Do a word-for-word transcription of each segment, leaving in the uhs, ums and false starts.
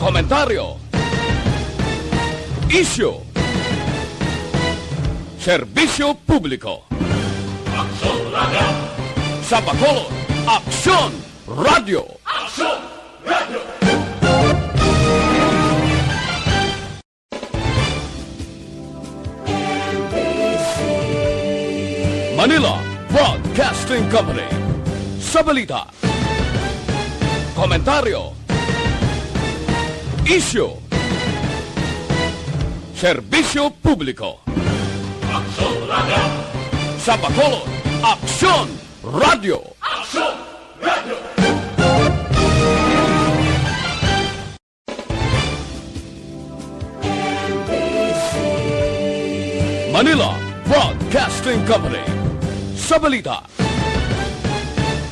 Komentaryo. Isyu. Serbisyo publiko. Aksyon Radio. Sa Bacolod, Aksyon Radio. Aksyon Radio. Manila Broadcasting Company. Sa balita, komentaryo, isyu, serbisyo publiko. Aksyon Radio. Sa Bacolod, Aksyon Radio. Aksyon Radio. Manila Broadcasting Company. Sa balita,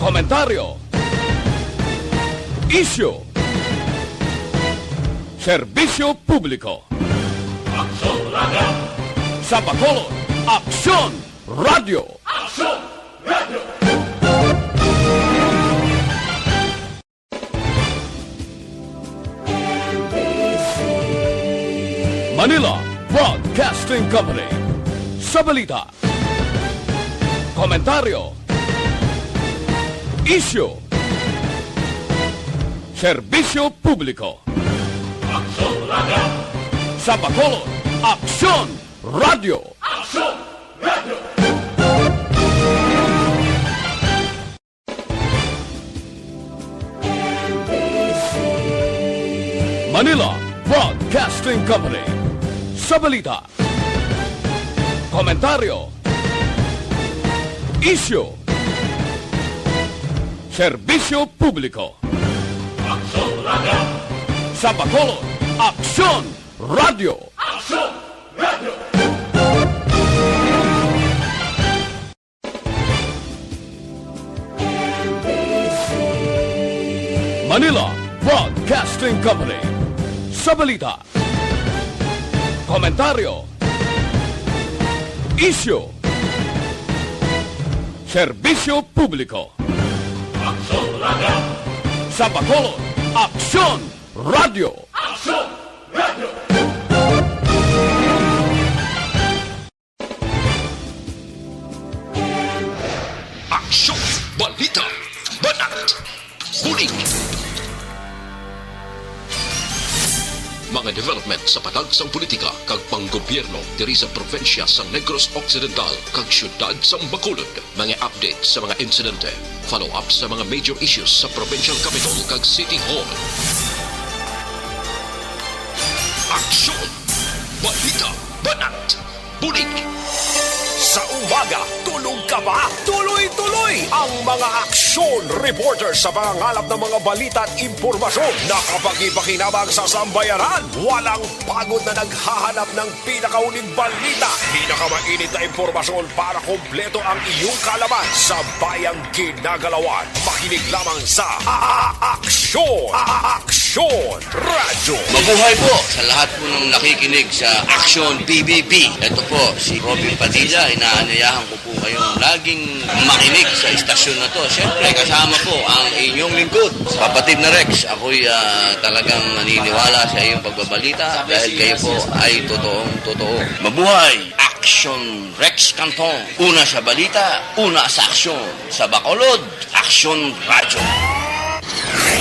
komentaryo, isyu, serbisyo publiko. Aksyon Radio. Sa Bacolod, Aksyon Radio. Aksyon Radio. Manila Broadcasting Company. Sa balita, komentaryo, isyu, serbisyo publiko. Aksyon Radio. Sa Bacolod, Aksyon Radio. Aksyon Radio. Manila Broadcasting Company. Sa balita, komentaryo, isyu, serbisyo publiko. Aksyon Radio. Sa Bacolod, Aksyon Radio. Aksyon Radio. Manila Broadcasting Company. Sa balita, komentaryo, isyu, serbisyo publiko. Aksyon Radio. Sa Bacolod, Aksyon Radio. Aksyon Radio. Aksyon Balita. Banat. Bulig. Mga development sa patag sang politika kag panggobyerno diri sa probinsya sang Negros Occidental kag siyudad sang Bacolod. Mga update sa mga insidente. Follow up sa mga major issues sa provincial capital kag city hall. Aksyon! Balita! Banat! Bulig! Sa umaga, tulog ka ba? Tuloy-tuloy ang mga aksyon reporter sa pangangalap ng mga balita at impormasyon na kapagi-pakinabang sa sambayanan. Walang pagod na naghahanap ng pinakauling balita, pinakamainit na impormasyon para kompleto ang iyong kaalaman sa bayang ginagalawan. Makinig lamang sa A-, A-, Aksyon! A-, A-, Aksyon Radyo! Mabuhay po sa lahat po ng nakikinig sa Aksyon P B B. Ito po si Robin Padilla. Inaanyayahan ko po kayong laging makinig sa istasyon na to. Siyempre, kasama po ang inyong lingkod, Kapatid na Rex. Ako'y, ah, talagang naniniwala sa iyong pagbabalita dahil kayo po ay totoong totoo. Mabuhay! Aksyon Rex Canton. Una sa balita, una sa aksyon. Sa Bacolod, Aksyon Radyo.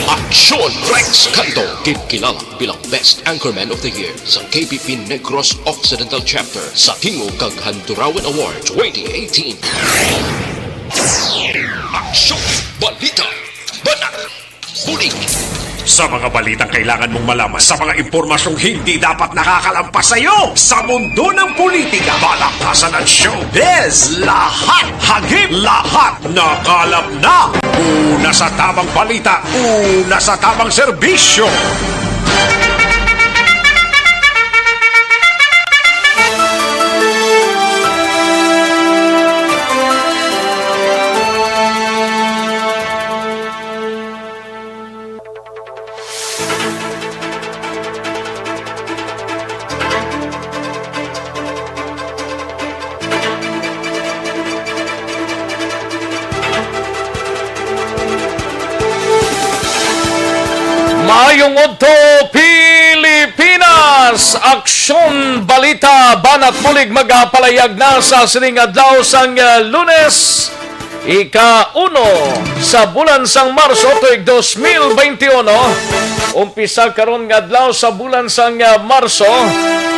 Aksyon Rex Canton, ginkilala bilang Best Anchorman of the Year sa K P P Negros Occidental Chapter sa Tingog kag Handurawan Award twenty eighteen. Aksyon! Balita! Banat! Bulig! Sa mga balitang kailangan mong malaman, sa mga impormasyong hindi dapat nakakalampas sa iyo, sa mundo ng politika, balaktasan at showbiz, lahat hagip, lahat nakalap na. Una sa tamang balita, una sa tamang serbisyo. Maayong udto, P Aksyon Balita, banat bulig magapalayag na sa sining adlaw sang, ah, Lunes, ika-uno sa bulan sang Marso, tuig dos mil beintiuno. Umpisa karon nga adlaw sa bulan sang, ah, Marso,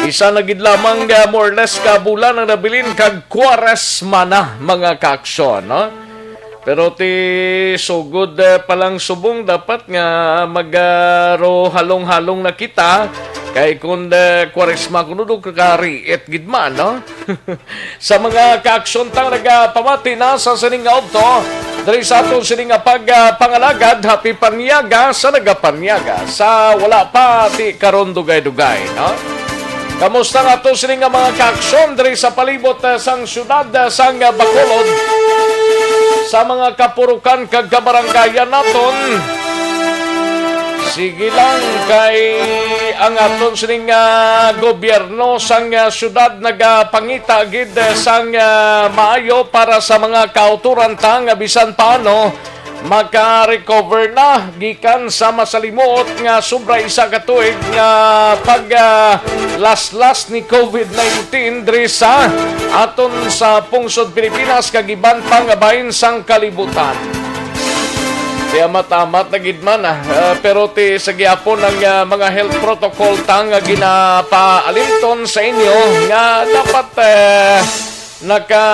isa na gid lamang, ah, more or less ka bulan ang nabilin kag Kwaresma na, mga kaaksyon, no? Pero ti sugod, eh, pa lang subong, dapat nga magaro halong-halong na kita. Kay kun, eh, Kwaresma kuno do kariit gid man, no? Sa mga kaaksyon tang nagapamati na sa sining nga udto, diri sa aton sining nga pag, ah, pangalagad, happy panyaga sa nagapanyaga, sa wala pa ti karon dugay-dugay, no? Kamusta nga ato sini nga mga kaaksyon diri sa palibot, ah, sang syudad, ah, sang, ah, Bacolod, sa mga kapurukan kag kabarangayan naton? Sige lang, kay ang aton sining, ah, gobyerno sang, ah, syudad nagapangita gid, ah, sang, ah, maayo para sa mga kautoran ta nga bisan paano maka-recover na gikan sa masalimuot nga sobra isa ka tuig nga pag, ah, laslas ni COVID nineteen diri sa aton sa pungsod Pilipinas kag iban pa nga bahin sang kalibutan. Ti amat-amat na gid man, ah, ah, pero ti sa gihapon ang, ah, mga health protocol ta nga ginapaalimton sa inyo nga dapat, eh, naka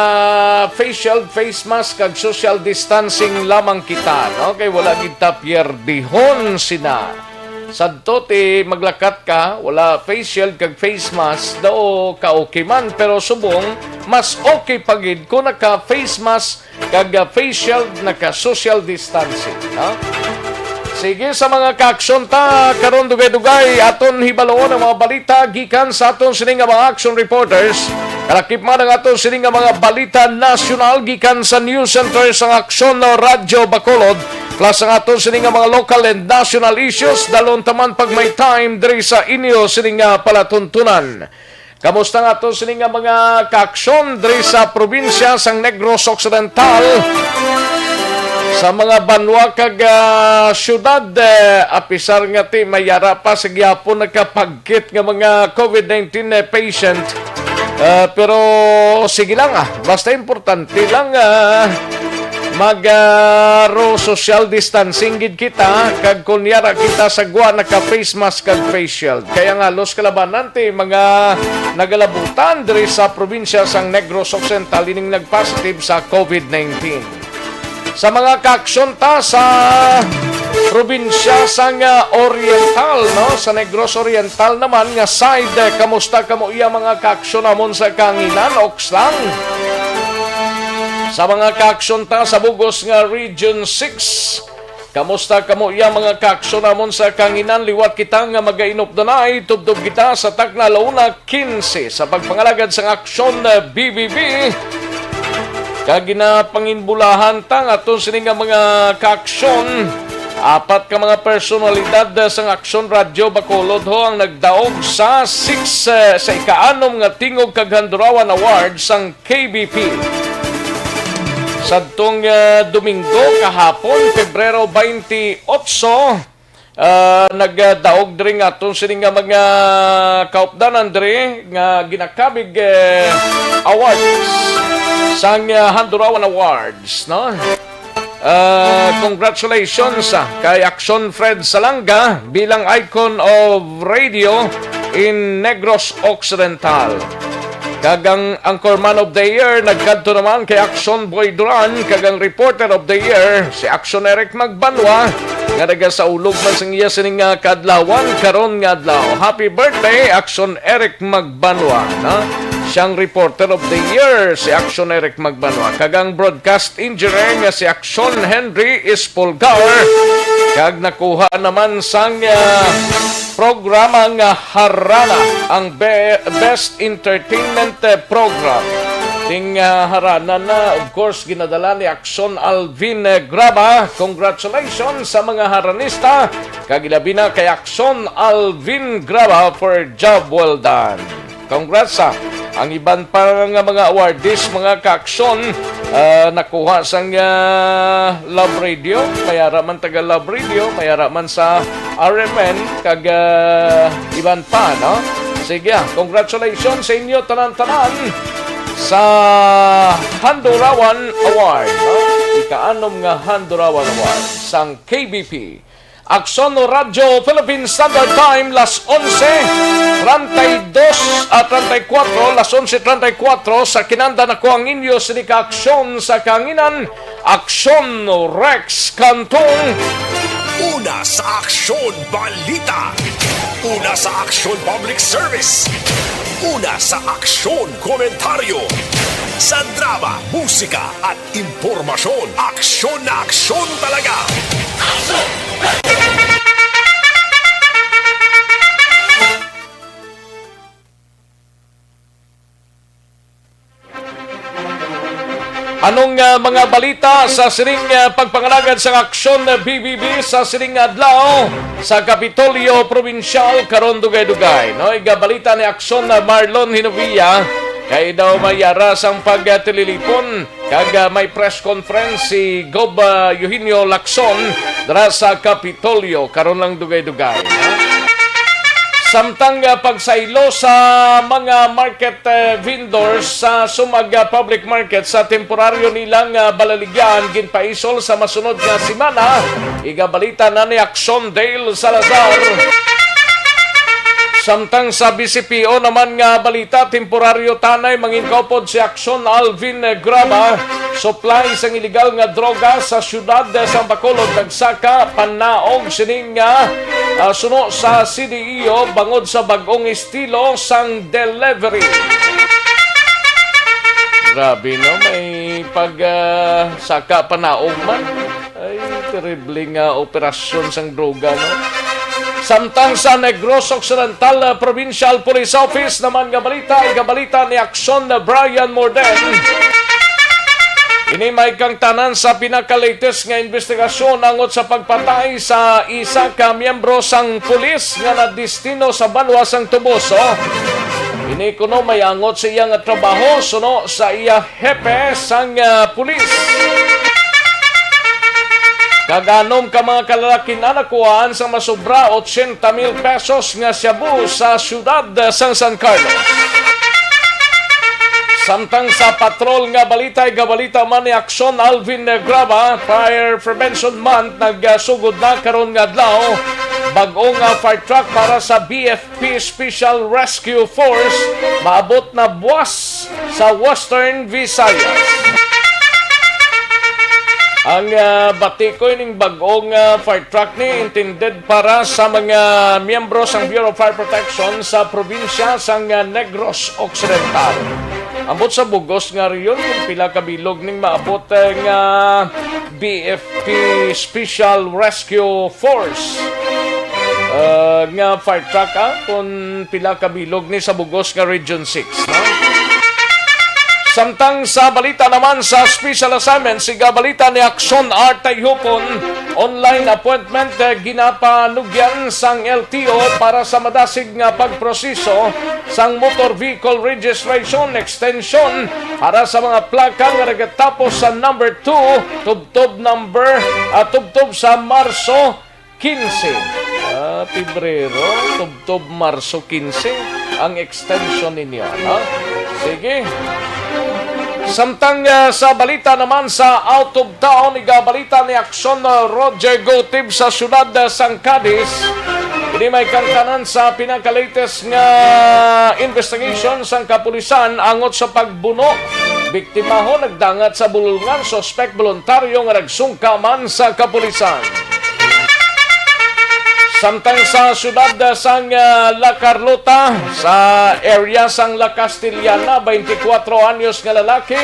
facial, face mask, kag social distancing lamang kita, no? Kay wala gid ta pierdihon sina. Sadto ti maglakat ka, wala facial kag face mask, daw ka okay man, pero subong mas okay pa gid kung naka face mask kag, ah, facial, naka social distancing, no? Sige, sa mga kaaksyon ta karon, dugay-dugay aton hibaloon ang mga balita gikan sa aton sini nga mga action reporters. Kalakip man ang aton sini nga mga balita nasyonal gikan sa news center sang Aksyon Radyo Bacolod, plus ang aton sini nga mga local and national issues. Dalon ta man pag may time diri sa inyo sini nga palatuntunan. Kamusta nga ato sini nga mga kaaksyon diri sa probinsya sang Negros Occidental? Sa mga banwa kag, ah, syudad, eh, apisar nga ti may ara pa sa gihapon nagapagkit nga mga COVID nineteen, eh, patient. Ah, pero sige lang, ah, basta importante lang, ah, mag, ah, ro social distancing gid kita, kag kon yara kita sa gwa naka face mask kag face shield. Kay ang halos kalabanan ti mga nagalabutan diri sa probinsya sang Negros Occidental ining nagpositive sa COVID nineteen. Sa mga kaaksyon ta sa probinsya sang, ah, Oriental, no? Sa Negros Oriental naman nga side, eh, kamusta kamo iya mga kaaksyon amon sa kanginan, Okslang? Sa mga kaaksyon ta sa bugos nga Region six, kamusta kamo iya mga kaaksyon amon sa kanginan? Liwat kita nga magainop danay, tubtob kita sa takna, alauna quince sa pagpangalagad sang aksyon, eh, B B B. Kag ginapanginbulahan ta nga aton sini nga mga kaaksyon. Apat ka mga personalidad sang Aksyon Radyo Bacolod ho ang nagdaog sa six, eh, sa ikaanom nga Tingog kag Handurawan Award sang K B P. Sadtong, eh, Domingo kahapon, Pebrero twenty-eight, ah, nagdaog diri nga aton sini nga mga kaupdanan diri nga ginakabig, eh, awards sang, eh, Handurawan Awards, no? Ah, congratulations, ah, kay Aksyon Fred Salanga bilang Icon of Radio in Negros Occidental. Kag ang Anchorman of the Year nagkadto naman kay Aksyon Boy Duran, kag ang Reporter of the Year si Aksyon Eric Magbanwa, nga nagasaulog man sang iya sining nga kaadlawan karon nga adlaw. Happy birthday, Aksyon Eric Magbanwa, na? Siyang Reporter of the Year si Aksyon Eric Magbanwa, kag ang Broadcast Engineer nga si Aksyon Henry Espolgar, kag nakuha naman sang, ah, programa nga Harana, ang be-, Best Entertainment, eh, Program. Ting, ah, Harana na, of course, ginadala ni Aksyon Alvin, eh, Graba. Congratulations sa mga Haranista, kag ilabi na kay Aksyon Alvin Graba for job well done. Congrats, ah. Ang iban pa nga mga awardees, mga kaaksyon, ah, nakuha sang, ah, Love Radio. May ara man taga Love Radio, may ara man sa R M N, kag, ah, iban pa, no? Sige, ah, congratulations sa inyo tanan-tanan sa Handurawan Award, no? Ikaanom nga Handurawan Award sang K B P. Aksyon Radyo Philippine Standard Time, las onse treinta y dos, ah, treinta y cuatro, las onse treinta y cuatro sa kinanda na ko ang inyo sini ka aksyon sa kanginan, Aksyon Rex Cantong. Una sa Aksyon Balita. Una sa Aksyon Public Service. Una sa Aksyon Komentaryo. Sa drama, musika at impormasyon, aksyon na aksyon talaga. Anong, ah, mga balita sa sining, ah, pagpangalagad sang aksyon, ah, B B B sa sining adlaw sa Kapitolyo Probinsyal karon dugay-dugay, no? Igabalita ni Aksyon, ah, Marlon Hinovia, kay daw may yara sang pagtililipon kag, ah, may press conference si Gob, ah, Eugenio Lacson dira sa Kapitolyo karon lang dugay-dugay, no? Samtang, ah, pagsaylo sa mga market, eh, vendors sa Sumag, ah, Public Market sa temporaryo nilang, ah, balaligyan ginpaisol sa masunod nga semana, igabalita na ni Aksyon Dale Salazar. Samtang sa B C P O naman nga balita, temporaryo tanay manginkaupod si Aksyon Alvin Graba, supply sang iligal nga droga sa siyudad sang Bacolod, nagsaka panaog sini nga, ah, suno sa C D E O bangod sa bag-ong estilo sang delivery. Grabe, no? May pag, ah, saka panaog man. Ay, terrible nga operasyon sang droga, no? Samtang sa Negros Occidental, ah, Provincial Police Office naman nga balita, igabalita ni Aksyon Brian Morden. Ini may kangtanan sa pinaka-latest nga investigasyon angot sa pagpatay sa isa ka miyembro sang pulis nga nadistino sa banwa sang Toboso. Ini kuno may angot sa iya nga trabaho suno sa iya hepe sang, ah, pulis. Kag anom ka mga kalalakin-an nakuhaan sang masobra ochenta mil pesos nga shabu sa siyudad sang San Carlos. Samtang sa patrol nga balita, igabalita man ni Aksyon Alvin Graba, Fire Prevention Month, nagsugod na karon nga adlaw. Bag-o nga fire truck para sa B F P Special Rescue Force maabot na buas sa Western Visayas. Ang, ah, bati ko ining bag-ong, ah, fire truck ni intended para sa mga miyembro sang Bureau of Fire Protection sa probinsya sang, ah, Negros Occidental. Ambot sa bugos nga rehiyon kung pila ka bilog ning maabot, eh, nga B F P Special Rescue Force, ah, nga fire truck, ah, kung pila ka bilog ni sa bugos nga Region six, no? Samtang sa balita naman sa special assignment, siga balita ni Aksyon Art Tayhupon, online appointment, eh, ginapanugyan sang L T O para sa madasig nga pagproseso sang motor vehicle registration extension para sa mga plaka nga nagatapos sa number two, tubtob number, ah, tubtob sa Marso quince. Ah, Pebrero, tubtob Marso quince ang extension ninyo, no? Sige. Samtang, ah, sa balita naman sa out of town, igabalita ni Aksyon, ah, Roger Gotib sa siyudad, ah, sang Cadiz. Ini may kangtanan sa pinaka-latest nga investigation sang kapulisan angot sa pagbuno. Biktimaho nagdangat sa bululngan, suspek voluntaryo nga nagsungka man sa kapulisan. Samtang sa siyudad sang, ah, La Carlota, sa area sang La Castellana, twenty-four anyos nga lalaki,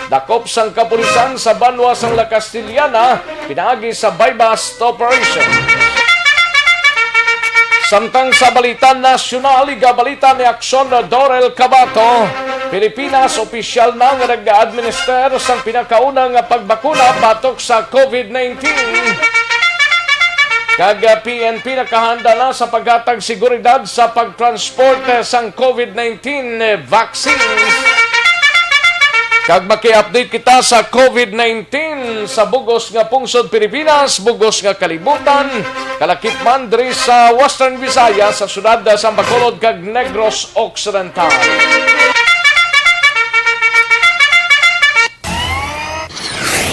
dakop sang kapulisan sa banwa sang La Castellana, pinaagi sa buy-bust operation. Samtang sa balita nasyonal, igabalita ni Aksyon Dorel Cabato, Pilipinas, opisyal na nga nag-administer sang pinakauna nga pagbakuna batok sa COVID nineteen. Kag, ah, P N P nakahanda na sa paghatag seguridad sa pagtransport, eh, sang COVID nineteen, eh, vaccines. Kag maki-update kita sa covid nineteen sa bugos nga pungsod Pilipinas, bugos nga kalibutan, kalakip man diri sa Western Visayas, sa syudad sa Bacolod kag Negros Occidental.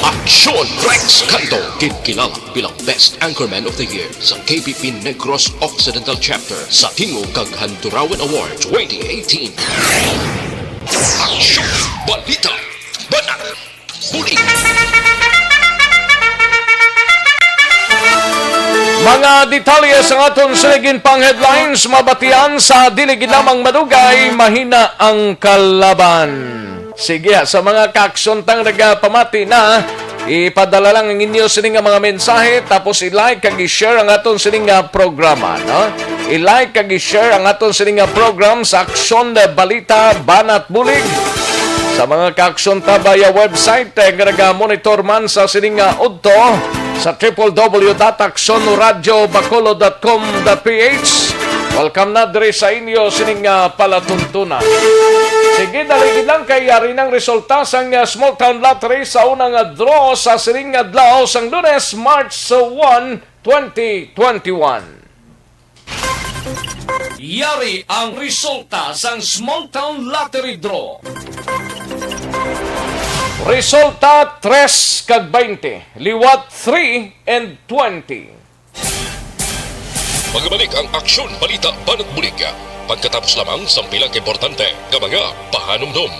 Aksyon Rex Canto, ginkilala bilang Best Anchorman of the Year sa K B P Negros Occidental Chapter sa Tingog kag Handurawan Award twenty eighteen. Aksyon, balita, banat, bulig. Mga detalye sa aton sining pang headlines mabatian sa dili gid lamang madugay, mahina ang kalaban. Sige, sa mga kaaksyontang nagapamati na, ipadala lang ang inyo sini nga mga mensahe, tapos i-like kag i-share ang aton sini nga programa, no? I-like kag i-share ang aton sini nga program sa Aksyon, Balita, Banat, Bulig. Sa mga kaaksyonta via website, eh, nga naga-monitor man sa sini nga udto sa triple W dot aksyon radio bacolod dot com dot P H. Welcome na diri sa inyo sining, ah, palatuntunan. Sige, dali gid lang kay yari nang resulta sang, ah, Small Town Lottery sa unang, ah, draw sa sining adlaw sang Lunes, March one, twenty twenty-one. Yari ang resulta sang Small Town Lottery Draw. Resulta, tres kag baynte, liwat three and twenty. Magbalik ang Aksyon, Balita, Banat, Bulig pagkatapos lamang sang pila ka importante nga mga pahanumdom.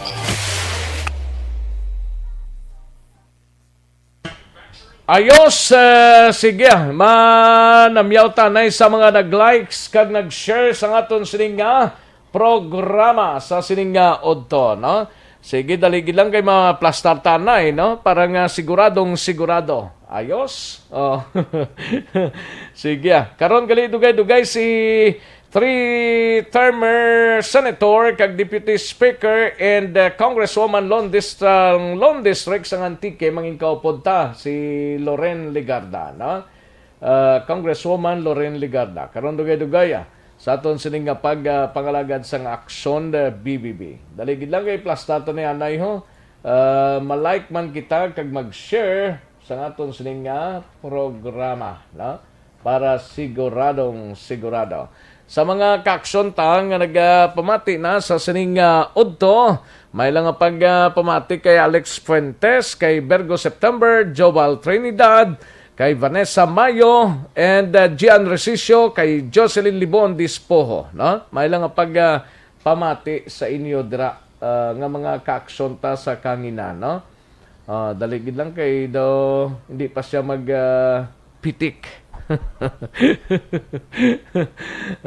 Ayos, eh, sige, manamyaw ta anay sa mga nag-likes kag nag-share sa aton sining nga programa sa sining nga udto, no? Sige, dali gid lang kay maplastar ta anay, no? Para nga siguradong sigurado. Ayos? Oh. Sige, ah. Karon gali dugay-dugay si three-termer senator kag deputy speaker and, uh, congresswoman Lone Dist-, uh, Lone District sang Antique, mangin kaupod ta, si Loren Legarda, no? Uh, Congresswoman Loren Legarda. Karon dugay-dugay, ah, sa aton sining nga pag, uh, pangalagad sang Aksyon, uh, B B B. Dali gid lang kay plastar ta ni anay, ho. Uh, ma-like man kita kag mag-share sa aton sining nga programa, no? Para siguradong sigurado. Sa mga kaaksyontang nga nagapamati na sa sining, ah, udto, may lang nga pag, ah, pamati kay Alex Fuentes, kay Virgo September, Joval Trinidad, kay Vanessa Mayo, and, ah, Gian Resicio, kay Jocelyn Libon Dispoho, no? May lang nga pag, ah, pamati sa inyo dira, ah, nga mga kaaksyonta sa kanginan, no? Ah, dali gid lang kay daw hindi pa siya mag, ah, pitik.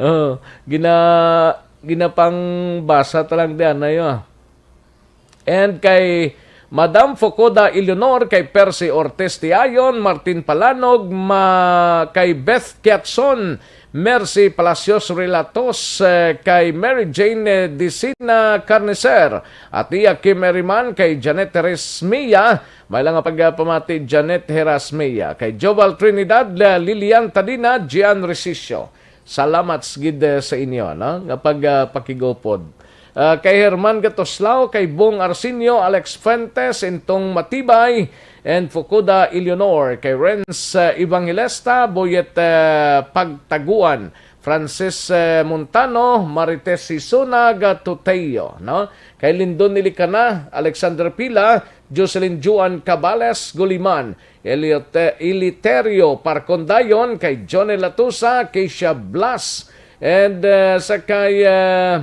Oh, gina-, ginapangbasa ta lang di anay, ah. And kay Madam Fukuda Eleanor, kay Percy Ortiz Tiayon, Martin Palanog, ma-, kay Beth Kiatson, Mercy Palacios Relatos, eh, kay Mary Jane, eh, Dicina Carnicer, at iya Kim Eriman, kay Janet Resmia, may lang nga pagpamati, Janet Herasmia, kay Joval Trinidad, La-, Lilian Tadina, Gian Resicio. Salamat s-, gid, eh, sa inyo, no, nga pag, ah, pakigupod. Ah, kay Herman Gatoslao, kay Bong Arsenio, Alex Fuentes, Intong Matibay, and Fukuda Eleanor, kay Renz, ah, Evangelista, Boyet, ah, Pagtaguan, Francis, eh, Montano, Marites Sisuna, Gatuteo, no? Kay Lindon Ilicana, Alexander Pila, Jocelyn Juan Cabales Guliman, Eliot-, Eliterio Parcondayon, kay Johnny Latusa, Keisha Blas, and, eh, sa kay, eh,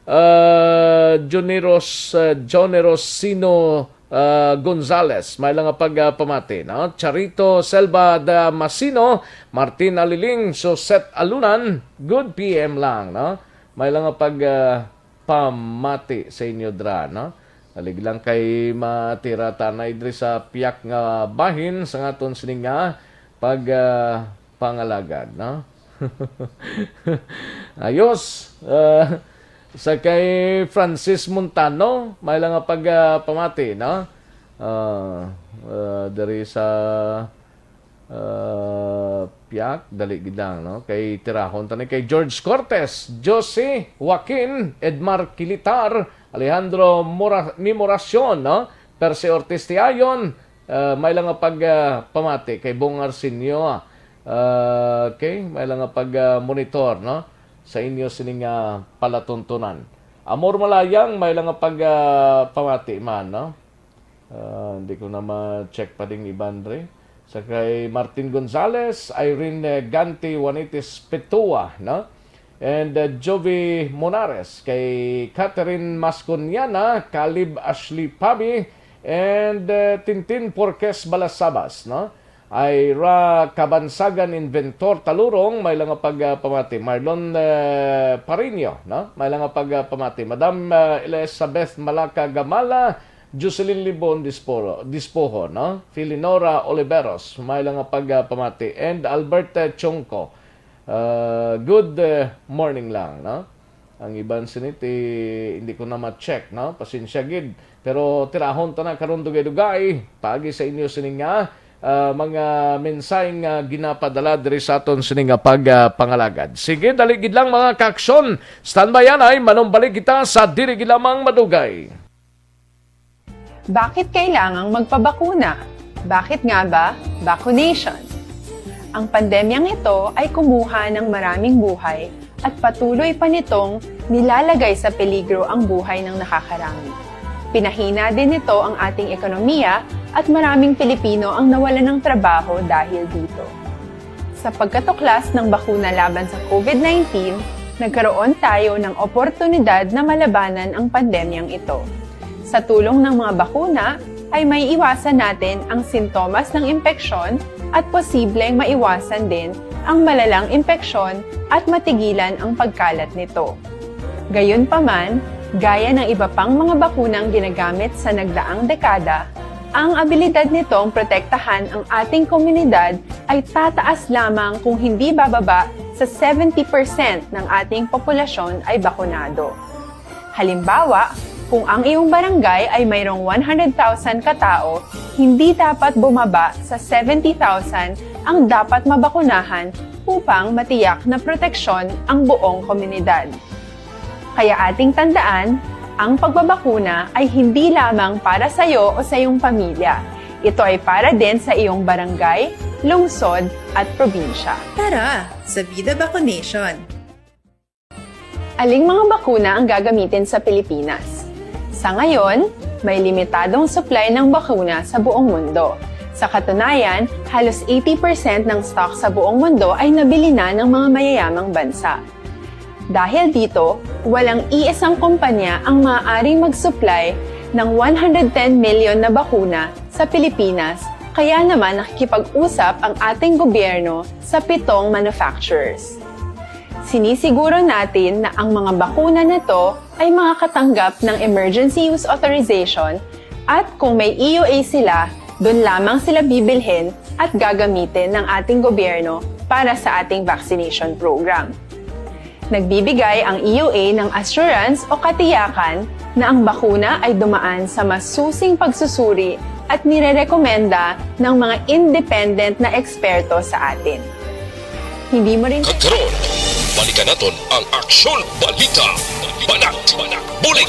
eh, Juniros, eh, Johnny Rosino, eh, Gonzales, may lang nga pag, ah, pamati, no? Charito Selva Damasino, Martin Aliling, Suset Alunan, good P M lang, no? May lang nga pag, ah, pamati sa inyo dra, no? Salig lang kay matira ta anay diri sa piyak nga bahin sa aton sining nga pag, ah, pangalagad, no? Ayos. Ah, sa kay Francis Montano, may lang nga pag, ah, pamati, no? Ah, ah, diri sa Ah, piyak, dali gid lang, no? Kay tirahon ta ni kay George Cortes, Josie, Joaquin, Edmar Kilitar, Alejandro Mora-, Mimoracion, no? Percy Ortiz Tiayon, ah, may lang nga pag, ah, pamati kay Bong Arsenio, ah, okay, may lang nga pag, ah, monitor, no, sa inyo sining, ah, palatuntunan. Amor Malayang, may lang nga pag, ah, pamati man, no? Ah, hindi ko na ma-check pa ding iban, re. Sa kay Martin Gonzales, Irene, eh, Ganti, Juanitis Petua, no? And, uh, Jovi Monares, kay Catherine Masconiana, Caleb Ashley Pabi, and, uh, Tintin Porques Balasabas, no? Ira Kabansagan, Inventor Talurong, may lang nga pag, uh, pamati. Marlon, uh, Parino, no? May lang nga pag, uh, pamati. Madam, uh, Elizabeth Malaka Gamala, Jocelyn Libon Disporo-, Dispoho, no? Filinora Oliveros, may lang nga pag, uh, pamati. And Albert, uh, Chongco. Ah, good, eh, morning lang, no? Ang iban sini ti hindi ko na ma-check, no? Pasensya gid. Pero tirahon ta na karon dugay-dugay paagi sa inyo sini nga, ah, mga mensahe nga ginapadala diri sa aton sini nga pag, ah, pangalagad. Sige, dali gid lang, mga kaaksyon. Standby anay, manumbalik kita sa dili gid lamang madugay. Bakit kailangang magpabakuna? Bakit nga ba vaccination? Ang pandemyang ito ay kumuha ng maraming buhay at patuloy pa nitong nilalagay sa peligro ang buhay ng nakakarami. Pinahina din nito ang ating ekonomiya at maraming Pilipino ang nawalan ng trabaho dahil dito. Sa pagkatuklas ng bakuna laban sa COVID nineteen, nagkaroon tayo ng oportunidad na malabanan ang pandemyang ito. Sa tulong ng mga bakuna, ay maiiwasan natin ang sintomas ng impeksyon at posibleng maiwasan din ang malalang impeksyon at matigilan ang pagkalat nito. Gayunpaman, gaya ng iba pang mga bakunang ginagamit sa nagdaang dekada, ang abilidad nitong protektahan ang ating komunidad ay tataas lamang kung hindi bababa sa seventy percent ng ating populasyon ay bakunado. Halimbawa, kung ang iyong barangay ay mayroong one hundred thousand katao, hindi dapat bumaba sa seventy thousand ang dapat mabakunahan upang matiyak na proteksyon ang buong komunidad. Kaya ating tandaan, ang pagbabakuna ay hindi lamang para sa iyo o sa iyong pamilya. Ito ay para din sa iyong barangay, lungsod, at probinsya. Tara, sa Vida Vaccination! Aling mga bakuna ang gagamitin sa Pilipinas? Sa ngayon, may limitadong supply ng bakuna sa buong mundo. Sa katunayan, halos eighty percent ng stock sa buong mundo ay nabili na ng mga mayayamang bansa. Dahil dito, walang iisang kumpanya ang maaaring mag-supply ng one hundred ten million na bakuna sa Pilipinas, kaya naman nakikipag-usap ang ating gobyerno sa pitong manufacturers. Sinisiguro natin na ang mga bakuna na to ay makakatanggap ng emergency use authorization at kung may E U A sila, doon lamang sila bibilhin at gagamitin ng ating gobyerno para sa ating vaccination program. Nagbibigay ang E U A ng assurance o katiyakan na ang bakuna ay dumaan sa masusing pagsusuri at nirerekomenda ng mga independent na eksperto sa atin. Hindi mo rin... At karon, balikan naton ang Aksyon Balita. Banat, Bulig.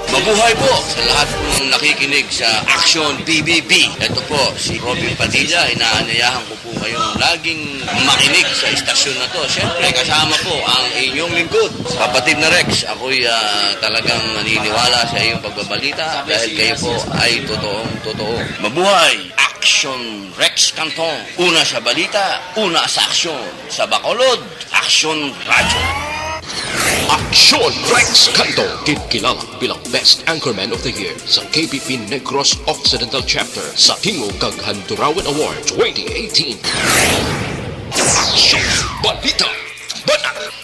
Mabuhay po sa lahat ng nakikinig sa Aksyon P B B. Ito po si Robin Padilla. Inaanyayahan ko po kayong laging makinig sa istasyon na to. Siyempre, kasama po ang inyong lingkod, kapatid na Rex. Ako'y ah, talagang naniniwala sa iyong pagbabalita dahil kayo po ay totoong totoo. Mabuhay! Aksyon Rex Canton. Una sa balita, una sa aksyon. Sa Bacolod, Aksyon Radyo. Aksyon Rex Canto, ginkilala bilang Best Anchorman of the Year sa K B P Negros Occidental Chapter sa Tingog kag Handurawan Award twenty eighteen. Aksyon Balita, Banat,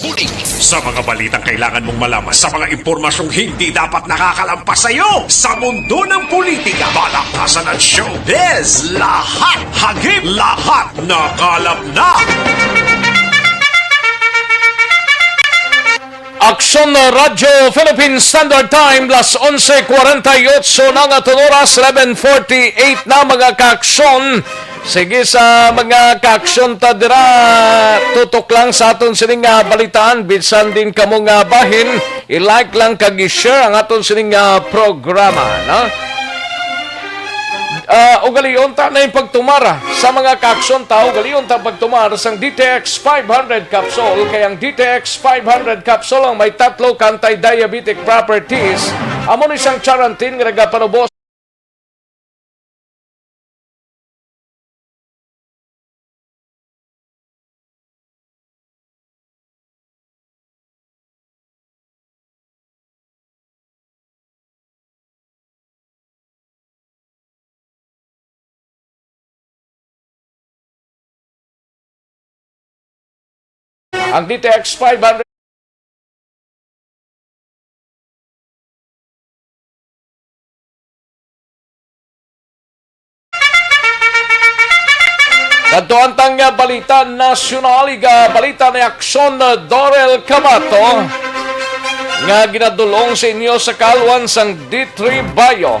Bulig. Sa mga balitang kailangan mong malaman, sa mga impormasyong hindi dapat nakakalampas sa iyo, sa mundo ng politika, balaktasan at showbiz, lahat hagip, lahat nakalap na. Aksyon Radyo Philippine Standard Time, las onse cuarenta y ocho na nga aton oras, eleven forty-eight na, mga kaaksyon. Sige, sa mga kaaksyon ta dira, tutok lang sa aton sining nga balitaan, bisan din kamo nga bahin, I-like lang kag i-share ang aton sining, ah, programa, no? Ah, ugalion ta na yung pagtumar sa mga kaaksyon ta, ugalion ta pagtumar sang D T X five hundred capsule, kay ang D T X five hundred capsule ang may tatlo ka anti-diabetic properties. Amo ni sang Charantin nga nagapanubos. Ang D T X five hundred. Kadto ang tang balita nasyonal, iga balita ni Aksyon Dorel Camato nga ginadulong sa inyo sa kalwan sang D three Bio.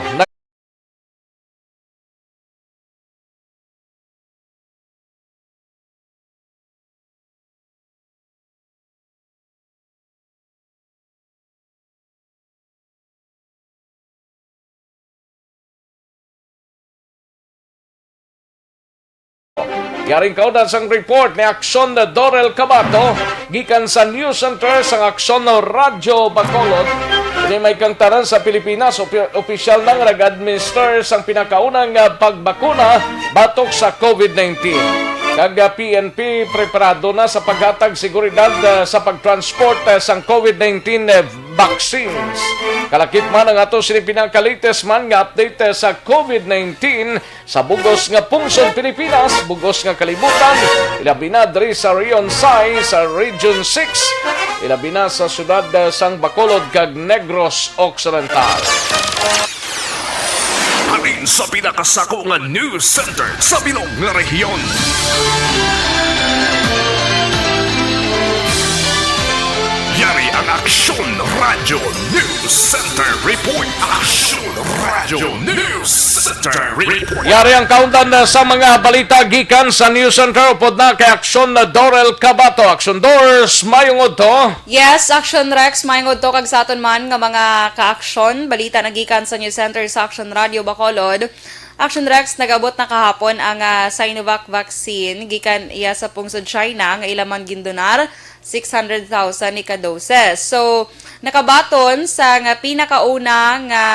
Yaring kaunan sang report ni Aksyon Dorel Cabato gikan sa News Center sang Aksyon Radyo Bacolod. Ini may kang tanan sa Pilipinas, opi-, opisyal na nga nag-administer sang pinakauna nga pagbakuna batok sa COVID nineteen. Kag, ah, P N P preparado na sa paghatag seguridad, ah, sa pagtransport, ah, sang COVID nineteen, eh, vaccines. Kalakip man ang ato sini pinaka-latest man nga update, ah, sa COVID nineteen sa bugos nga pungsod Pilipinas, bugos nga kalibutan, ilabi na diri sa Region Sais, sa Region six, ilabi na sa siyudad, ah, sang Bacolod kag Negros Occidental. Halin sa pinakasako nga news center sa bilog nga rehiyon. Yari ang Aksyon Radyo News Center Report. Aksyon Radyo News Center Report. Yari ang kaundan sa mga balita gikan sa News Center. Upod na kay Aksyon Dorel Cabato. Aksyon Dors, mayong udto. Yes, Action Rex, mayong udto kag sa aton man nga mga ka-aksyon. Balita na gikan sa News Center sa Action Radio Bacolod. Action Rex, nag-abot na kahapon ang, ah, Sinovac vaccine gikan iya sa pungsod China nga ila man gindonar six hundred thousand ni ka doses. So, nakabaton sa nga pinakauna nga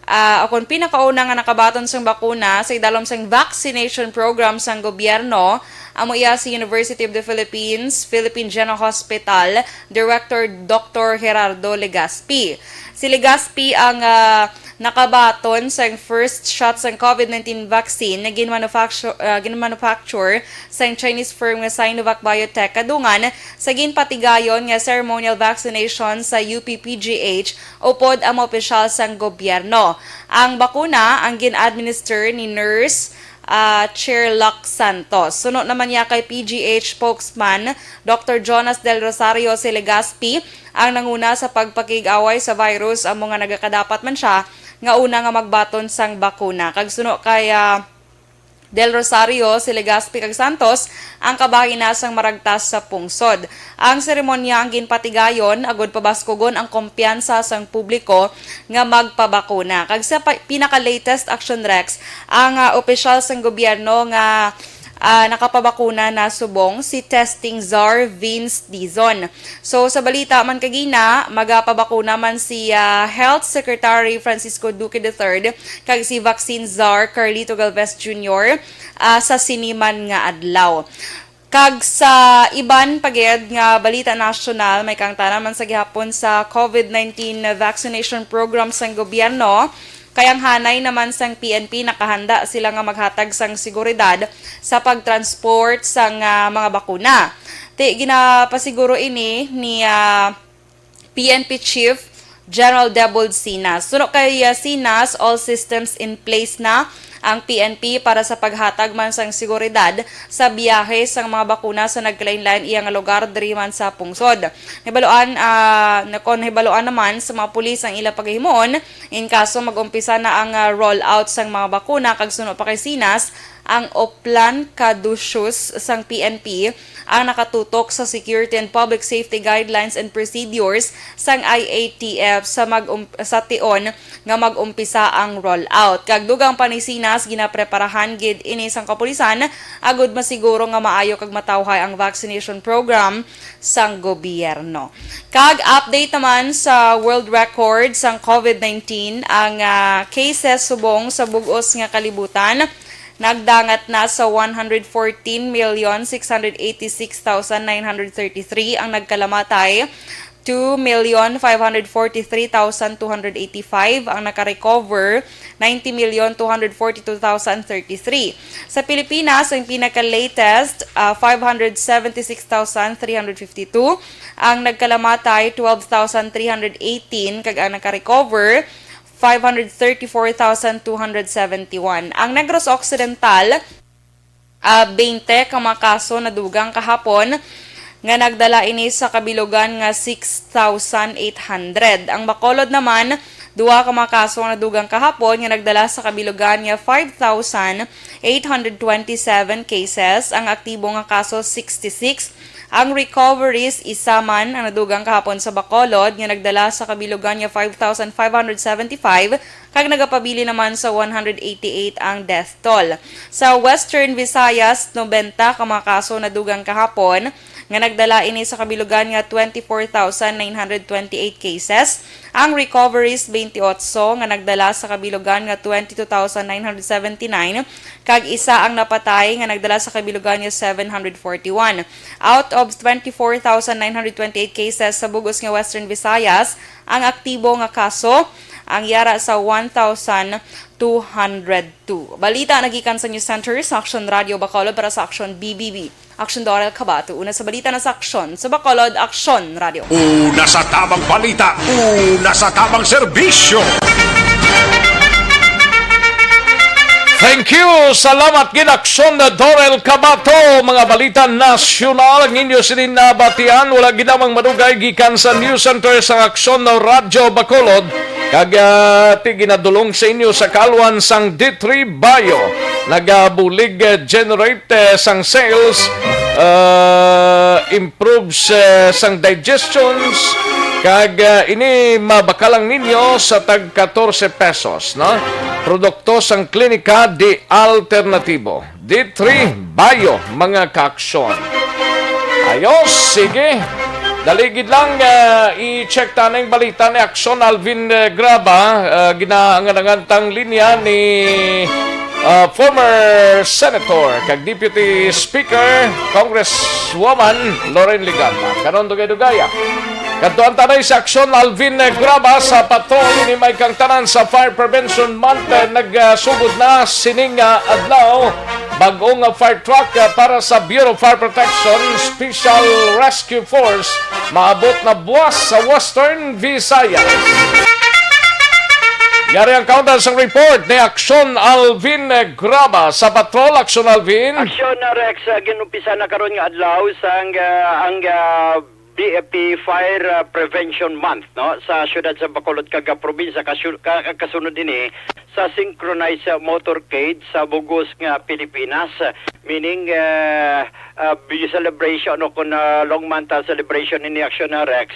ah, o kung pinakauna nga nakabaton sang bakuna sa idalom sang vaccination program sang gobyerno, amo iya si University of the Philippines, Philippine General Hospital, Director Doctor Gerardo Legaspi. Si Legaspi ang, ah, nakabaton sang first shot sang COVID nineteen vaccine nga ginmanufacture, ah, ginmanufacture sang Chinese firm nga Sinovac Biotech kadungan sa ginpatigayon nga ceremonial vaccination sa U P P G H upod ang mga opisyal sang gobyerno. Ang bakuna ang gin-administer ni Nurse, ah, Cherlak Santos. Suno naman niya kay P G H spokesman Doctor Jonas Del Rosario, si Legaspi ang nanguna sa pagpakig-away sa virus, amo nga nagakadapat man siya nga una nga magbaton sang bakuna. Kag suno kay, ah, Del Rosario, si Legaspi kag Santos ang kabahin na sang maragtas sa pungsod. Ang seremonya ang ginpatigayon agud pabaskugon ang kumpiyansa sang publiko nga magpabakuna. Kag sa pa-, pinaka-latest, Action Rex, ang, ah, opisyal sang gobyerno nga, ah, nakapabakuna na subong si testing czar Vince Dizon. So, sa balita man kagina, magapabakuna man si, ah, Health Secretary Francisco Duque the third kag si Vaccine Czar Carlito Galvez Junior, ah, sa sini man nga adlaw. Kag sa iban pa gid nga balita nasyonal, may kaangtanan man sa gihapon sa COVID nineteen vaccination program sang gobyerno. Kay ang hanay naman sang P N P, nakahanda sila nga maghatag sang seguridad sa pagtransport sang, ah, mga bakuna. Ti, ginapasiguro ini ni, ah, P N P Chief General Debold Sinas. Suno kay, ah, Sinas, all systems in place na ang P N P para sa paghatag man sang seguridad sa biyahe sang mga bakuna sa nagkalain-lain iya nga lugar diri man sa pungsod. Nahibaluan, ah, na kon nahibaluan naman sa mga pulis ang ila pagahimuon, in kaso mag-umpisa na ang, ah, rollout sang mga bakuna, kag suno pa kay Sinas, Ang Oplan Caduceus sang P N P ang nakatutok sa Security and Public Safety Guidelines and Procedures sang I A T F sa mag-, sa tion nga mag-umpisa ang rollout. Kag dugang panisinas, ginapreparahan gid ini sang kapulisan agud masiguro nga maayo kag matawhay ang vaccination program sang gobyerno. Kag update naman sa world record sang COVID nineteen, ang, ah, cases subong sa bug-os nga kalibutan nagdangat na sa one hundred fourteen million six hundred eighty-six thousand nine hundred thirty-three ang nagkalamatay, two million five hundred forty-three thousand two hundred eighty-five ang nakarecover, ninety million two hundred forty-two thousand thirty-three. Sa Pilipinas, ang pinaka-latest, ah, five hundred seventy-six thousand three hundred fifty-two, ang nagkalamatay, twelve thousand three hundred eighteen, kag ang nakarecover, five hundred thirty-four thousand two hundred seventy-one. Ang Negros Occidental, ah, twenty ka mga kaso nadugang kahapon, nga nagdala ini sa kabilugan nga six thousand eight hundred. Ang Bacolod naman, duha ka mga kaso nga nadugang kahapon, nga nagdala sa kabilugan nga five thousand eight hundred twenty-seven cases. Ang aktibo nga kaso, sixty-six. Ang recoveries, isa man ang nadugang kahapon sa Bacolod, nga nagdala sa kabilugan nga five thousand five hundred seventy-five, kag nagapabilin naman sa one hundred eighty-eight ang death toll. Sa Western Visayas, nobenta ka mga kaso nadugang kahapon, nga nagdala ini sa kabilugan nga twenty-four thousand nine hundred twenty-eight cases. Ang recoveries, twenty-eight, nga nagdala sa kabilugan nga twenty-two thousand nine hundred seventy-nine, kag isa ang napatay, nga nagdala sa kabilugan nga seven hundred forty-one. Out of twenty-four thousand nine hundred twenty-eight cases sa bug-os nga Western Visayas, ang aktibo nga kaso ang yara sa one thousand two hundred two. Balita nagikan sa News Center sa Aksyon Radio Bacolod para sa Aksyon B B B. Aksyon Dorel Cabato, una sa balita na sa Aksyon sa Bacolod, Aksyon Radio. Una sa tamang balita, una sa tamang serbisyo. Thank you. Salamat gid, Aksyon Dorel Cabato. Mga balita nasyonal ang inyo sini nabatian. Wala gid lamang madugay gikan sa News Center sang Aksyon Radyo Bacolod. Kag, ah, ti ginadulong sa inyo sa kalwan sang D three Bio. Nagabulig, eh, generate, eh, sang sales, ah, improves, eh, sang digestions. Kag, ah, ini mabakalang ninyo sa tag katorse pesos, no? Produkto sang Klinika di Alternatibo. D three Bio, mga kaaksyon. Ayos, sige. Dali gid lang, ah, i-check ta ning balita ni Aksyon Alvin, eh, Graba. Ah, ginaangan-angan tang linya ni, ah, former Senator kag Deputy Speaker, Congresswoman Loren Legarda. Karon, dugay-dugaya. Kadtuan ta na sa Aksyon Alvin, eh, Graba sa patrol. Ini may kang tanan sa Fire Prevention Month, eh, nagsugod na sining, ah, adlaw. Bag-o nga fire truck, ah, para sa Bureau of Fire Protection Special Rescue Force maabot na buwas sa Western Visayas. Yari ang kaundan sang report ni Aksyon Alvin, eh, Graba sa patrol. Aksyon Alvin. Aksyon, ah, Rex, ah, ginumpisa na karon nga adlaw sang, ah, ang, ah, B F P Fire, ah, Prevention Month, no, sa siyudad sa Bacolod kag, ah, probinsya. Kasu-, ka-, ka-, kasunod ini sa synchronized, ah, motorcade sa bug-os nga Pilipinas, meaning, ah, ah, bi-, celebration, no, kun, ah, long month, ah, celebration ini, Aksyon, ah, Rex,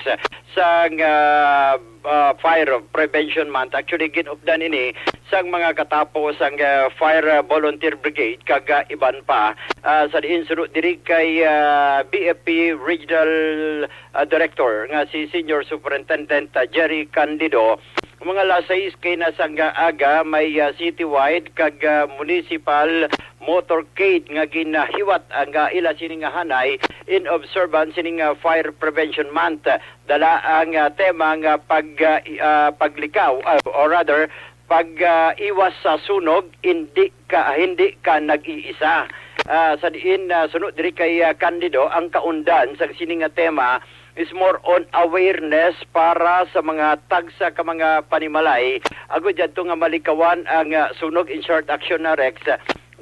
sa, ah, ah, Fire Prevention Month. Actually, gin-updan ini sang mga katapo sang, ah, Fire Volunteer Brigade kag, ah, iban pa. Ah, sa diin suno diri kay, ah, B F P Regional, ah, Director nga si Senior Superintendent, ah, Jerry Candido, mga alas sais kay na sang aga may, ah, citywide kag, ah, municipal motorcade nga ginahiwat ang, ah, ila sini nga hanay in observance sining, ah, Fire Prevention Month. Dala ang, ah, tema nga pag, ah, i-, ah, paglikaw, ah, or rather, pag, ah, iwas sa sunog, hindi ka, hindi ka nag-iisa. Ah, sa diin, ah, suno diri kay, ah, Candido, ang kaundan sa sini nga tema is more on awareness para sa mga tagsa ka mga panimalay, agud yadto nga malikawan ang, ah, sunog. In short, Aksyon, ah, Rex,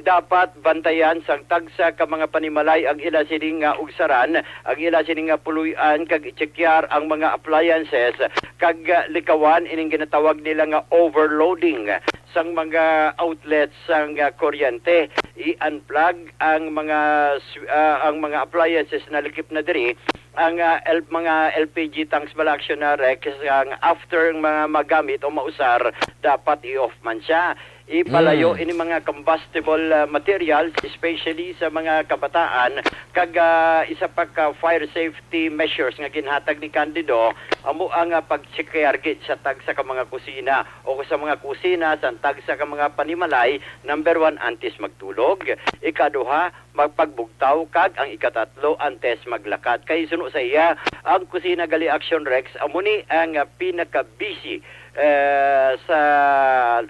dapat bantayan sang tagsa ka mga panimalay ang ila sini nga ugsaran, ang ila sini nga puloy-an, kag i-checkar ang mga appliances, kag, ah, likawan ining ginatawag nila nga overloading sang mga outlets sang, ah, kuryente. I-unplug ang mga s-, ah, ang mga appliances na likip na diri, ang, ah, L-, mga L P G tanks bala, Action, ah, Rex, ang after mga magamit o mausar, dapat i-off man siya. Ipalayo Mm. ini mga combustible, ah, materials, especially sa mga kabataan, kag, ah, isa pa ka fire safety measures nga ginhatag ni Candido, amo ang, ah, pag-checkar gid sa tagsa ka mga kusina o sa mga kusina sa tagsa ka mga panimalay, number one, antes magtulog, ikaduha, magpagbugtaw, kag ang ikatatlo, antes maglakat. Kay suno sa iya, ang kusina gali, Action Rex, amo ni ang, ah, pinaka-busy, eh, sa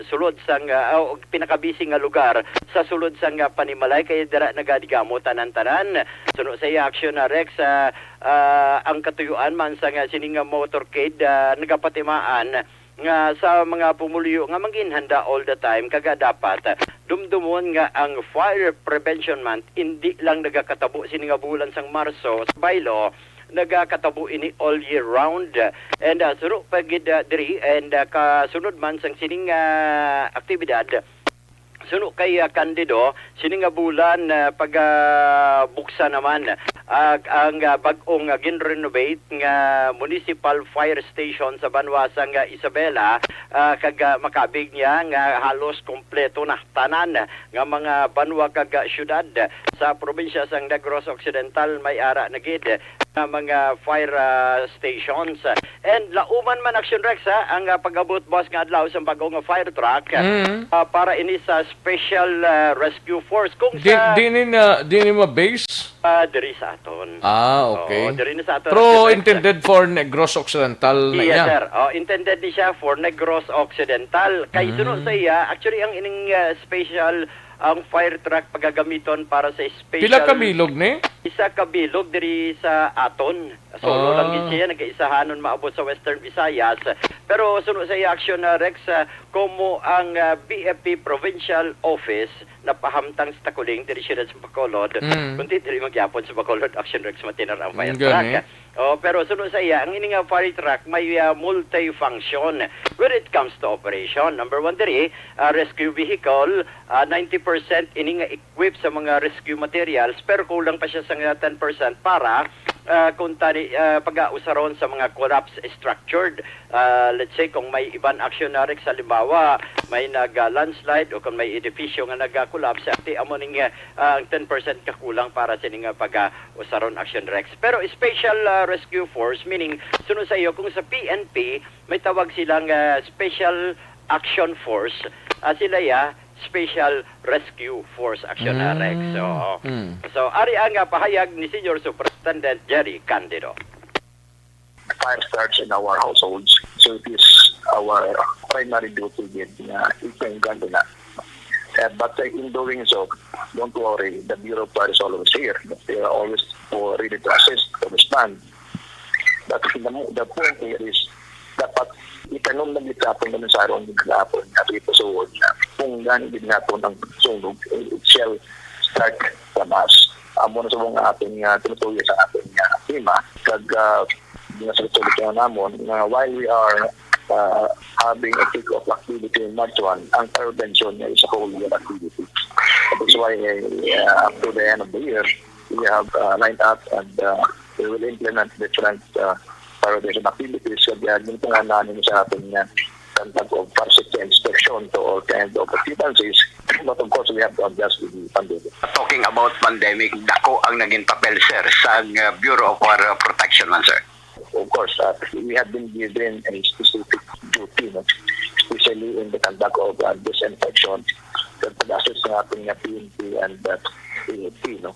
sulod sang, ah, o pinaka-busy nga lugar sa sulod sang, ah, panimalay, kay dira nagadigamo tanan-tanan. Suno sa iya, Action, ah, Rex, ah, ah, ang katuyuan man sang, ah, sini nga motorcade, ah, nagapatimaan nga sa mga pumuluyo nga manginhanda all the time, kag dapat, ah, dumdumon nga ang Fire Prevention Month indi lang nagakatabo sini nga bulan sang Marso sa baylo, nagakatabo ini all year round. And, ah, suno pa gid, ah, diri, and, ah, kasunod man sang sining, ah, aktibidad, suno kay, ah, Candido, sini nga bulan, ah, pagabuksan naman, ah, ang, ah, bag-ong, ah, gin-renovate nga Municipal Fire Station sa banwa sang, ah, Isabela, ah, kag, ah, makabig niya nga halos kompleto na tanan nga mga banwa kag, ah, syudad sa probinsya sang Negros Occidental may ara na gid nga mga fire, ah, stations. And lauman man, Action Rex, ha, ang, ah, pag-abot, boss, nga adlaw sa bag-o nga fire truck, Mm. ah, para ini sa special, ah, rescue force. Kung Di, sa di ni na, di ni ma-base? Ah, diri sa aton. Ah, okay. Oo, diri na sa aton, Pero Action Rex. Intended for Negros Occidental na Yes, iya. sir. Oh, intended ni siya for Negros Occidental. Kay Mm. suno sa iya, actually, ang ining, ah, special, ang fire truck pagagamiton para sa special Pila ka bilog ni? Isa ka bilog diri sa aton. Solo Ah. lang gid siya, nagaisahanon maabot sa Western Visayas. Pero suno sa iya, Action, ah, Rex, ah, komo ang, ah, B F P Provincial Office napahamtang sa Taculing, diri siyudad sa Bacolod. Mm. Kundi diri magyapon sa Bacolod, Action Rex, matinar ang fire Mm, truck. gani. Oh, pero suno sa iya, ang ini nga fire truck may, ah, multifunction. When it comes to operation, number one diri, ah, rescue vehicle, ah, ninety percent ini nga equipped sa mga rescue materials, pero kulang pa siya sa nga ten percent para, ah, kung tani, ah, pag-ausaron sa mga collapse structured. Ah, let's say, kung may iban, Action, Rex, halimbawa, may nag, ah, landslide o kung may edifisyo nga nag-collapse, amo ning, ah, ang ten percent kakulang para sini nga pag, ah, usaron, Action Rex. Pero special, ah, rescue force, meaning, suno sa iyo, kung sa P N P, may tawag sila nga Special Action Force. Ah, sila ya, Special Rescue Force, Action, ah, Rex. Mm. So, Mm. so, ari ang, ah, pahayag ni Senior Superintendent Jerry Candido. Fire starts in our households. So it is our primary duty gid nga ipunggan na. Uh, but, uh, in doing so, don't worry, the Bureau of Fire is always here. They are always for, ready to assist, to respond. But the, the point here is, dapat itanom na gid naton, man, sa aron gid naton nga ipasuod na punggan gid naton ang sunog. It shall start from us. Amo na subong nga aton nga tinutuyo sa aton nga tema. Kag, ah, nga sa tuloy namon, nga while we are, ah, having a kick-off activity in March one, ang fire prevention niya is a whole year activity. That is why, eh, ah, up to the end of the year, we have, ah, lined up and, ah, we will implement different, ah, fire prevention activities. Kag, ah, gintungan namin sa aton nga conduct of fire safety inspection to all kinds of occupancies. But of course, we have to adjust with the pandemic. Talking about pandemic, dako ang naging papel, sir, sa, uh, Bureau of Fire Protection man, sir. Of course, uh, we have been given a specific duty, no? Especially in the conduct of, uh, disinfection. Sa pag-assist ng ating, uh, P N P and, uh, P N P, no?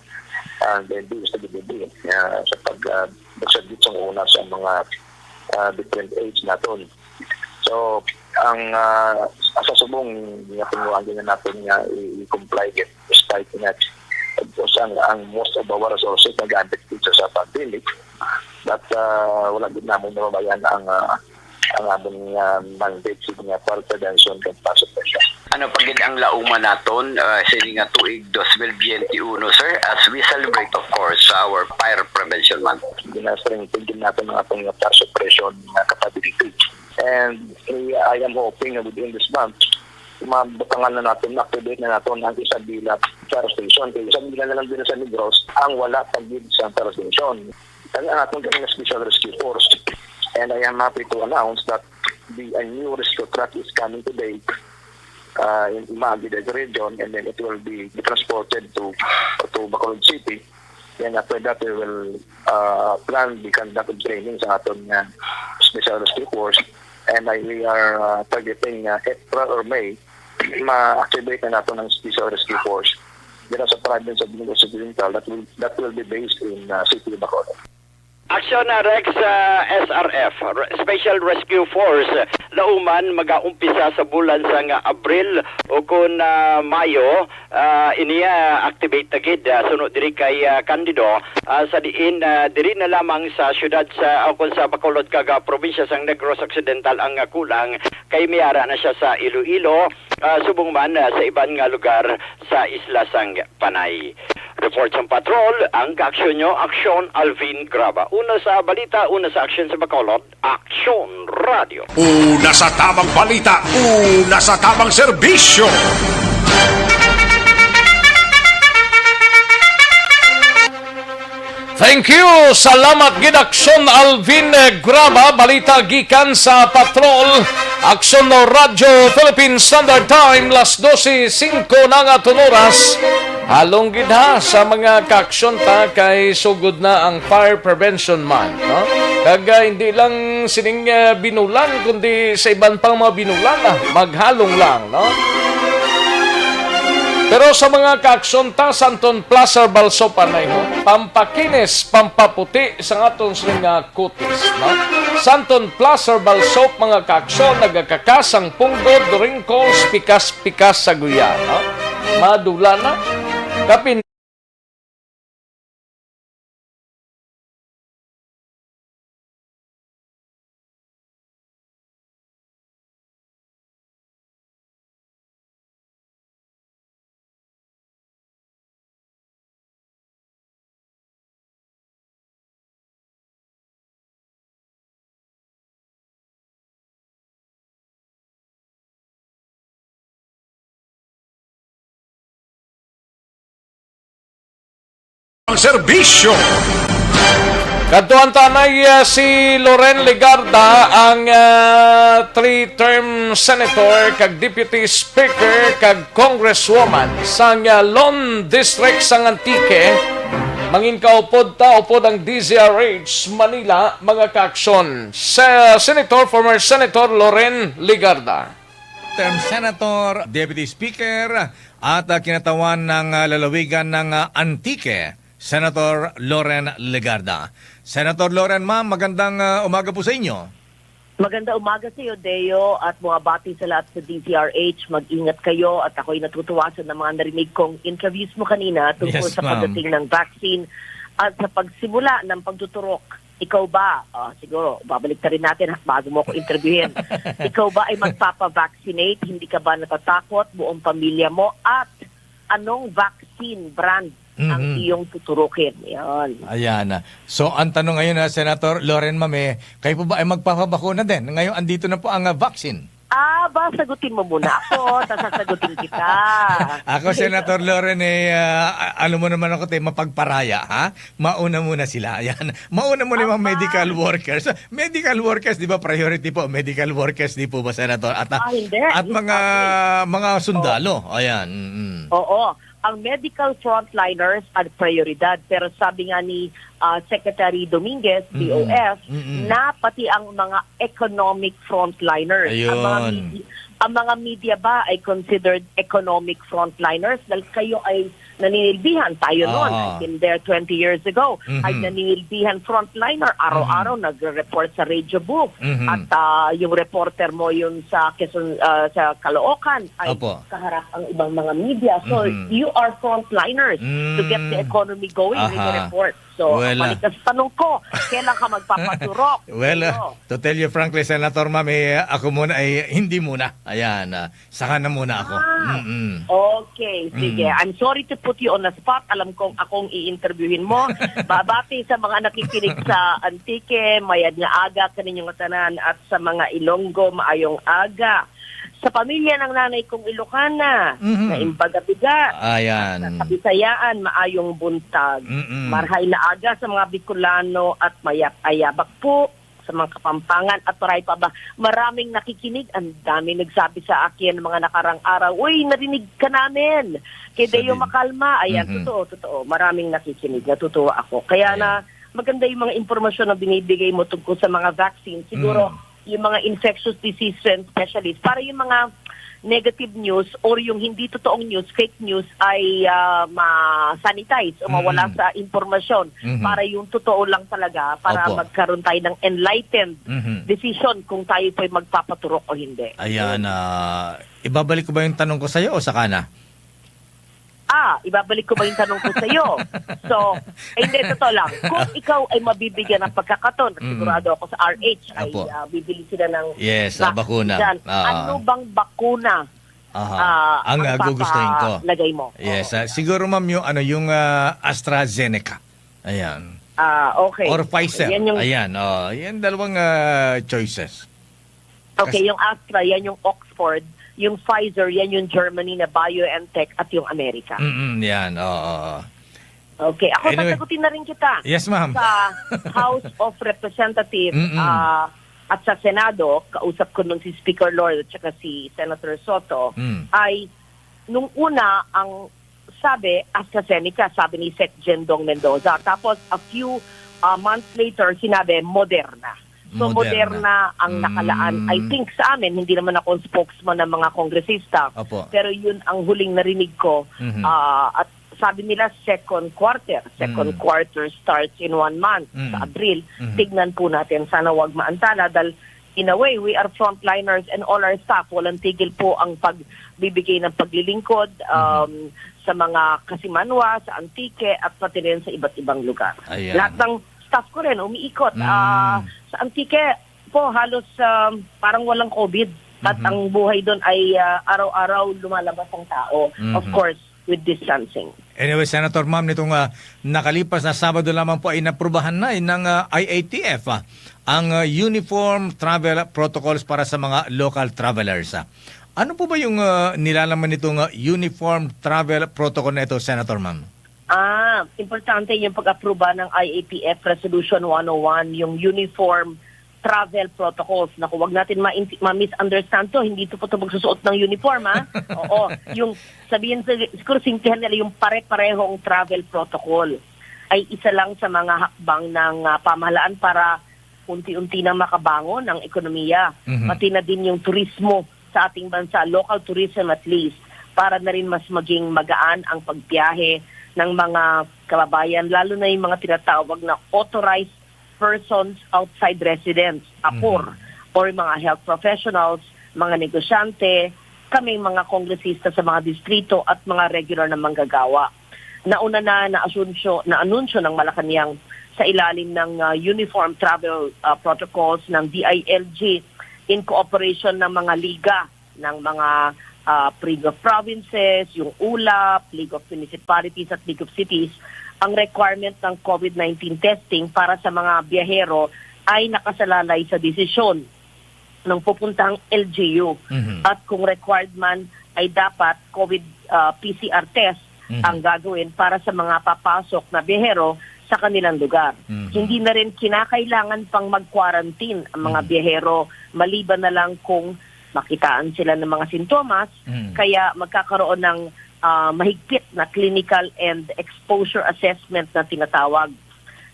And then, doon sa B B B, uh, sa pag, uh, sa una sa mga, uh, different aids naton. So, ang, ah, sa subong nga, kung ang gina natin nga i-, i-comply gid, despite nga, of course, ang, ang most of our resources nagamit dito sa pandemic, but, ah, wala gid namon nababayan ang, ah, ang among, ah, mandate sa mga fire prevention kag fire suppression. Ano pa gid ang lauman naton, ah, sini nga tuig dos mil biyente uno, sir, as we celebrate, of course, our Fire Prevention Month? Ginastrengthen din natin ang ating fire suppression, uh, capability. And, eh, I am hoping na within this month, mabutangan na natin, ma-activate na natin ang Isabela Fire Station. Kaya Isabela na lang din sa Negros ang wala pa gid sa fire station. Ang atong ganing Special Rescue Force. And I am happy to announce that the, a new rescue truck is coming today, uh, in Imague, Dega Region, and then it will be transported to, to Bacolod City. And after that, we will, uh, plan the conduct of training sa aton nga Special Rescue Force. And I, we are, uh, targeting, uh, April or May, ma-activate na nato ng Special Rescue Force dito sa province of Negros Occidental that will, that will be based in, uh, City of Bacolod. Aksyon na, Rex, sa S R F, Re-, Special Rescue Force, lauman magaumpisa sa bulan sang Abril o kon, ah, Mayo, ah, ini, ah, activate na gid, ah, suno diri kay, ah, Candido, ah, sa diin, ah, diri na lamang sa siyudad sa, o kon sa Bacolod kag, ah, probinsya sang Negros Occidental ang, ah, kulang, kay may ara na siya sa Iloilo, ah, subong man, ah, sa iban nga lugar sa isla sang Panay. Report sang patrol, ang kaaksyon nyo, Aksyon Alvin Graba. Una sa balita, una sa aksyon sa Bacolod, Aksyon Radio. Una sa tamang balita, una sa tamang serbisyo. Thank you. Salamat gid, Aksyon Alvin Graba. Balita gikan sa patrol. Aksyon no Radyo Philippine Standard Time, las dose singko na nga aton oras. Halong gid ha sa mga kaaksyon ta kay sugod na ang Fire Prevention Month, no? Kag, ah, hindi lang sining, ah, binulan, kundi sa iban pang mga binulan, ah, maghalong lang, no? Pero sa mga kaaksyon ta, Santon Plus Herbal Soap anay, no? Pampakinis, pampaputi sa aton sining, ah, kutis, no? Santon Plus Herbal Soap, mga kaaksyon, nagakakas ang punggod, wrinkles, pikas-pikas sa guya, no? Madula na. Kapin Ang serbisyo. Kadtuan ta anay, ah, si Loren Legarda, ang, ah, three-term senator kag deputy speaker kag congresswoman sang, ah, Lon District sang Antique. Mangin kaupod ta upod ang D Z R H Manila, mga kaaksyon. Sa Senator, former Senator Loren Legarda. Term Senator, Deputy Speaker, at, ah, kinatawan ng, ah, lalawigan ng, ah, Antique, Senator Loren Legarda. Senator Loren, ma'am, magandang, ah, umaga po sa inyo. Maganda umaga sa iyo, Deo, at mga bati sa lahat sa D Z R H. Mag-ingat kayo at ako'y natutuwa sa mga narinig kong interviews mo kanina tungkol Yes, sa ma'am. pagdating ng vaccine at sa pagsimula ng pagtuturok. Ikaw ba, ah, siguro, babalik ta rin natin ha, bago mo ako interviewin. Ikaw ba ay magpapa-vaccinate? Hindi ka ba natatakot? Buong pamilya mo? At anong vaccine brand ang Mhm. iyong tuturukin? Yan. Ayan na. So, ang tanong ngayon, ha, Senator Loren Mame, kayo po ba ay magpapabakuna din? Ngayon, andito na po ang, ah, vaccine. Ah, ba, sagutin mo muna ako, tas sasagutin kita. Ako, Senator Loren, eh, ah, a-, ano mo naman ako, te, mapagparaya, ha? Mauna muna sila. Ayan. Mauna muna yung mga Aba. medical workers. Medical workers, di ba, priority po? Medical workers, di po ba, Senator? At, ah, Ah, hindi. at Yes, mga, okay. mga sundalo. Ayan. Mm-mm. Oo. Ang medical frontliners ang prioridad. Pero sabi nga ni, ah, Secretary Dominguez, Mm-mm. D O F, Mm-mm. na pati ang mga economic frontliners. Ang mga Ayun. medi-, ang mga media ba ay considered economic frontliners? Dahil kayo ay naninilbihan. Tayo noon, Ah. I've been there twenty years ago. Mhm. Ay naninilbihan frontliner. Araw-araw Mhm. nagre-report sa radio booth. Mhm. At, ah, yung reporter mo yun sa Quezon, ah, sa Caloocan ay Opo. kaharap ang ibang mga media. So, Mhm. you are frontliners to get the Mm. economy going with the Aha. report. So, Well, ah. balik na sa tanong ko, kailan ka magpapaturok? Well, ah, Sa'yo? to tell you frankly, Senator Ma'am, eh, ako muna ay hindi muna. Ayan, ah, saka na muna ako. Ah, Mm-mm. okay. Sige. Mm. I'm sorry to put you on the spot. Alam kong akong i-interviewin mo. Babati sa mga nakikinig sa Antique, mayad nga aga kaninyo nga tanan at sa mga Ilonggo, maayong aga. Sa pamilya ng nanay kong Ilocana, Mhm. na imbaga bigat. Ayan. At sa Kabisayaan, maayong buntag. Mm-mm. Marhay na aga sa mga Bicolano at mayap ayabak po sa mga Kapampangan at maray pa ba. Maraming nakikinig, ang dami nagsabi sa akin mga nakarang araw, "Uy, narinig ka namin." Kay Sa Deo din. Makalma. Ayan, Mhm. totoo, totoo. Maraming nakikinig. Natutuwa ako. Kaya Ayan. na maganda yung mga impormasyon na binibigay mo tungkol sa mga vaccine. Siguro, Mm. yung mga infectious disease and specialist, para yung mga negative news or yung hindi totoong news, fake news, ay, ah, ma-sanitize o mawala Mm-mm. sa impormasyon. Mhm. Para yung totoo lang talaga, para Opo. magkaroon tayo ng enlightened Mhm. decision kung tayo po'y magpapaturok o hindi. Ayan, Yun. ah, ibabalik ko ba yung tanong ko sa'yo o saka na? Ah, ibabalik ko ba yung tanong ko sa'yo? So, eh, hindi, totoo lang. Kung ikaw ay mabibigyan ng pagkakataon, at Mm. sigurado ako sa R H ay, Apo. ah, bibili sila ng Yes, ah, vaccine bakuna. dyan. Ah. Ano bang bakuna, Aha. ah, Ang, ang ah, gugustuhin ko. papalagay mo? Yes, Oo. ah, siguro, ma'am, yung, ano, yung, ah, AstraZeneca. Ayan. Ah, okay. Or Pfizer. Yan yung Ayan, oh, yan dalawang, ah, choices. Okay, Kas- yung Astra, yan yung Oxford. Yung Pfizer, yan yung Germany na BioNTech at yung Amerika. Mm-mm, yan. Oo, oo. Okay, ako Anyway. sasagutin na rin kita. Yes, ma'am. Sa House of Representatives Mm-mm. ah, at sa Senado, kausap ko nun si Speaker Lord at saka si Senator Soto, Mm. ay nung una ang sabi, AstraZeneca, sabi ni Sec Jendong Mendoza. Tapos a few ah, months later, sinabi Moderna. So, Moderna. Moderna ang nakalaan. I Mm. think sa amin, hindi naman ako ang spokesman ng mga kongresista, Opo. pero yun ang huling narinig ko. Mhm. Ah, at sabi nila, second quarter. Second Mm. quarter starts in one month, sa Mhm. Abril. Mhm. Tignan po natin. Sana wag maantala dahil in a way, we are frontliners and all our staff, walang tigil po ang pagbibigay ng paglilingkod, Mhm. um, sa mga kasimanwa, sa Antique, at pati rin sa iba't ibang lugar. Ayan. Lahat ng staff ko rin umiikot. Mm. Ah, sa Antique po, halos, um, parang walang COVID. At Mhm. ang buhay doon ay, ah, araw-araw lumalabas ang tao. Of Mhm. course, with distancing. Anyway, Senator Ma'am, nitong, ah, nakalipas na Sabado lamang po ay naprubahan na ng, ah, I A T F, ah, ang, ah, Uniform Travel Protocols para sa mga local travelers, ah. Ano po ba yung, ah, nilalaman nitong, ah, Uniform Travel Protocol na ito, Senator Ma'am? Ah, importante yung pag-aproba ng I A T F Resolution one oh one, yung Uniform Travel Protocols. Naku, wag natin ma-, ma-misunderstand 'to. Hindi 'to po 'to magsusuot ng uniform, ha? Oo, yung sabihin sa, siguro simplihan nila yung pare-parehong travel protocol ay isa lang sa mga hakbang ng, ah, pamahalaan para unti-unti nang makabangon ang ekonomiya, Mhm. pati na din yung turismo sa ating bansa, local tourism at least, para na rin mas maging magaan ang pagbiyahe ng mga kababayan, lalo na yung mga tinatawag na authorized persons outside residence, apor, Mhm. or mga health professionals, mga negosyante, kaming mga kongresista sa mga distrito at mga regular na manggagawa. Nauna na naanunsyo, naanunsyo ng Malacañang sa ilalim ng, ah, Uniform Travel, ah, Protocols ng D I L G in cooperation ng mga liga ng mga, ah, League of Provinces, yung ulap, League of Municipalities at League of Cities, ang requirement ng COVID nineteen testing para sa mga biyahero ay nakasalalay sa desisyon ng pupuntahang L G U. Mhm. At kung required man, ay dapat COVID, ah, P C R test Mhm. ang gagawin para sa mga papasok na biyahero sa kanilang lugar. Mhm. Hindi na rin kinakailangan pang mag-quarantine ang mga Mhm. biyahero maliban na lang kung makitaan sila ng mga sintomas, Mhm. kaya magkakaroon ng, ah, mahigpit na clinical and exposure assessment na tinatawag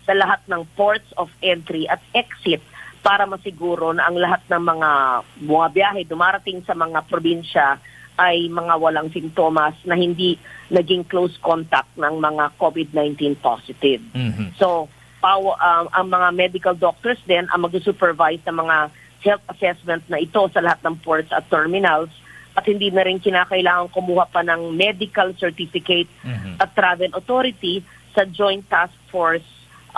sa lahat ng ports of entry at exit para masiguro na ang lahat ng mga bumabiyahe, dumarating sa mga probinsya ay mga walang sintomas na hindi naging close contact ng mga COVID nineteen positive. Mhm. So, paw-, um, ang mga medical doctors din ang mag-supervise ng mga health assessment na ito sa lahat ng ports at terminals at hindi na rin kinakailangan kumuha pa ng medical certificate Mhm. at travel authority sa Joint Task Force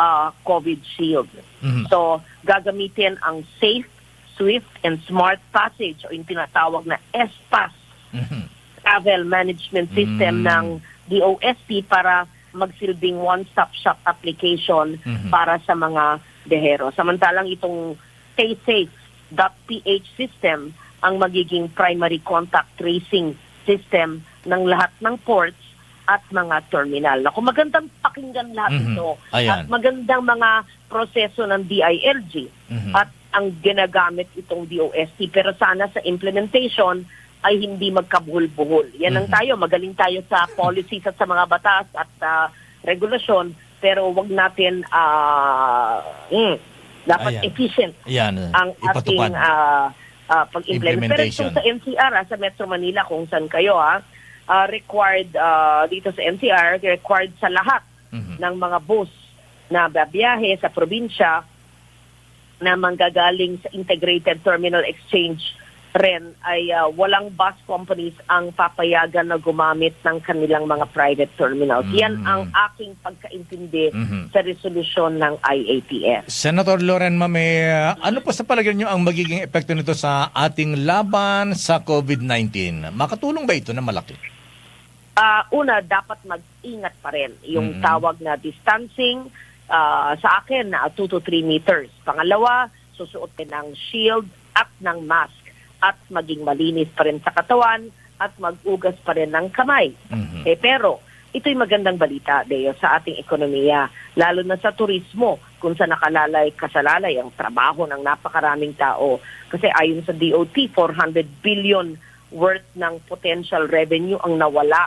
ah, COVID Shield. Mhm. So, gagamitin ang Safe, Swift, and Smart Passage o yung tinatawag na S-PASS Mhm. travel management system Mm. ng D O S T para magsilbing one-stop-shop application Mhm. para sa mga biyahero. Samantalang itong stay safe dot P H system ang magiging primary contact tracing system ng lahat ng ports at mga terminal. Naku, magandang pakinggan lahat Mhm. ito. Ayan. At magandang mga proseso ng D I L G Mhm. at ang ginagamit itong D O S T. Pero sana sa implementation ay hindi magkabuhol-buhol. Yan ang Mhm. tayo. Magaling tayo sa policies at sa mga batas at, ah, regulasyon, pero wag natin, ah, mm, dapat Ayan. efficient Ayan, ang ipatupad. ating, ah, ah, pag-implement. Pero Implementation. itong sa N C R, ah, sa Metro Manila, kung saan kayo, ah, ah, required, ah, dito sa N C R, required sa lahat Mhm. ng mga bus na babiyahe sa probinsya na manggagaling sa Integrated Terminal Exchange rin ay, ah, walang bus companies ang papayagan na gumamit ng kanilang mga private terminals. Yan Mm. ang aking pagkaintindi Mhm. sa resolusyon ng I A T F. Senator Loren, ma'am, eh, ano po sa palagay niyo ang magiging epekto nito sa ating laban sa COVID nineteen? Makatulong ba ito na malaki? Ah, una, dapat mag-ingat pa rin yung Mm. tawag na distancing, ah, sa akin, ah, two to three meters. Pangalawa, susuotin ng shield at ng mask at maging malinis pa rin sa katawan at mag-ugas pa rin ng kamay. Mhm. Eh, pero ito'y magandang balita, Deo, sa ating ekonomiya, lalo na sa turismo, kung sa nakalalay, kasalalay ang trabaho ng napakaraming tao. Kasi ayon sa D O T, four hundred billion worth ng potential revenue ang nawala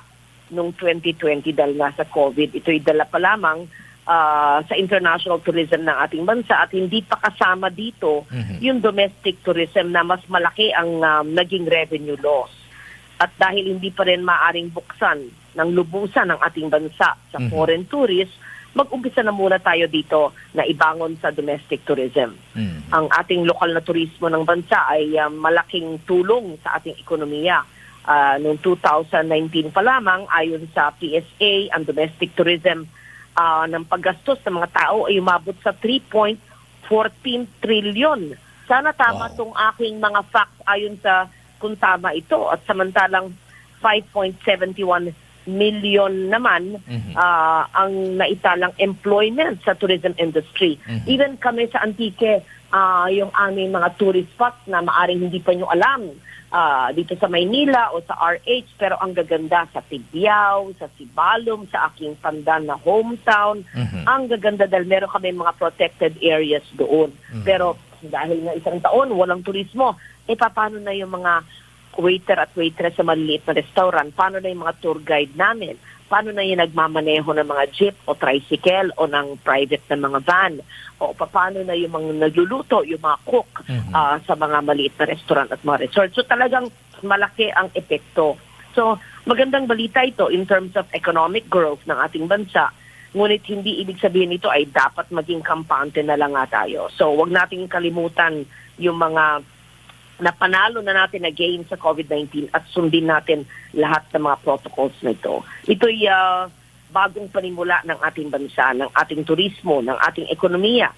noong twenty twenty dahil nga sa COVID. Ito'y dala pa lamang, ah, sa international tourism ng ating bansa at hindi pa kasama dito Mhm. yung domestic tourism na mas malaki ang, ah, naging revenue loss. At dahil hindi pa rin maaring buksan ng lubusan ang ating bansa sa Mhm. foreign tourists, mag-umpisa na muna tayo dito na ibangon sa domestic tourism. Mhm. Ang ating lokal na turismo ng bansa ay, ah, malaking tulong sa ating ekonomiya. Ah, noong two thousand nineteen pa lamang, ayon sa P S A, ang domestic tourism, ah, ng paggastos ng mga tao ay umabot sa three point fourteen trilyon. Sana tama Wow. tong aking mga facts ayon sa kung tama ito. At samantalang five point seventy one million naman Mhm. ah, ang naitalang employment sa tourism industry. Mhm. Even kami sa Antique, ah, yung aming mga tourist spots na maaring hindi pa nyo alam, ah, dito sa Maynila o sa R H, pero ang gaganda sa Tibiao, sa Sibalom, sa aking Pandan na hometown, Mhm. ang gaganda dahil meron kami mga protected areas doon. Mhm. Pero dahil nga isang taon, walang turismo, eh, paano na yung mga waiter at waitress sa maliliit na restaurant? Paano na yung mga tour guide namin? Paano na yung nagmamaneho ng mga jeep o tricycle o ng private na mga van? O paano na yung mga nagluluto, yung mga cook, Mhm. ah, sa mga maliit na restaurant at mga resort? So, talagang malaki ang epekto. So, magandang balita ito in terms of economic growth ng ating bansa. Ngunit hindi ibig sabihin nito ay dapat maging kampante na lang nga tayo. So, wag nating kalimutan yung mga napanalo na natin na game sa COVID nineteen at sundin natin lahat ng mga protocols na ito. Ito'y, ah, bagong panimula ng ating bansa, ng ating turismo, ng ating ekonomiya,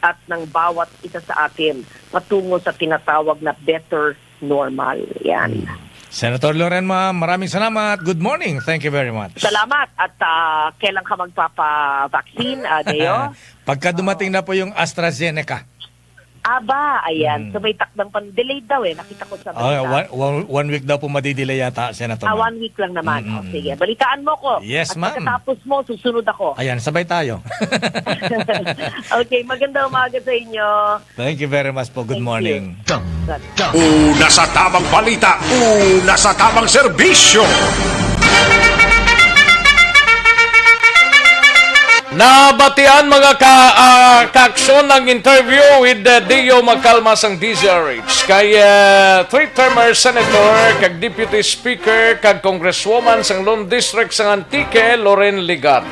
at ng bawat isa sa atin patungo sa tinatawag na better normal. Yan. Mm. Senator Loren, ma'am, maraming salamat. Good morning. Thank you very much. Salamat. At, ah, kailan ka magpapa-vaccine, ah, Deo? Pagka dumating na po yung AstraZeneca. Aba, ayan. Mm. So may takdang pan-, delayed daw eh. Nakita ko sa Oh, balita. one, one, one week daw po madidelay yata, Senator, Ah, ma'am. One week lang naman. Mm, Oh, mm, sige. mm. Balitaan mo ko. Yes, At ma'am. pagkatapos mo, susunod ako. Ayan, sabay tayo. Okay, magandang umaga sa inyo. Thank you very much po. Good Thank you. morning. Una sa tamang balita, una sa tamang serbisyo. Nabatian, mga ka, ah, kaaksyon, ang interview with, uh, Dio Macalma sang D Z R H kay, uh, three-termer senator kag deputy speaker kag congresswoman sang Lone District sang Antique, Loren Legarda.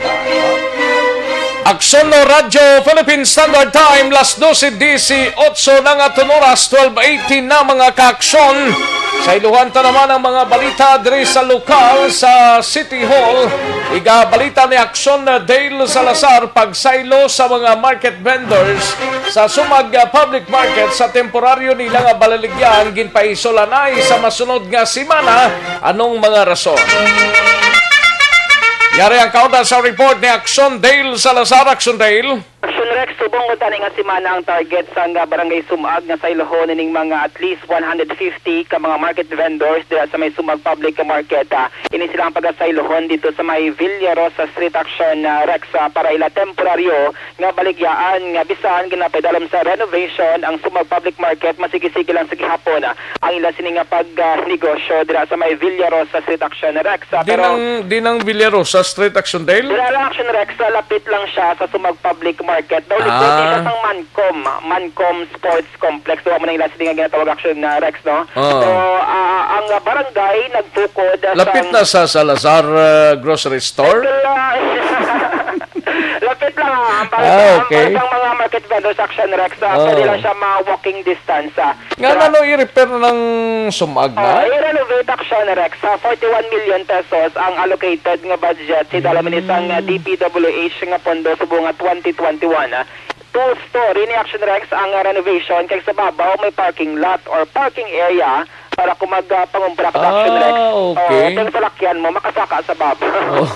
Aksyon no Radyo Philippine Standard Time, las dose dieciocho na nga tunuras, twelve eighteen na, mga kaaksyon. Sa iluhan ta naman ang mga balita diri sa lokal, sa City Hall. Igabalita ni Aksyon Dale Salazar, pagsaylo sa mga market vendors sa Sumag, ah, Public Market sa temporaryo nila nga balaligyan ginpaisolanay sa masunod nga semana. Anong mga rason? Yari ang kaunta sa report ni Aksyon Dale Salazar. Aksyon Dale. Aksyon Rex, subong ko tani nga semana ang target sang, ah, Barangay Sumag nga saylohon ining mga at least one hundred fifty ka mga market vendors diha sa may Sumag Public Market. Ah, ini sila ang pagasaylohon dito sa may Villa Rosa Street. Aksyon, ah, Rex, ah, para ila temporaryo nga baligyaan nga bisan ginapaidalom sa renovation ang Sumag Public Market, masigi-sige lang sa gihapon, ah, ang ila sini nga pag, ah, negosyo dira sa may Villa Rosa Street. Aksyon Rex, ah, Di pero nang, di nang Villa Rosa Street, Aksyon Dale? Dira lang, Aksyon Rex, ah, lapit lang siya sa Sumag Public Market. Daw likod Ah. siya sang Mancom, Mancom Sports Complex. Daw mo na ila sini nga ginatawag, Aksyon, ah, Rex, no? Oo. So, ah, ang, ah, barangay nagtukod, ah, Lapit sang na sa Salazar, ah, Grocery Store? Ito lang. Lapit lang, ah. Ang Ah, okay. Ang mga market vendors, Aksyon Rex, ah, Oo. pwede lang siya ma-walking distance, ah. Nga Pero na no i-repair ng Sumag na? Oh, i-renovate, Aksyon Rex, sa forty-one million pesos ang allocated nga budget sa dalom ini sang, ah, Mm. D P W H nga pondo subong nga twenty twenty-one, ah. Two-story ni, Aksyon Rex, ang, ah, renovation, kay sa babaw may parking lot or parking area para kung mag, ah, pangumpra ka, Aksyon Rex. Ah, okay. Oh, kung salakyan mo, makasaka sa babaw. Oh.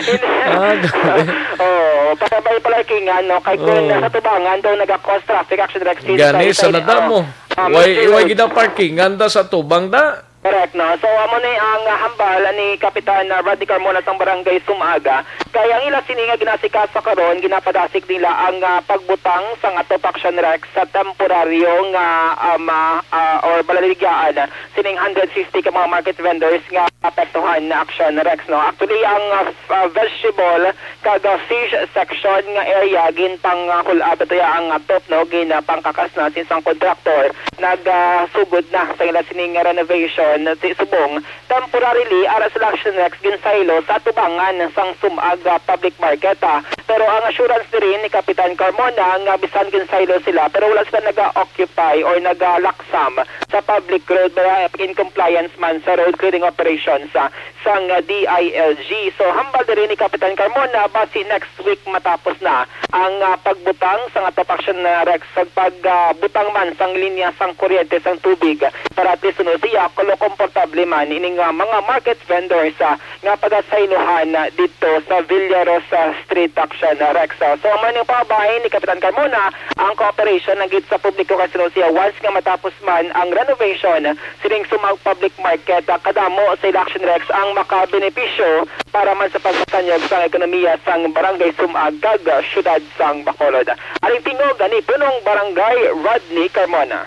Hindi. Ah, grabe. Oh, para may parkingan, no? Kay kung Oh. nasa tubangan daw nag-cause traffic, Aksyon Rex, Gani, sa sa nadamo. Oh. Ah, Way, Mister way Rose. Gid ang parkingan da sa tubang da. Correct, no? So, amo ni ang, ah, hambal ni Kapitan, ah, Rodney Carmona sang Barangay Sumag. Kay ang ila sini nga ginaasikaso karon, ginapadasig nila ang, ah, pagbutang sang atop, Aksyon Rex, sa temporaryo nga, um, ah, ah, or balaligyaan sining hundred fifty ka mga market vendors nga apektuhan na, Aksyon Rex, no? Actually, ang, ah, f-, ah, vegetable kag, ah, fish section nga area ginpang, ah, hul-ab ito ya ang atop, no? Ginapangkakas na sang kontraktor. Nagasugod na sa ila sining renovation si subong temporarily ara sa Action Rex ginsaylo sa tubangan sang Sumag, ah, Public Market, ah. Pero ang assurance diri ni Kapitan Carmona nga bisan ginsaylo sila, pero wala sila naga-occupy or nagalaksam sa public road, ah, in compliance man sa road clearing operations, ah, sang, ah, D I L G. So, hambal diri ni Kapitan Carmona, basi next week matapos na ang, ah, pagbutang sang atop Action, ah, Rex, sa pag, ah, butang man sang linya sang kuryente sang tubig para at least, no, siya kulo komportable man ining, ah, mga market vendors, ah, nga pagasaylohan, ah, didto sa Villa Rosa Street, Action, ah, Rex. Ah, so, amo ni pabay ni Kapitan Carmona ang cooperation na gid sa publiko kay, no, siya once nga matapos man ang renovation sining Sumag Public Market, ah, kadamo sa ila, Action Rex, ang makabenepisyo para man sa pagpasanyog sang ekonomiya sang Barangay Sumag kag, ah, siyudad sang Bacolod. Aring tingog ni Punong Barangay Rodney Carmona.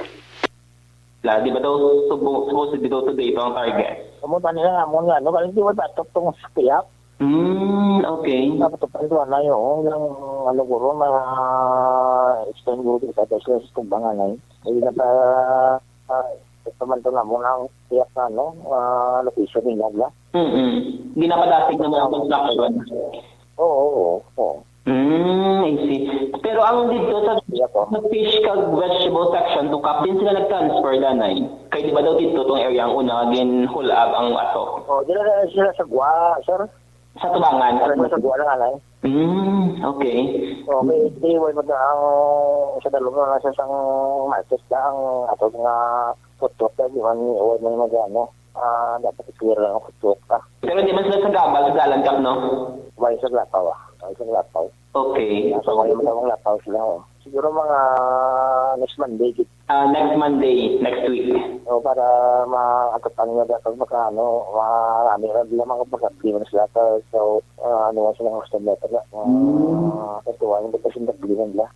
La, di ba daw subo-, supposed to be daw today ito ang target? Amo ba nila, amo nga, no? Kasi di ba dapat tong sa kiyap? Hmm, okay. Dapat ito pa ito, ano, yung, yung, ano, guro, ma-extend guro sa atas sa tumbangan, eh. Hindi na pa, ah, ito man ito na, muna ang kiyap na, no? Ah, location nila, bla? Mm-mm. Ginapadasig ng mga construction. Oo, oo, oo. Mm, I see. Pero ang dito sa, Yeah, po. sa fish kag vegetable section, to Captain sila nag-transfer, danay. Kay di ba daw dito tong area ang una nga ginhulab ang ato? Oh, dila na sila sa Gwa, sir. Sa Tubangan. Sa Tubangan, sa Gwa lang, anay. Mm, okay. Oh, may, di, wala mo na ang sa dalom na sa isang market na ang ato nga food truck na, di man, wala mo na ano. Ah, dapat i-clear lang ang kutok, ah. Pero di man sila sa gabal, sa dalan, Kap, no? May sa Lapaw, ah. May sa Lapaw. Okay. Nasa may mga Lapaw sila, oh. Siguro mga next Monday, gid. Ah, next Monday, next week. O, para maagatan nga dapat maka, ano, marami na sila, mga pagkakliwan sila sa, sa, ah, ano, sa mga customer, ah, Hmm. Sa tuwan, ba't kasi nagliwan nila?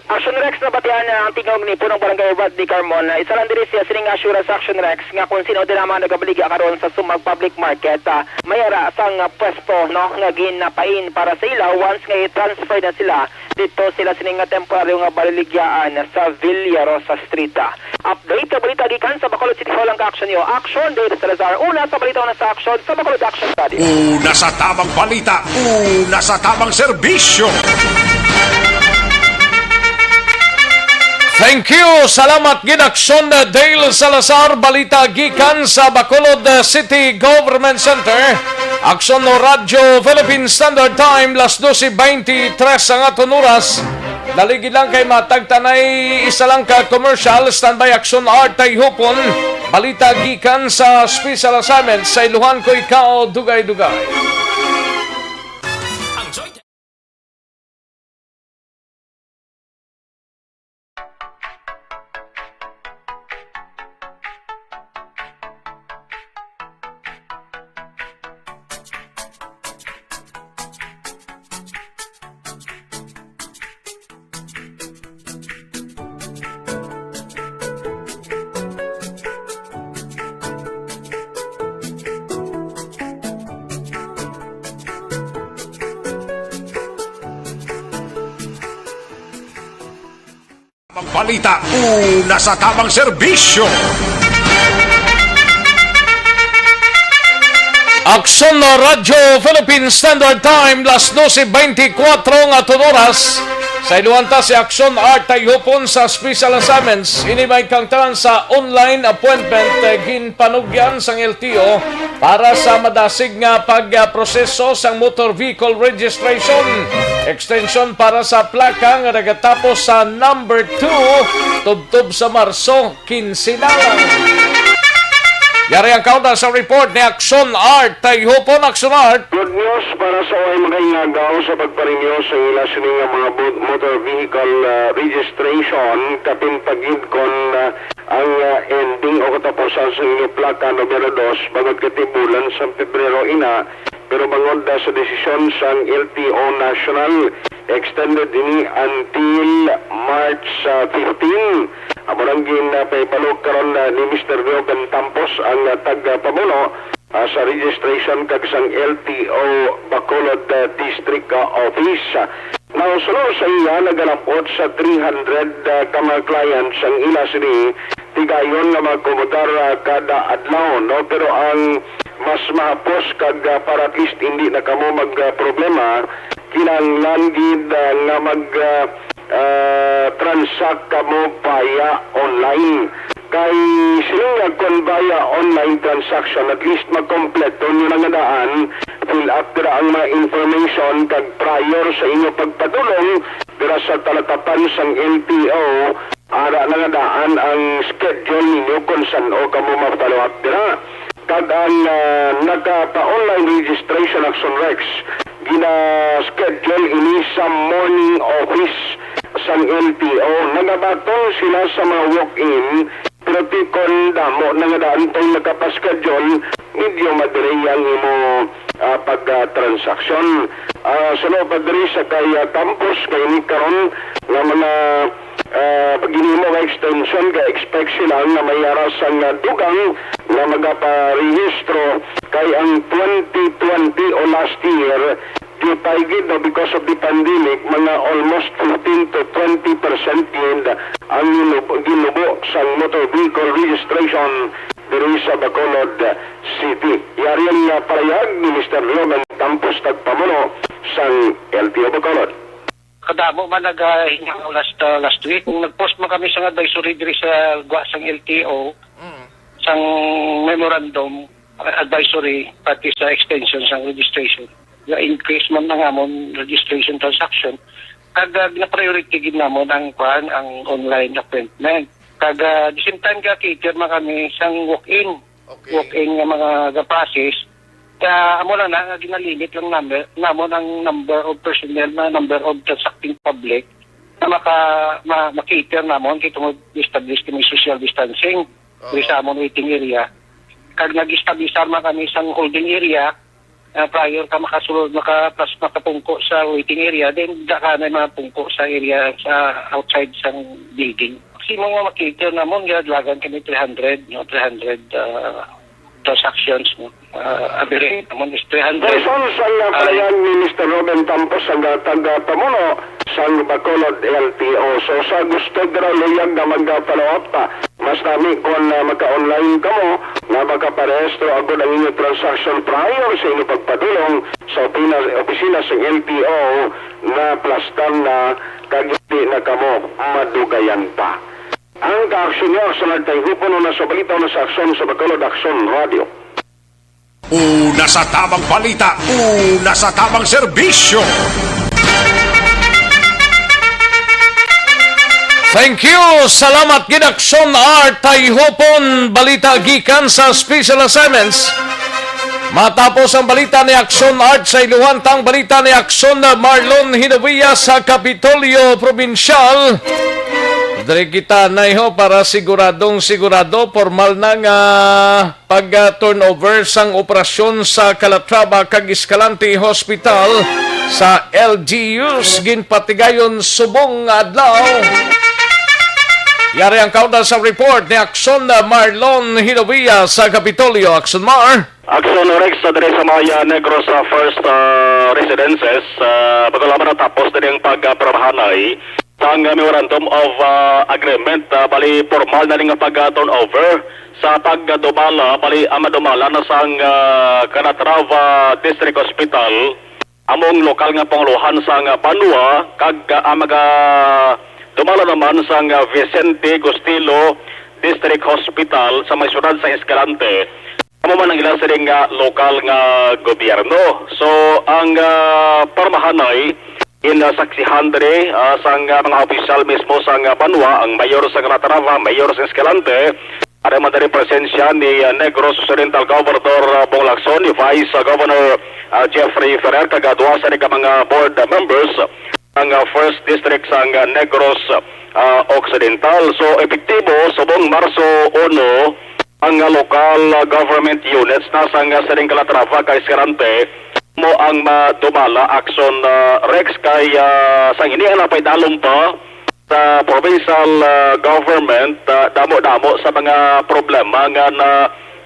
Action Rex, nabatian na ang tingog ni Punong Barangay Rodney Carmona. Isa lang diri siya sining assurance, Action Rex, nga kung sino din ang mga nagabaligya karon sa Sumag Public Market, ah, may ara sang, ah, pwesto, no, nga ginapain para sa ila once nga i-transfer na sila dito sila sining nga temporaryo nga baliligyan sa Villa Rosa Street. Ah, update ka balita gikan sa Bacolod City Hall ang ka-action niyo. Action, David Salazar. Una sa balita, una sa action, sa Bacolod Action Study. Una sa tamang balita, una sa tamang serbisyo. Thank you. Salamat gid, Aksyon Dale Salazar. Balita gikan sa Bacolod City Government Center. Aksyon Radyo Philippine Standard Time, las doce veintitrés ang aton oras. Dali gid lang kay matagtanay isa lang ka commercial. Standby, Aksyon Art Tayhupon. Balita gikan sa Special Assignment sa Ilohan ko ikaw, dugay-dugay. Magbalita una sa tamang serbisyo. Aksyon na Radyo Philippine Standard Time, las doce veinticuatro nga aton oras. Sa iluhan ta si Aksyon Art Tayhupon sa Special Assignments. Ini may kangtaran sa online appointment, eh, ginpanugyan sang L T O para sa madasig nga pagproseso sang motor vehicle registration. Extension para sa plaka nga nagatapos sa number two, tubtob sa Marso quince na lang. Yari ang kauna sa report ni Aksyon Art. Tayhupon, Aksyon Art. Good news para sa way makaingagaw sa pagparenew sa ila sini nga mga bo-, motor vehicle, ah, registration, kapin pagid kon, ah, ang, ah, ending o katapusan sa inyo plaka numero dos, bangod katibulan sa Pebrero ina, pero bangod, ah, sa desisyon sang L T O National, extended ini until March, ah, fifteen. Amo nang gin, ah, pahibalo karon, ah, ni Mister Reuben Tampos, ang, ah, tag-, ah, pamuno, ah, sa registration kag sang L T O Bacolod, ah, District, ah, Office. Now, suno sa iya, nagalabot sa three hundred, ah, ka mga clients ang ila sini tigayon nga mag-commutar, ah, kada adlaw, no? Pero ang mas mahapos kag, ah, para at least hindi na kamo mag, ah, problema, kinahanglan gid, ah, nga mag, ah, ah, transact kamo via online. Kay siling nga kon via online transaction, at least makompleto nyo na nga daan, fill up dira ang mga information, kag prior sa inyo pagpadulong dira sa talatapan sang L T O, ara na nga daan ang schedule ninyo kon san-o kamo ma-follow up dira. Kag ang, ah, nagapa-online registration, Action Rex, gina-schedule ini sa morning office sang L T O. Nagabaton sila sa mga walk-in, pero ti kon damo na nga daan tong nagapa-schedule, medyo madelay ang imo, ah, pag, ah, transaksyon. Ah, suno pa diri sa kay, ah, campus, kay ini karon nga mga ah, pag-inimo nga extension, ga-expect sila nga may ara sang, ah, dugang nga magaparehistro, kay ang twenty twenty o last year, due pa gid, no, because of the pandemic, mga almost fifteen to twenty percent gid ang ginubo, ginubo sang motor vehicle registration diri sa Bacolod City. Yari ang, ah, pahayag ni Mister Roman Campos, tagpamuno sang L T O Bacolod. Kadamo man nagahingaw last, uh, last week. Nag-post man kami sang advisory diri sa gwa sang L T O, Mm. sang memorandum, uh, advisory, pati sa extension sang registration. Ga-increase man ang amon registration transaction. Kag, uh, gina-priority gid namon ang, kuan, ang online appointment. Kag, uh, the same time, ga-cater man kami sang walk-in. Okay. Walk-in nga mga ga-process. Kaya amo lang na nga ginalimit lang number, namon ang number of personnel na number of transacting public na maka, ma, ma-cater namon kay tungod establish kami social distancing Oo. diri sa amon waiting area. Kag nag-establish man kami sang holding area, ah, prior ka makasulod, maka, pas, makapungko sa waiting area, then da ka na mga pungko sa area sa outside sang building. Kasi mga ma-cater namon, galagan kami three hundred, no, three hundred, ah, transactions, no? Ah, average naman is three hundred. Version sa nga Ah. pahayag ni Mister Roben Tampos, ang, ah, taga-pamuno sang Bacolod L T O. So, sa gusto dira luyag nga mag-follow up pa, mas nami kung, ah, maka-online kamo nga makaparehistro agud ang inyo transaction prior sa inyo pagpadulong sa opina-, opisina sa L T O na plastar na kag Di na kamo madugayan pa. Ang kaaksyon niyo, Aksyon Art Tayhupon, una sa balita, una sa aksyon, sa Bacolod Aksyon Radio. Una sa tamang balita, una sa tamang serbisyo. Thank you. Salamat gid, Aksyon Art Tayhupon. Balita gikan sa Special Assignments. Matapos ang balita ni Aksyon Art, sa iluhan tang balita ni Aksyon Marlon Hinovia sa Kapitolyo Provincial. Diri kita, Nay, ho, para siguradong sigurado, formal na nga pag-turnover sang operasyon sa Calatrava kag Escalante Hospital sa L G Us ginpatigayon subong nga adlaw. Yari ang kaunda sa report ni Aksyon Marlon Hinovia sa Kapitolyo. Aksyon Mar. Aksyon Rex, sa diri sa may, ah, Negros, ah, First, ah, Residences, ah, bago lamang natapos diri ang pagpirmahanay sang Memorandum of, ah, Agreement, ah, bali, formal na ni nga pag-turnover sa pagdumala, bali, ang madumala na sang, ah, Calatrava District Hospital, among lokal nga pangulohan sang banwa, kag, ah, ang maga-, dumala naman sang, ah, Vicente Gustilo District Hospital sa may siyudad sa Escalante. Amo man ang ila siling nga lokal nga gobyerno. So, ang, ah, pirmahanay, ginasaksihan diri, ah, sang, ah, mga opisyal mismo sang, ah, banwa, ang mayor sang Calatrava, mayor sang Escalante, ari man diri presensya ni, ah, Negros Occidental Governor, ah, Bong Lacson, ni Vice, ah, Governor, ah, Jeffrey Ferrer, kag, ah, duha sa ka mga board, ah, members ang, ah, First District sang, ah, Negros, ah, Occidental. So, epektibo subong Marso uno, ang, ah, lokal, ah, government units na sang, ah, siling Calatrava kag Escalante mo ang madumala, Aksyon, ah, Rex, kay, ah, sang ini nga napaidalom pa sa provincial, ah, government, ah, damo-damo sa mga problema nga na,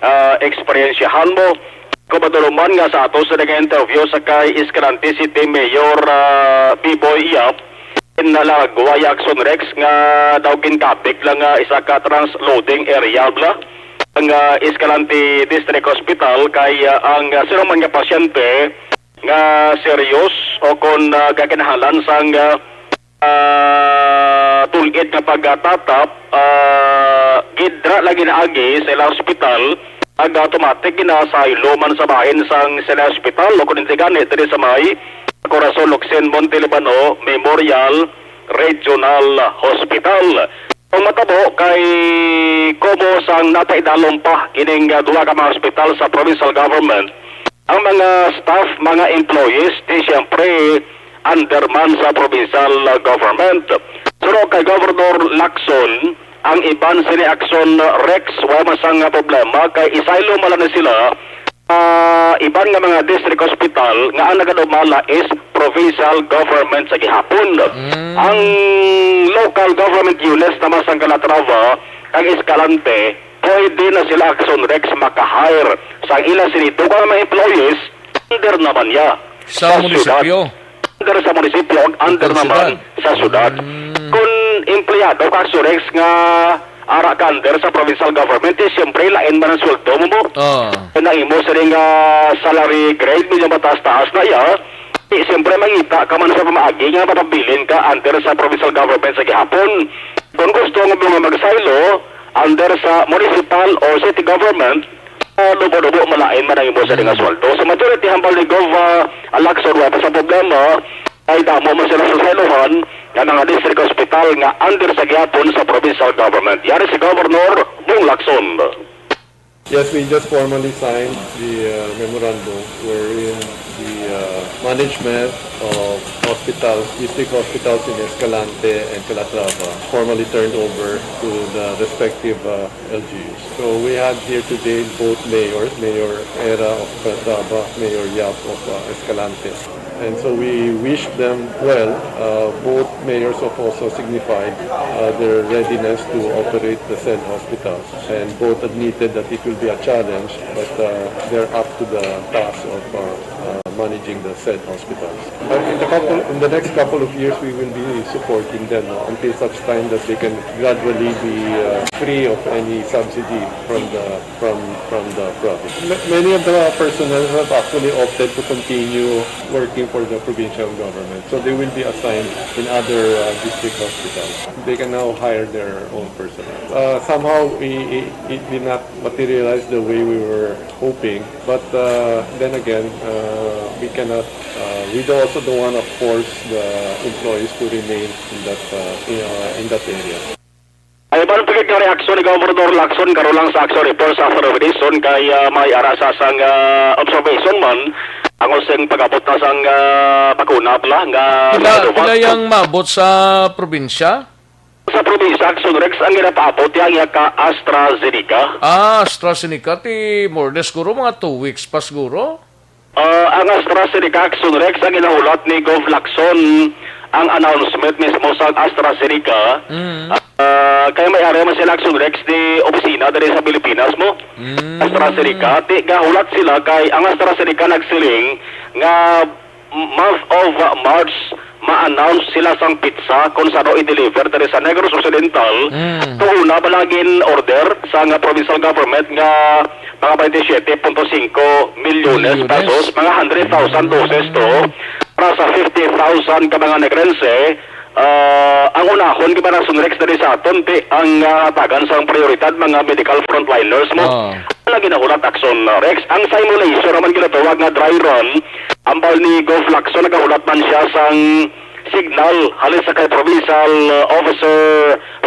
ah, eksperyensyahan mo. Kung madulom man nga sa ato sa nag-interview sa kay Escalante City Mayor, ah, Biboy Yap, nalagway, Aksyon Rex, nga daw ginkapit lang nga isa ka transloading area bala ang, ah, Escalante District Hospital kay, ah, ang, ah, sino man nga pasyente nga serious o kon, ah, gakinahanglan sang, ah, ah, tul-id nga pagtatap, ah, gidra lang ginaagi sa ilang ospital, ag automatic ginasaylo man sa bahin sang sila ospital, o kung hindi gani, diri sa may Corazon Locsin Monte Libano Memorial Regional Hospital. Ang matabo kay kumo sang napaidalom pa kining, ah, duha ka mga ospital sa provincial government, ang mga staff, mga employees, di siyempre under man sa provincial, ah, government. Suno kay Governor Lacson, ang iban sini, Aksyon Rex, wa man sang problema kay isaylo man lang ni sila, ah, iban nga mga district hospital nga ang nagadumala is provincial government sa gihapon. Mm. Ang local government units naman sang Calatrava kag Escalante, pwede na sila, Aksyon Rex, maka-hire sang ila sini dugang mga employees under naman niya Sa sa syudad. Munisipyo. Under sa munisipyo, ag under Under naman syudad. Sa syudad. Mm. Kung empleyado ka, Aksyon Rex, nga ara ka under sa provincial government, eh, siyempre, lain man ang sweldo mo mo. Ah. Kung ang imo sining, ah, salary grade, medyo mataas-taas na iya, eh, siyempre, mangita ka man sa pamaagi nga mapabilin ka under sa provincial government sa gihapon. Kung gusto mo nga magsaylo under sa municipal or city government, ah, dubo-dubo, malain man ang imo sa nga sweldo. So, majority hambal ni Gov, ah, Lacson, wa pa sa problema, ay damo man sila sa saylohan nga mga district hospital nga under sa gihapon sa provincial government. Yari si Governor Bong Lacson. Yes, we just formally signed the, uh, memorandum wherein the, uh, management of hospitals, district hospitals in Escalante and Calatrava, formally turned over to the respective, uh, L G Us. So we had here today both mayors, Mayor Era of Calatrava, Mayor Yap of, uh, Escalante. And so we wish them well. Uh, both mayors have also signified, uh, their readiness to operate the said hospitals. And both admitted that it will be a challenge, but, uh, they're up to the task of, uh, uh, managing the said hospitals. Uh, in the couple, in the next couple of years, we will be supporting them, no, until such time that they can gradually be, uh, free of any subsidy from the, from, from the province. Ma- many of the personnel have actually opted to continue working for the provincial government, so they will be assigned in other, uh, district hospitals. They can now hire their own personnel. Uh, somehow, it, it, it did not materialize the way we were hoping. But, uh, then again, uh, we cannot, uh, we do also don't want to force the employees to remain in that, uh, in, uh, in that area. Ay, balo pa gid nga reaksyon ni Gobernador Lacson karon lang sa action report sa Afro Edison kay, ah, may ara sa sang, ah, observation man ang using pag-abot na sang, ah, bakuna pala nga Pila, nalubat. Pila yang maabot sa probinsya? Sa probinsya, Action Rex, ang ginapaabot niya ang iya ka AstraZeneca. Ah, AstraZeneca, ti more or less siguro mga two weeks pa siguro. Ah, ang AstraZeneca, Action Rex, ang ginahulat ni Gov Lacson, ang announcement mismo sa AstraZeneca. Mm. Ah, kaya may area man sila, Action Rex, di opisina diri sa Pilipinas mo. Mm. AstraZeneca, ti gahulat sila kay ang AstraZeneca nagsiling nga month of March, ma-announce sila sang petsa kung sano i-deliver diri sa Negros Occidental. Mm. Kung una ba lagi in order sa nga provincial government nga mga twenty-seven point five milyones Milyones. Pesos, mga hundred thousand doses to, para sa fifty thousand ka mga Negrense. Ah, ang unahon, di ba, na Sunrex diri sa aton, ti ang, ah, hatagan sang prioridad mga medical frontliners mo. Ah. Ang ginahulat, Action Rex, ang simulation naman ginatawag nga dry run, ambal ni Gov Lacson, nagahulat man siya sang signal halin sa kay Provincial, uh, Officer,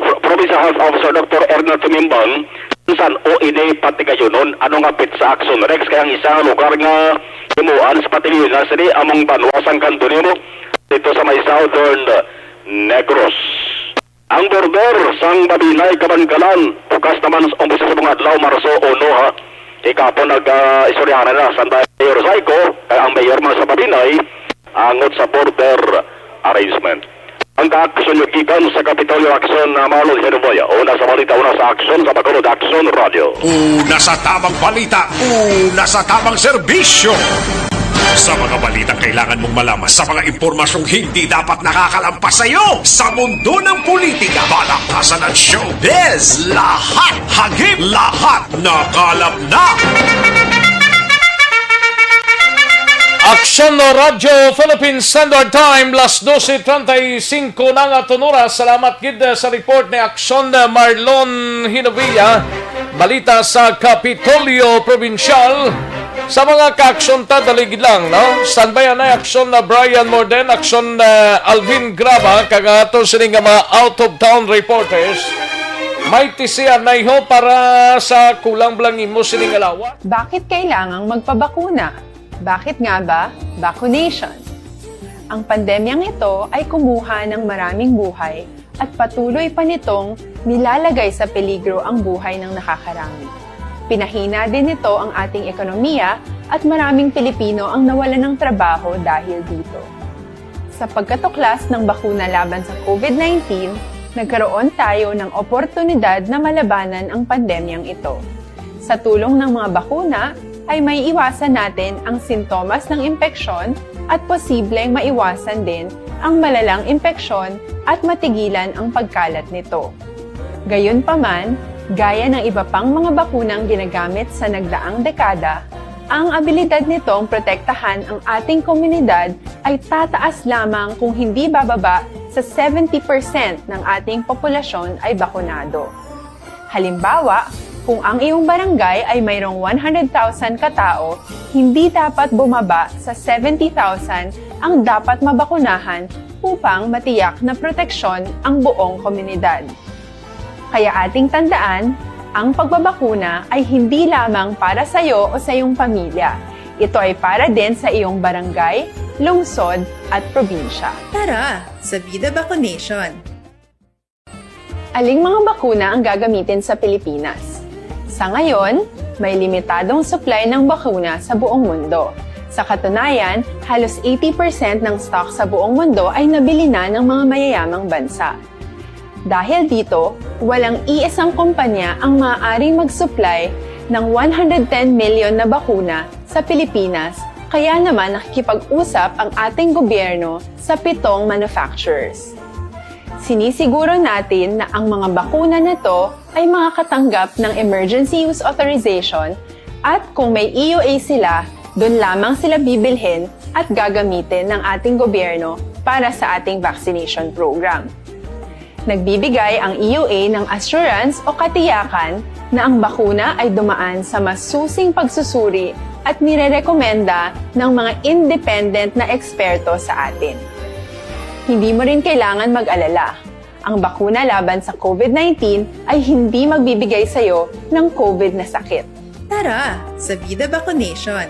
Pro-, Provincial Health Officer Doctor Erna Tumimbang, san-o ini patigayunon, ano nga petsa, Action Rex, kay ang isa nga lugar nga himuan sa patigayunan sini among banwa sang Kanto Nimo, dito sa may Southern Negros. Ang border sang Mabinay, Kabankalan, bukas naman sa umpisa sa mga adlaw, Marso uno, ha. Ikapon nag, ah, istoryahan na sa Mayor Zyko, kay ang mayor man sa Mabinay, angot sa border arrangement. Ang kaaksyon nyo gikan sa Kapitolyo Aksyon na Marlon Herboya. Una sa balita, una sa aksyon sa Bacolod Aksyon Radio. Una sa tamang balita, una sa tamang serbisyo. Sa mga balitang kailangan mong malaman, sa mga impormasyong hindi dapat nakakalampas sa iyo, sa mundo ng politika, balakasan at showbiz, lahat hagip, lahat nakalap na. Aksyon Radyo Philippines Standard Time, las dose treinta y cinco na nga aton oras. Salamat gid, eh, sa report ni Aksyon, eh, Marlon Hinovilla. Balita sa Kapitolyo Provincial. Sa mga kaaksyon ta, dalig lang, no? Standby anay, Aksyon na Brian Morden, Aksyon na Alvin Graba, kag ato sini nga mga out-of-town reporters. May tisian na iho para sa kulang blang imo sini nga lawas. Bakit kailangang magpabakuna? Bakit nga ba vaccination? Ang pandemyang ito ay kumuha ng maraming buhay at patuloy pa nitong nilalagay sa peligro ang buhay ng nakakarami. Pinahina din nito ang ating ekonomiya at maraming Pilipino ang nawalan ng trabaho dahil dito. Sa pagkatuklas ng bakuna laban sa COVID nineteen, nagkaroon tayo ng oportunidad na malabanan ang pandemyang ito. Sa tulong ng mga bakuna, ay maiiwasan natin ang sintomas ng impeksyon at posibleng maiwasan din ang malalang impeksyon at matigilan ang pagkalat nito. Gayunpaman, gaya ng iba pang mga bakunang ginagamit sa nagdaang dekada, ang abilidad nitong protektahan ang ating komunidad ay tataas lamang kung hindi bababa sa seventy percent ng ating populasyon ay bakunado. Halimbawa, kung ang iyong barangay ay mayroong one hundred thousand katao, hindi dapat bumaba sa seventy thousand ang dapat mabakunahan upang matiyak na proteksyon ang buong komunidad. Kaya ating tandaan, ang pagbabakuna ay hindi lamang para sa iyo o sa iyong pamilya. Ito ay para din sa iyong barangay, lungsod, at probinsya. Tara, sa Vida Vaccination! Aling mga bakuna ang gagamitin sa Pilipinas? Sa ngayon, may limitadong supply ng bakuna sa buong mundo. Sa katunayan, halos eighty percent ng stock sa buong mundo ay nabili na ng mga mayayamang bansa. Dahil dito, walang iisang kumpanya ang maaaring mag-supply ng one hundred ten million na bakuna sa Pilipinas, Kaya naman nakikipag-usap ang ating gobyerno sa pitong manufacturers. Sinisiguro natin na ang mga bakuna na to ay makakatanggap ng emergency use authorization at kung may E U A sila, doon lamang sila bibilhin at gagamitin ng ating gobyerno para sa ating vaccination program. Nagbibigay ang E U A ng assurance o katiyakan na ang bakuna ay dumaan sa masusing pagsusuri at nirerekomenda ng mga independent na eksperto sa atin. Hindi mo rin kailangan mag-alala. Ang bakuna laban sa COVID nineteen ay hindi magbibigay sa iyo ng COVID na sakit. Tara sa Vida Vaccination!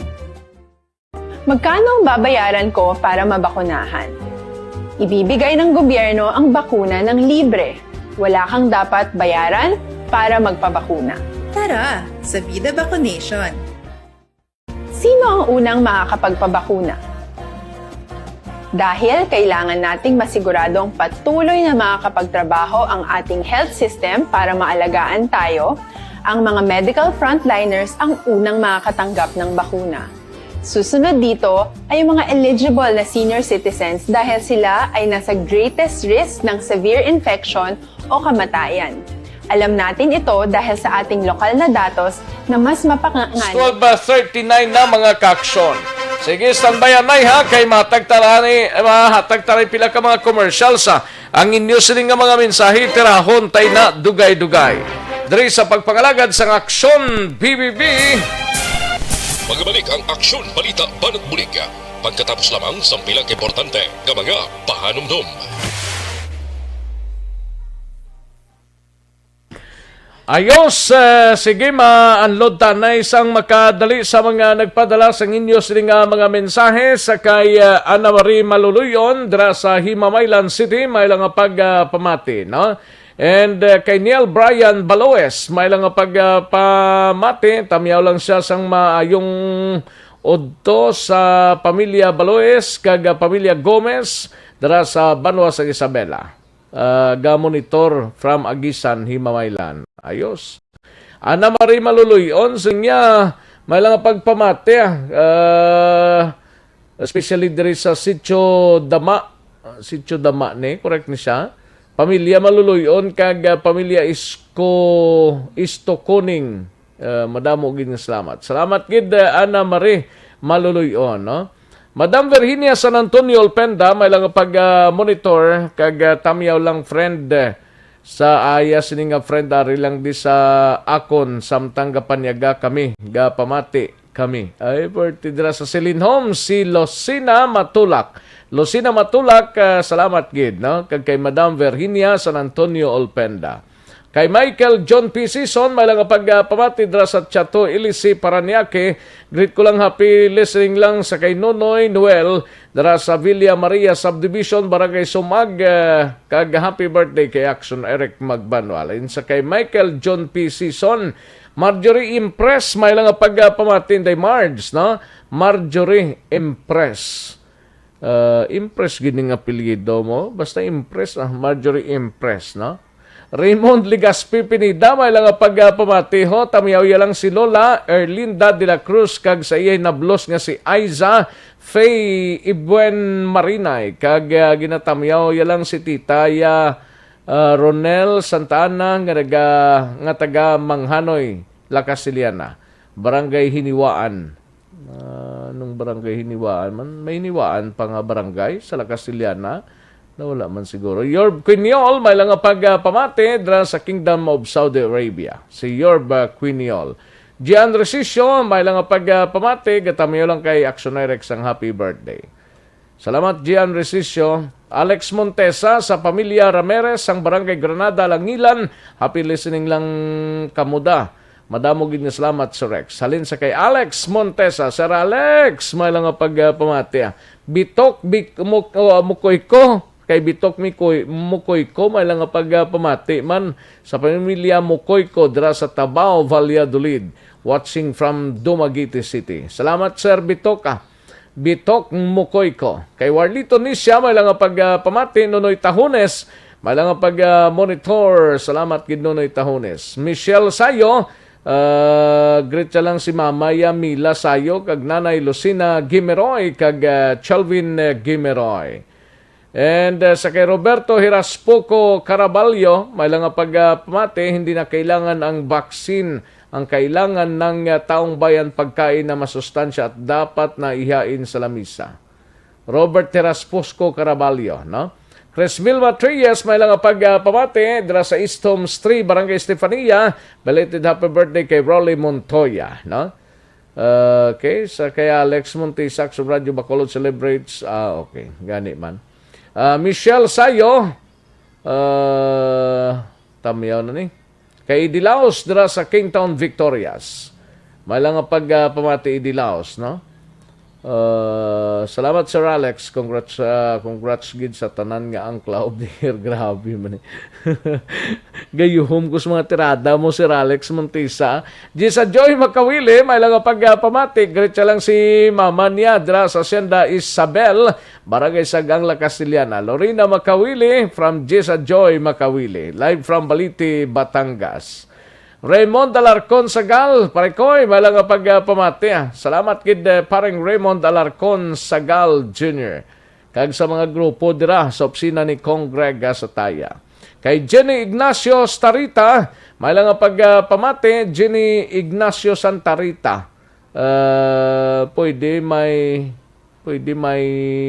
Magkano ang babayaran ko para mabakunahan? Ibibigay ng gobyerno ang bakuna ng libre. Wala kang dapat bayaran para magpabakuna. Tara sa Vida Vaccination! Sino ang unang makakapagpabakuna? Dahil kailangan nating masiguradong patuloy na makakapagtrabaho ang ating health system para maalagaan tayo, ang mga medical frontliners ang unang makakatanggap ng bakuna. Susunod dito ay ang mga eligible na senior citizens dahil sila ay nasa greatest risk ng severe infection o kamatayan. Alam natin ito dahil sa ating lokal na datos na mas mapangangan. Twelve thirty-nine na, mga kaaksyon. Sige, standby anay ha, kay matag tara ni, mahatag tara ni pila ka mga commercials ha. Ang inyo sini nga mga mensahe, tirahon tay na dugay-dugay. Diri sa pagpangalagad sang Aksyon B B B. Magabalik ang Aksyon Balita Banat Bulig. Pagkatapos lamang sang pila ka importante nga mga pahanumdom. Ayos, eh, sige, ma-unload tanay sang makadali sa mga nagpadala sang inyo sini nga mga mensahe sa kay, eh, Ana Marie Maluluyon dira sa Himamaylan City, may lang nga pagpamati, no? And, eh, kay Neil Brian Baloes, may lang nga pagpamati, tamyaw lang siya sang maayong udto sa pamilya Baloes kag, ah, pamilya Gomez dira sa banwa sang Isabela. Ah, ga-monitor from Aguisan, Himamaylan. Ayos. Ana Marie Maluluy-on, siya may lang pagpamati, ah, ah, especially diri sa Sitio Dama. Ah, Sitio Dama ni, correct ni siya. Pamilya Maluluy-on kag, ah, pamilya Isko, Istokuning. Ah, madamo gid nga salamat. Salamat gid, ah, Ana Marie Maluluy-on, no? Madam Virginia San Antonio Olpenda, may lang pag, ah, monitor kag, ah, tamyaw lang, friend, eh, sa aya sini nga friend, ari lang di sa akon, samtang gapanyaga kami, gapamati kami. Ay, birthday dira sa Celine Home, si Lucina Matulak. Lucina Matulak, ah, salamat gid, no? Kag kay Madam Virginia San Antonio Olpenda. Kay Michael John P. Season, may lang pagpamati dira sa Chato Ilisi, Parañaque. Greet ko lang, happy listening lang sa kay Nonoy Noel dira sa Villa Maria Subdivision, Barangay Sumag, eh, kag happy birthday kay Action Eric Magbanwal. In sa kay Michael John P. Season, Marjorie Impress, may lang pagpamati, Inday Marge, no? Marjorie Impress. Ah, Impress gid ning apelyido mo. Basta Impress, ah, Marjorie Impress, no? Raymond Legaspi Pineda, may lang nga pagpamati, ho. Tamyaw ya lang si Lola Erlinda de la Cruz kag sa iyay nablos nga si Aiza Faye Ibuen Marinay, kag, ah, ginatamyaw ya lang si Tita ya, ah, Ronel Santa Ana nga naga-, nga taga Manghanoy, La Castellana, Barangay Hiniwaan. Ah, anong barangay Hiniwaan man? May Hiniwaan pa nga barangay sa La Castellana. Nawala man siguro. Yorb Quiñol, may lang nga pagpamati dira sa Kingdom of Saudi Arabia. Si Yorb, ah, Quiñol. Gian Resicio, may lang nga pagpamati, gatamyaw lang kay Action Rex ang happy birthday. Salamat, Gian Resicio. Alex Montesa sa pamilya Ramirez sang Barangay Granada, Langilan. Happy listening lang kamo da. Madamo gid nga salamat, Sir Rex. Halin sa kay Alex Montesa, Sir Alex, may lang nga pagpamati, ah. Bitok, bik-, muk-, oh, Mukoy ko. Kay Bitok Mikoy, Mukoy ko, may lang nga pagpamati man sa pamilya Mukoy ko dira sa Tabaw, Valladolid. Watching from Dumaguete City. Salamat, Sir Bitok, ah. Bitok Mukoy ko. Kay Warlito Nisya, may lang nga pagpamati, Nonoy Tahones, may lang nga pag, ah, monitor. Salamat gid, Nonoy Tahones. Michelle Sayo, Ah, greet siya lang si Mama Yamila Sayo, kag Nanay Lucina Gimeroy, kag, ah, Chalvin, eh, Gimeroy. And, ah, sa kay Roberto Hiraspoco Caraballo, may lang nga pag, ah, pamati, hindi na kailangan ang vaccine. Ang kailangan ng, ah, taong bayan pagkain na masustansya at dapat na ihain sa lamisa. Robert Terasposco Caraballo, no? Chris Vilma Trias, may lang nga pag, ah, pamati, dira sa East Homes three, Barangay Estefania. Belated happy birthday kay Rolly Montoya, no? Okay, sa kay Alex Montisac sa Radyo Bacolod celebrates, ah, okay, gani man. Ah, Michelle Sayo, ah, tamyaw na ni. Kay Dilaos dira sa Kingtown, Victorias. May lang nga pag, ah, pamati Dilaos, no? Ah, salamat, Sir Alex. Congrats, ah, congrats gid sa tanan nga angkla of the year. Grabe man eh. Gayuhom ko sa mga tirada mo, Sir Alex Montisa. Jisa Joy Makawili, may lang nga pag, ah, pamati. Greet siya lang si mama niya dira sa Hacienda Isabel, Barangay Sagang, La Castellana. Lorena Makawili from Jisa Joy Makawili. Live from Balite, Batangas. Raymond Alarcon Sagal, pare ko, may lang nga pag, ah, pamati, ah. Salamat gid, eh, pareng Raymond Alarcon Sagal Junior, kag sa mga grupo dira sa opisina ni Cong Greg Gasataya. Kay Jenny Ignacio Starita, may lang nga pag, ah, pamati, Jenny Ignacio Santarita. Ah, pwede may, pwede may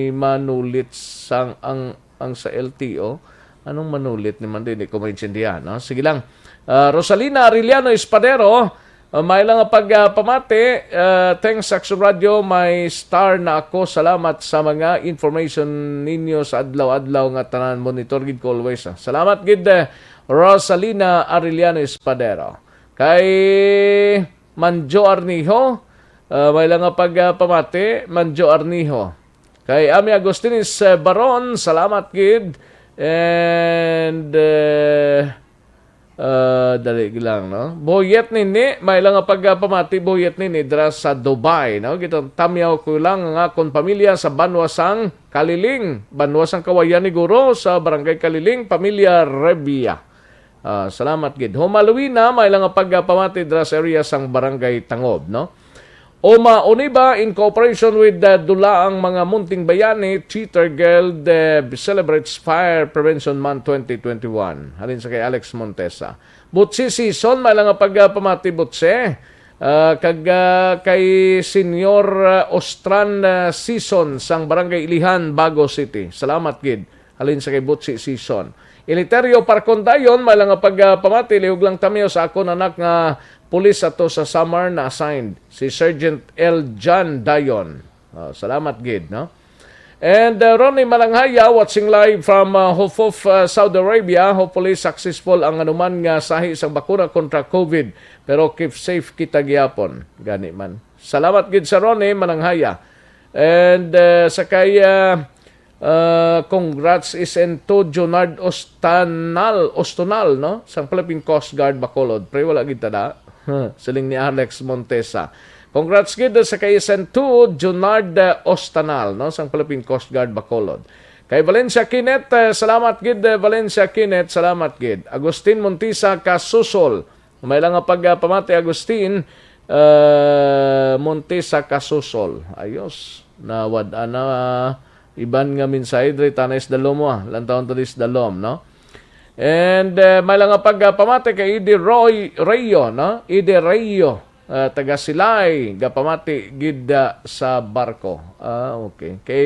manulit sang ang, ang sa L T O. Anong manulit naman din? Di ko maintindihan, no? Sige lang. Ah, Rosalina Arellano Espadero, ah, may lang nga pag, ah, pamati. Ah, thanks, Action Radio. May star na ako. Salamat sa mga information ninyo sa adlaw-adlaw nga tanan. Monitor gid ko always, ah. Salamat gid, eh, Rosalina Arellano Espadero. Kay Manjo Arnijo, ah, may lang nga pag, ah, pamati, Manjo Arnijo. Kay Ami Agustines, eh, Baron, salamat gid. And, eh, ah, dali lang, no? Boyet Nini, may lang nga pag, ah, pamati, Boyet Nini, dira sa Dubai, no? Kita tamyaw ko lang ang akon pamilya sa banwa sang Kaliling, banwa sang Kawayan ni Guro, sa Barangay Kaliling, pamilya Revia. Ah, salamat gid. Homaluina, may lang nga pagpamati dira sa area sang Barangay Tangob, no? Oma Oniba, in cooperation with the Dula ang mga Munting Bayani, Cheater Guild, eh, celebrates Fire Prevention Month twenty twenty-one. Halin sa kay Alex Montesa. Butsi Season, may lang nga pagpamati, Butsi. Ah, kag, ah, kay Senyor, ah, Ostran, ah, Season sang Barangay Ilihan, Bago City. Salamat gid. Halin sa kay Butsi Season. Eleuterio Parcon Dayon, may lang nga pagpamati, lihog lang tamyaw sa akon anak nga pulis ato sa Samar na-assigned, si Sergeant L. John Dayon. Oh, salamat gid, no? And, uh, Ronnie Malanghaya, watching live from, uh, Hof Hof, uh, Saudi Arabia. Hopefully, successful ang anuman nga sahi sang bakuna kontra COVID. Pero keep safe kita gihapon. Gani man. Salamat gid sa Ronnie Malanghaya. And, uh, sa kay, uh, Uh, congrats is to Junard Ostanal, Ostonal, no? Sang Philippine Coast Guard Bacolod. Pre, wala gid tada. Siling ni Alex Montesa. Congrats gid sa kay S N two, Junard, uh, Ostanal, no? Sang Philippine Coast Guard Bacolod. Kay Valencia Kinet, uh, salamat gid, uh, Valencia Kinet, salamat gid. Agustin Montisa Kasusol. May lang nga pagpamati, Agustin, uh, Montisa Kasusol. Ayos. Nawad-an na, uh, iban nga mensahe diri, tanay sa dalom mo, ah. Lantawon ta diri sa dalom, no? And, uh, may lang nga pagpamati kay Idi Roy Rayo, no? Idi Rayo, uh, taga Silay, gapamati gid, uh, sa barko. Ah, okay. Kay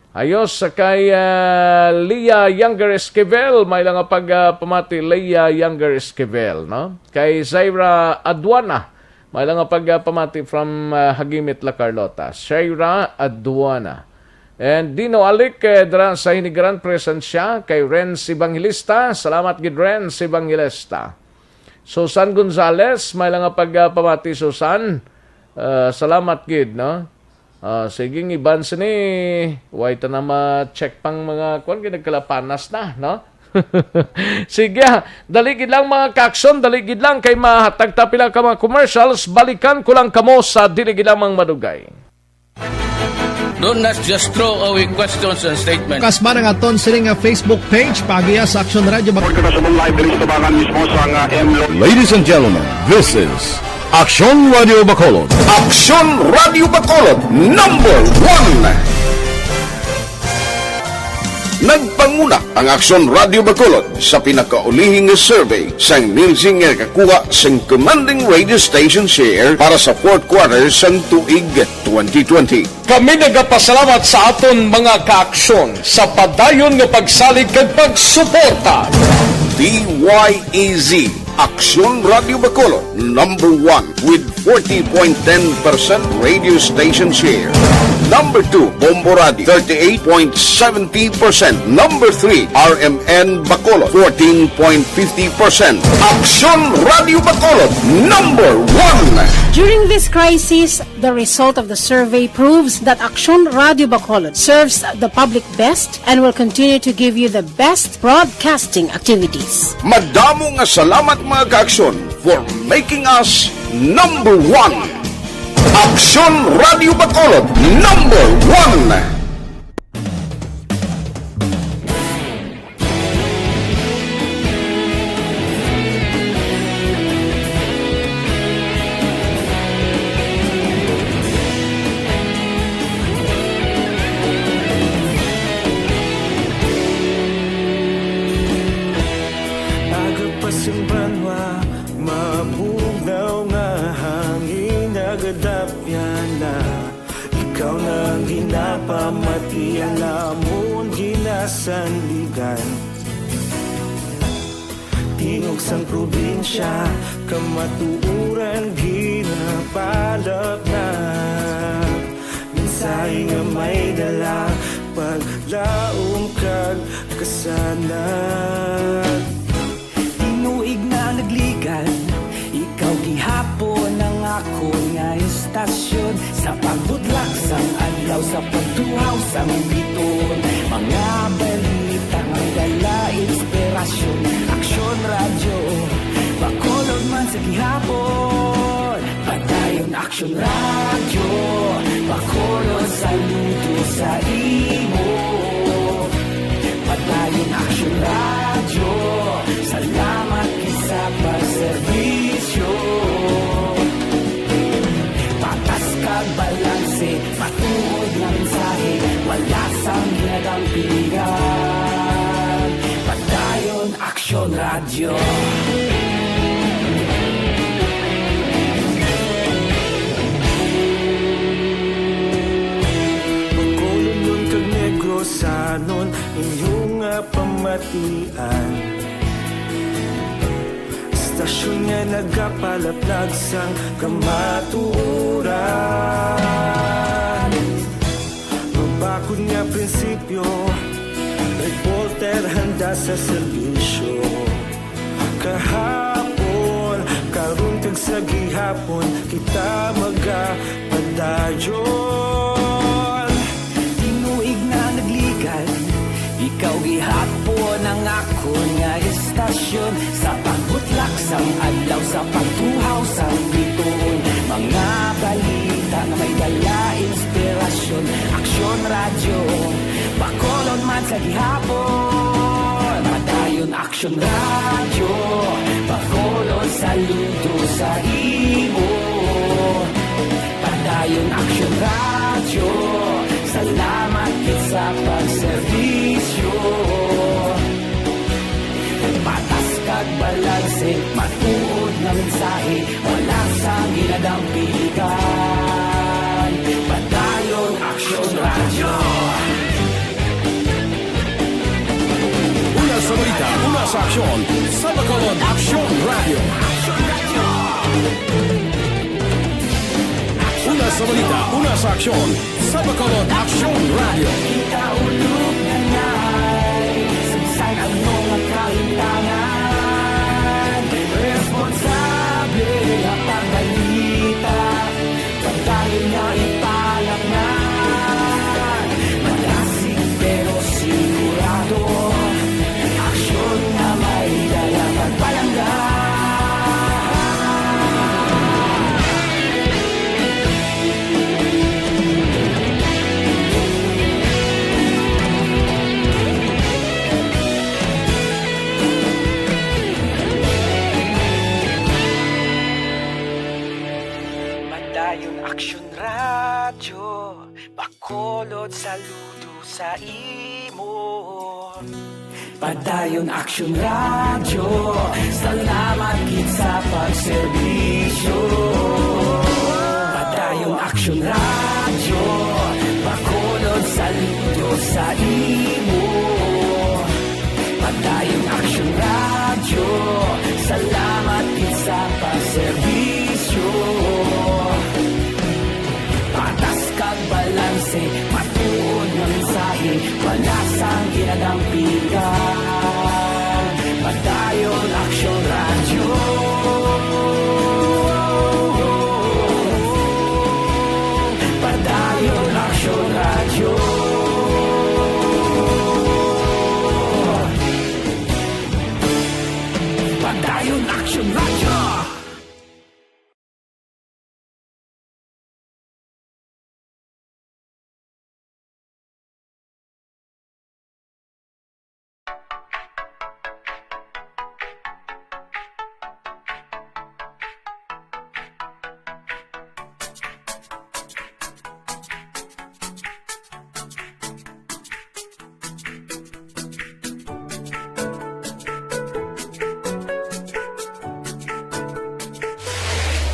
Ayos sa kay, ah, Leah Younger Esquivel, may lang nga pagpamati, Leah Younger Esquivel, no? Kay Zaira Aduana, may lang nga pagpamati from, ah, Hagimit, La Carlota. Zaira Aduana. And Dino Alic, eh, dira sa Hinigaran, present siya. Kay Renz Evangelista, salamat gid, Renz Evangelista. Susan Gonzales, may lang nga pagpamati, Susan. Ah, salamat gid, no? Ah, sige, ang iban sini, way ta na ma-check pang mga kuwan, kay nagkalapanas na, no? Sige, ah, dali gid lang, mga kakson, dali gid lang, kay mahatag ta pila ka mga commercials, balikan ko lang kamo sa dili gid lamang madugay. Do not just throw away questions and statements. Kasman ang aton sini nga Facebook page, paagiha sa Aksyon Radio Bak- Report ko na sa mong live diri sa tubangan mismo sa nga M Lo- Ladies and gentlemen, this is Aksyon Radio Bacolod. Aksyon Radio Bacolod, number one. Nagpanguna ang Aksyon Radio Bacolod sa pinakaulihi nga survey sang Nielsen nga nakakuha sang commanding radio station share para sa fourth quarter sang tuig twenty twenty. Kami nagapasalamat sa aton mga kaaksyon sa padayon nga pagsalig kag pagsuporta. D Y E Z, Aksyon Radio Bacolod, number one with forty point ten percent radio station share. Number two, Bombo Radio, thirty-eight point seventy percent. Number three, R M N Bacolod, fourteen point fifty percent. Aksyon Radio Bacolod, number one. During this crisis, the result of the survey proves that Aksyon Radio Bacolod serves the public best and will continue to give you the best broadcasting activities. Madamo nga salamat, mga kaaksyon, for making us number one. Aksyon Radio Bacolod, number one. Aga pa sing banwa, mabugnaw nga hangin, nagadapyan na. Ikaw na ang ginapamati, ang amon ginasandigan. Tingog sang probinsya, kamatuoran ginapalatnat. Mensahe nga may dala, paglaom kag kasanag. Tinuig na nagligan, ikaw gihapon ang akon nga istasyon. Sa pagbutlak sang adlaw, sa pagtuhaw sang biton, mga balita may dala inspirasyon. Aksyon Radyo, Bacolod man sa gihapon. Padayon Aksyon Radyo, Bacolod, saludo sa imo. Padayon Aksyon Radyo, salamat gid sa pagserbisyo. Patas kag balanse, matuod nga mensahe, wala sang ginadampigan. Padayon Aksyon Radyo. Bacolodnon kag Negrosanon, inyo nga pamatian. Istasyon nga nagapalaplag sang kamatuoran. Mabakod nga prinsipyo, reporter handa sa serbisyo. Kahapon, karon kag sa gihapon, kita magapadayon. Tinuig na nagligan, ikaw gihapon ang akon nga istasyon. Sa pagbutlak sang adlaw, sa pagtuhaw sang biton, mga balita nga may dala inspirasyon. Aksyon Radyo, Bacolod man sa gihapon. Padayon Aksyon Radyo, Bacolod, saludo sa imo. Padayon Aksyon Radyo, salamat gid sa pagserbisyo. Patas kag balanse, matuod nga mensahe, wala sang ginadampigan. Padayon Aksyon Radyo. Una sa balita, una sa aksyon, sa Bacolod Aksyon Radyo. Una sa balita, una sa aksyon, sa Bacolod Aksyon Radyo. Kita ulog na ngay, saysay ang mga kalimtangan. Responsable nga pagbalita, pagdayon nga ipalapnan. Madasig pero sigurado, aksyon nga may dala pagpalangga. Saludo sa imo. Padayon Aksyon Radyo, salamat gid sa pagserbisyo. Padayon Aksyon Radyo, Bacolod, saludo sa imo. Padayon Aksyon Radyo, salamat gid sa pagserbisyo. Patas kag balanse, matuod nga mensahe, wala sang ginadampigan. Padayon Aksyon Radyo. Padayon Aksyon Radyo. Padayon Aksyon Radyo.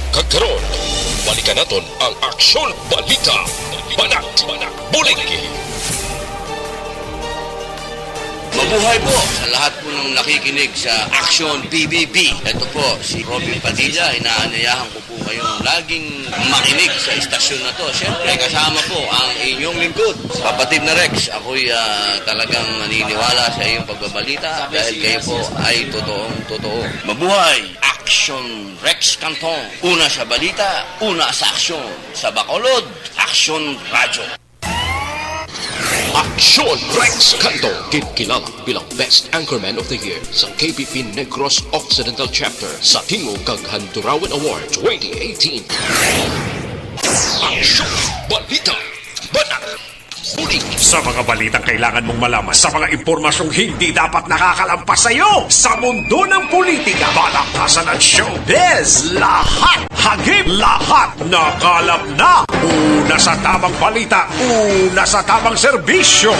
Kag karon, balikan naton ang Aksyon Balita. Banat, Buligi. Mabuhay po sa lahat po ng nakikinig sa Aksyon P B B. Ito po si Robin Padilla, inaanyayahan ko po kayong laging makinig sa istasyon na to. Siyempre, kasama po ang inyong lingkod, Kapatid na Rex. Ako'y, ah, talagang naniniwala sa iyong pagbabalita dahil kayo po ay totoong totoo. Mabuhay! Aksyon Rex Canton. Una sa balita, una sa aksyon. Sa Bacolod, Aksyon Radyo. Aksyon Rex Canto, ginkilala bilang Best Anchorman of the Year sa K P P Negros Occidental Chapter sa Tingog kag Handurawan Award twenty eighteen. Aksyon Balita, Banat, Buligi. Sa mga balitang kailangan mong malaman, sa mga impormasyong hindi dapat nakakalampas sa iyo, sa mundo ng politika, balaktasan at showbiz, lahat, hagip, lahat, nakalap na. Una sa tamang balita, una sa tamang serbisyo.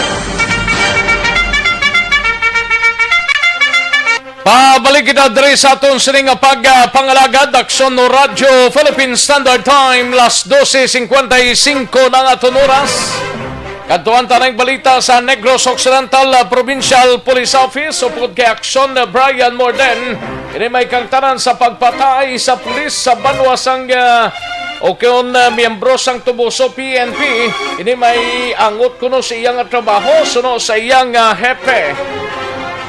Pabalik kita diri sa aton sini nga pag, ah, pangalagad, Aksyon Radyo Philippine Standard Time, las dose cincuenta y cinco na ang aton oras. Kadtuan ta ang balita sa Negros Occidental, ah, Provincial Police Office, upod kay Aksyon, ah, Brian Morden. Ini may kangtanan sa pagpatay sa pulis sa banwa sang, ah, o kon, ah, miyembro sang Toboso P N P. Ini may angot kuno sa iyang trabaho suno sa iyang, ah, hepe.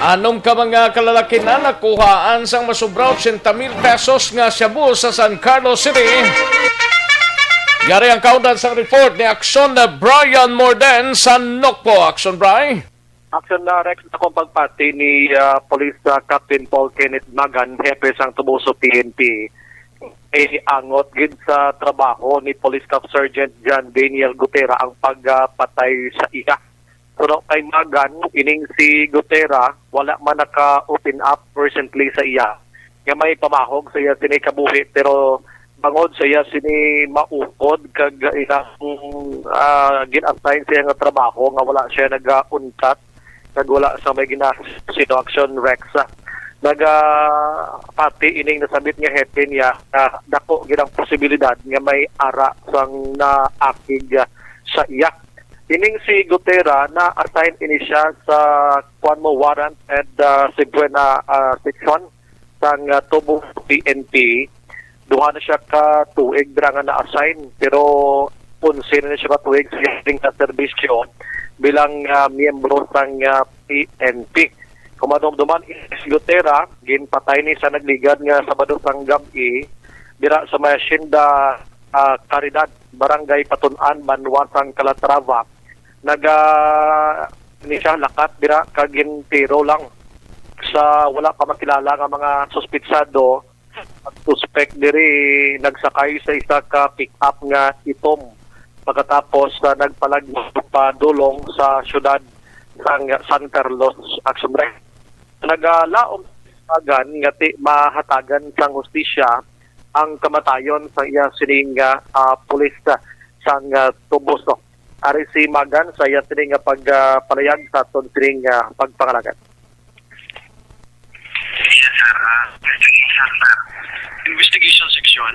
Anom ka mga kalalakinan nakuhaan sang masubra ochenta mil pesos nga shabu sa San Carlos City. Yari ang kaundan sang report ni Aksyon Brian Morden sa Nokpo. Aksyon, Bri. Aksyon na, Rex, sa akong pagpati ni, ah, Police, ah, Captain Paul Kenneth Magan, hepe sang Toboso P N P. Eh, angot gid sa trabaho ni Police Staff Sergeant John Daniel Gutera ang pagpatay sa iya. Suno kay Magan, ining si Gutera, wala man naka-open up recently sa iya nga may pamahog sa iya sini kabuhi, pero bangod sa iya sini maukod kag ilang, ah, gin-assign siya nga trabaho nga wala siya nag-untat kag wala sa may gina-, sino action, Rex. Nagapati ining nasabit nga hepe niya nga dako gid ang posibilidad nga may ara sang naakig sa iya. Ining si Gutera, na-assign ini siya sa kuan mo, warrant and, ah, subpoena, ah, section sang, ah, Toboso P N P. Duha na siya ka tuig dira nga na-assign, pero onse na siya ka tuig sa iyang serbisyo bilang, ah, miyembro sang, ah, P N P. Kung madumduman, si Gutera, ginpatay ni sa nagligad nga Sabado sang gab-i dira sa may Hacienda, ah, Caridad, Barangay Patun-an, banwa sang Calatrava. Naga-, ni siya lakat dira kag gintiro lang sa wala pa makilala nga mga suspitsado. Ang suspek diri nagsakay sa isa ka pick-up nga itom pagkatapos, ah, nagpalagyo padulong sa siyudad sang San Carlos, Aksyon Rec. Nagalaom sa Magan nga ti mahatagan sang hustisya ang kamatayon sang iya sining, ah, ah, pulis, ah, sang, ah, Toboso. Ari si Magan sa iya sini nga pagpalayag sa aton sining, ah, pagpangalagan. Yes, sir. Ah, investigation, sir. Investigation section?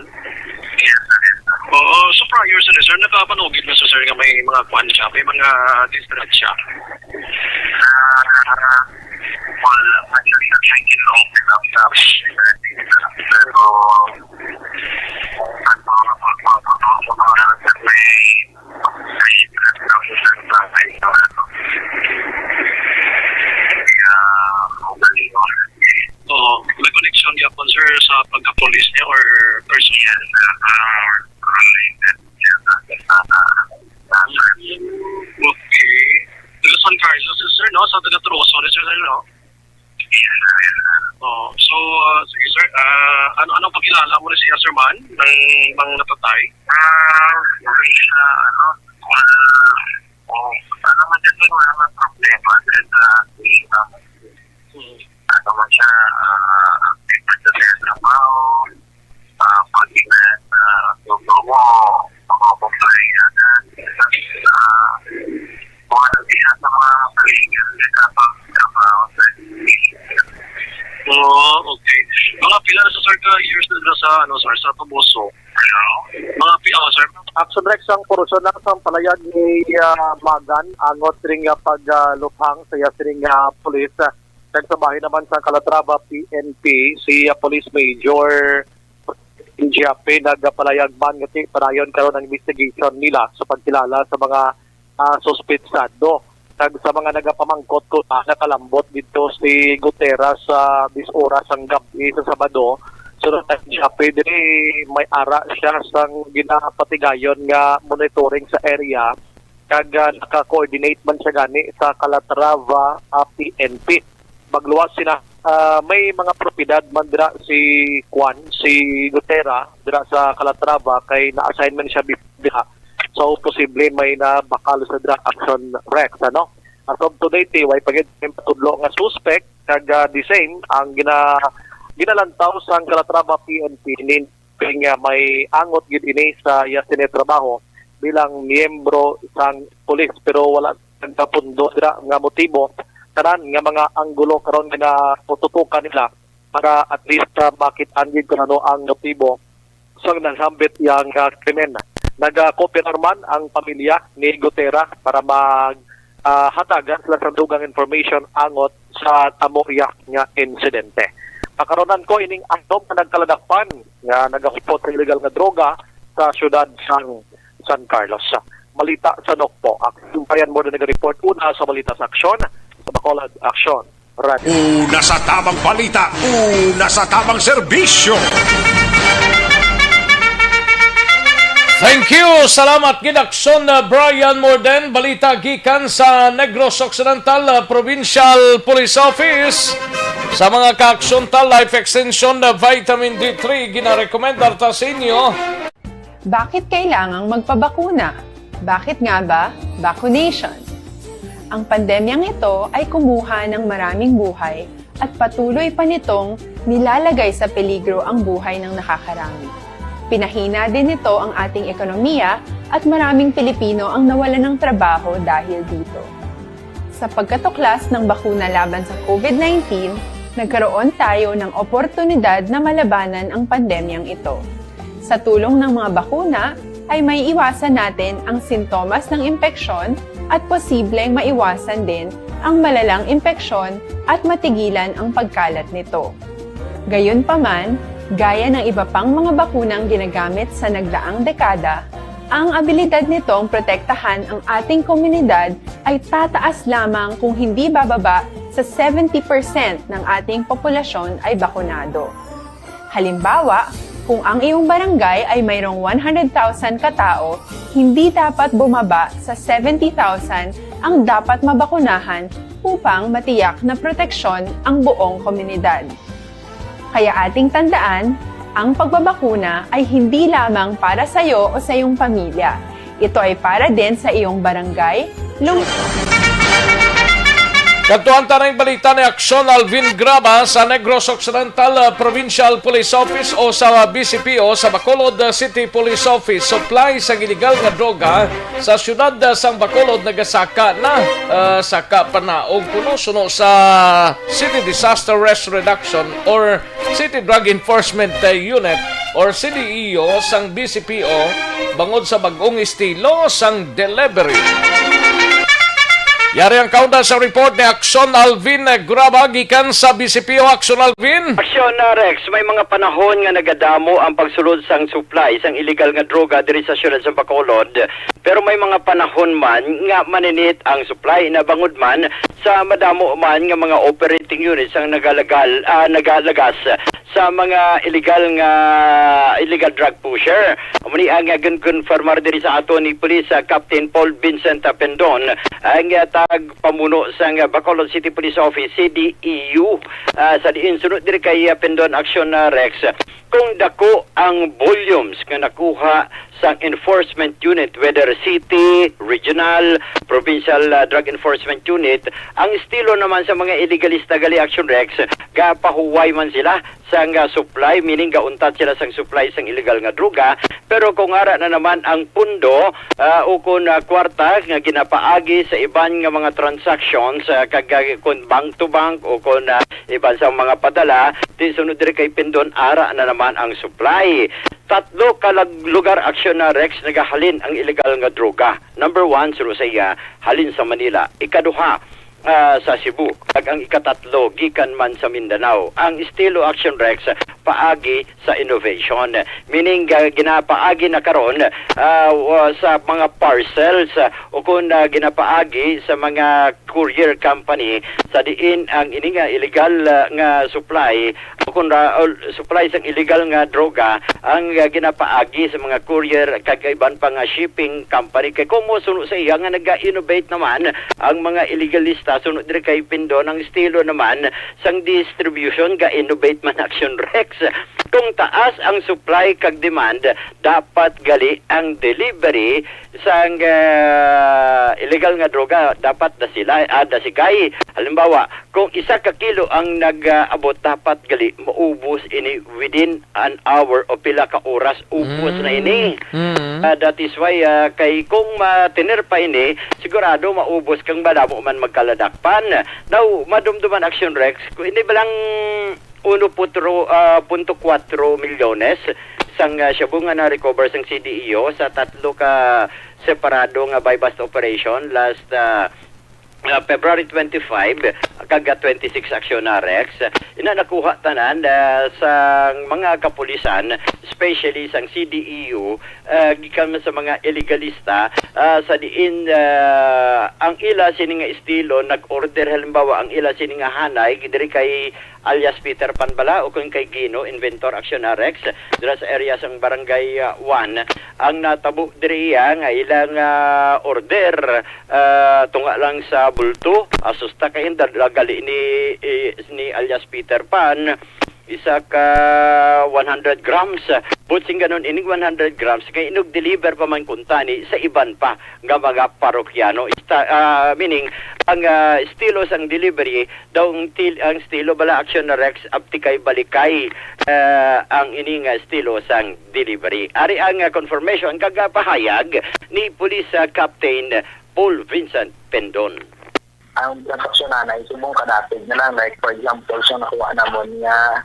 Yes, sir. Yes, sir. Oo, so prior sa, sir, nakapanugid na sa, sir, nga may mga kwan siya, may mga distress siya. Ah, wala pa siya sa second open up sa, pero, ano, may Oo, may connection gyapon, sir, sa pagka-police niya or personal? Yes, sir. Ah, related siya sa, sa, sa, sa, Okay. Taga San Carlos, sir, no? Sa taga Trozo, sir, no? Oh, so, ah, sige, sir. Ah, ano, anong pakilala mo na siya, sir, man? Ng, ng natatay? Ah, hindi siya, ano, well, oh, ano man siya, sir, wala man problema. Sir, sa, sa, Hmm. Ano man siya, ah, active man siya sa trabaho. Ah, pag ina-, ah, tubo mo, mga babae, ah, ah, kung ano siya sa mga kaibigan niya sa pagtrabaho sa Oo, okay. Mga pila na sa, sir, ka years na sa, ano, sir, sa Toboso? Hello? Mga pila, sir? Action Rex, ang portion lang sa palayag ni, ah, Magan, angot sining, ah, pag, ah, luthang sa iya sining, ah, pulis. Kag sa bahin naman sa Calatrava P N P, si, ah, Police Major Giape nagapalayag man nga ti-, padayon karon ang investigation nila sa pagkilala sa mga, ah, suspetsado. Kag sa mga nagapamangkot kung nakalambot didto si Gutera sa diyes oras sang gab-i sa Sabado, sunod kay Giape, diri may ara siya sang ginapatigayon nga monitoring sa area. Kag, ah, naka-coordinate man siya gani sa Calatrava, ah, P N P. Magluwas sina, ah, may mga propiedad man dira si Kwan, si Gutera, dira sa Calatrava, kay na-assign man siya before dira. So, posible may nabakal sa dira, Action Rex, ano? As of today, ti, way pa gid may matudlo nga suspect, kag, ah, the same, ang gina-, ginalantaw sang Calatrava P N P ni nga may angot gid ini sa iya sini trabaho bilang miyembro sang pulis, pero wala nagkapundo dira nga motibo. Tanan nga mga anggulo karon nga natutukan nila para at least, ah, makit-an gid kung ano ang motibo sang nasambit yang, ah, krimen. Nagakooperar man ang pamilya ni Gutera para mag, ah, hatagan sila sang dugang information angot sa tamo iya nga insidente. Pakaronan ko ining atom nga nagkaladakpan nga nagahupot sa illegal nga droga sa siyudad sang San Carlos. Balita sa Nokpo. Ako si Brian Morden, nag-report una sa Balita sa Aksyon, sa Bacolod Aksyon Radio. Una sa tamang balita, una sa tamang serbisyo. Thank you. Salamat gid, Aksyon, uh, Brian Morden. Balita gikan sa Negros Occidental, uh, Provincial Police Office. Sa mga ka-Aksyon ta, Life Extension, uh, Vitamin D three, ginarekomendar ta sa inyo. Bakit kailangang magpabakuna? Bakit nga ba vaccination? Ang pandemyang ito ay kumuha ng maraming buhay at patuloy pa nitong nilalagay sa peligro ang buhay ng nakakarami. Pinahina din nito ang ating ekonomiya at maraming Pilipino ang nawalan ng trabaho dahil dito. Sa pagkatuklas ng bakuna laban sa COVID nineteen, nagkaroon tayo ng oportunidad na malabanan ang pandemyang ito. Sa tulong ng mga bakuna, ay may iwasan natin ang sintomas ng impeksyon at posibleng maiwasan din ang malalang impeksyon at matigilan ang pagkalat nito. Gayunpaman, gaya ng iba pang mga bakunang ginagamit sa nagdaang dekada, ang abilidad nitong protektahan ang ating komunidad ay tataas lamang kung hindi bababa sa seventy percent ng ating populasyon ay bakunado. Halimbawa, kung ang iyong barangay ay mayroong one hundred thousand katao, hindi dapat bumaba sa seventy thousand ang dapat mabakunahan upang matiyak na proteksyon ang buong komunidad. Kaya ating tandaan, ang pagbabakuna ay hindi lamang para sa iyo o sa iyong pamilya. Ito ay para din sa iyong barangay, lungsod. Kadtuan ta na ang balita ni Aksyon Alvin Graba sa Negros Occidental, uh, Provincial Police Office o sa B C P O sa Bacolod, uh, City Police Office. Supply sa iligal nga droga sa siyudad, uh, sang Bacolod nagasaka na, uh, saka panaog kuno suno sa City Disaster Risk Reduction or City Drug Enforcement, uh, Unit or C D E U sang B C P O bangod sa bag-ong estilo sang delivery. Yari ang kaunda sa report ni Aksyon Alvin Graba gikan sa B C P O. Aksyon Alvin. Aksyon, uh, Rex, may mga panahon nga nagadamo ang pagsulod sang supply sang iligal nga droga diri sa siyudad sa Bacolod. Pero may mga panahon man nga maninit ang supply na bangod man sa madamo man nga mga operating units ang nagalagal, ah, nagalagas sa mga illegal nga, illegal drug pusher. Amo ni ang, ah, ginkonfirmar diri sa ato ni Police, ah, Captain Paul Vincent Pendon, ang, ah, tagpamuno sang, ah, Bacolod City Police Office, C D E U, ah, sa diin sunod diri kay, ah, Pendon Action, ah, Rex. Kung dako ang volumes nga nakuha sa enforcement unit, whether city, regional, provincial, ah, drug enforcement unit, ang estilo naman sa mga iligalista gali, Action Rex, gapahuway man sila sang, ah, supply, meaning gauntat sila sang supply sang illegal nga droga. Pero kung ara na naman ang pundo, ah, ukon, ah, kwarta nga ginapaagi sa iban nga mga transactions, ah, kag, ah, kun bank to bank o kun, ah, iban sa mga padala, di sunod diri kay Pendon, ara na naman ang supply. Tatlo ka lag-, lugar, Action, ah, Rex, nagahalin ang illegal nga droga. Number one, suno sa iya, halin sa Manila. Ikaduha, ah, sa Cebu. Kag ang ikatatlo, gikan man sa Mindanao. Ang estilo, Action Rex, paagi sa innovation. Meaning, ah, ginapaagi na karon, ah, wa-, sa mga parcels, ah, o kung, ah, ginapaagi sa mga courier company sa diin ang ini nga illegal, ah, nga supply o kung ra-, o supply sang illegal nga droga ang, ah, ginapaagi sa mga courier kag iban pa nga shipping company. Kay kung mo suno sa iya nga naga-innovate naman ang mga illegalista, suno diri kay Pindon, ang estilo naman sang distribution, ga-innovate man, Action Rex. Kung taas ang supply kag demand, dapat gali ang delivery sang, ah, illegal nga droga dapat dasila, ah, dasigay. Halimbawa, kung isa ka kilo ang nag-abot, dapat gali maubos ini within an hour o pila ka oras, ubos na ini. Mm. Ah, that is why, ah, kay kung matiner pa ini, sigurado maubos kang madamo man magkaladakpan. Now, madumduman, Action Rex, kung ini ba lang uno putro, ah, punto kuwatro milyones sang, ah, shabu nga na-recover sang C D E O sa tatlo ka separado nga buy-bust operation last, ah, ah, February twenty-five kag, ah, twenty-six, Action Rex. Ina nakuha tanan, ah, sang mga kapulisan, especially sang C D E U, ah, gikan man sa mga illegalista, ah, sa diin, ah, ang ila sini nga estilo nag-order, halimbawa, ang ila sini nga hanay diri kay alias Peter Pan bala o kung kay Gino Inventor, Action Rex, dira sa area sang Barangay, ah, one, ang natabo diri iya nga ilang, ah, order, ah, tunga lang sa bulto, asusta kay dala gali ni, eh, ni alias Peter Pan, isa ka one hundred grams. But sing ganon, ining one hundred grams kay inug-deliver pa man kuntani sa iban pa nga mga parokyano. Ista-, ah, meaning, ang, ah, estilo sang delivery daw, ang til-, ang estilo bala, Action Rex, abtikay balikay, ah, ang ini nga estilo sang delivery. Ari ang, ah, confirmation kag, ah, pahayag ni Police, ah, Captain Paul Vincent Pendon. Ang transaksyon na, na subong ka dati na lang, like, for example, sa nakuha namon nga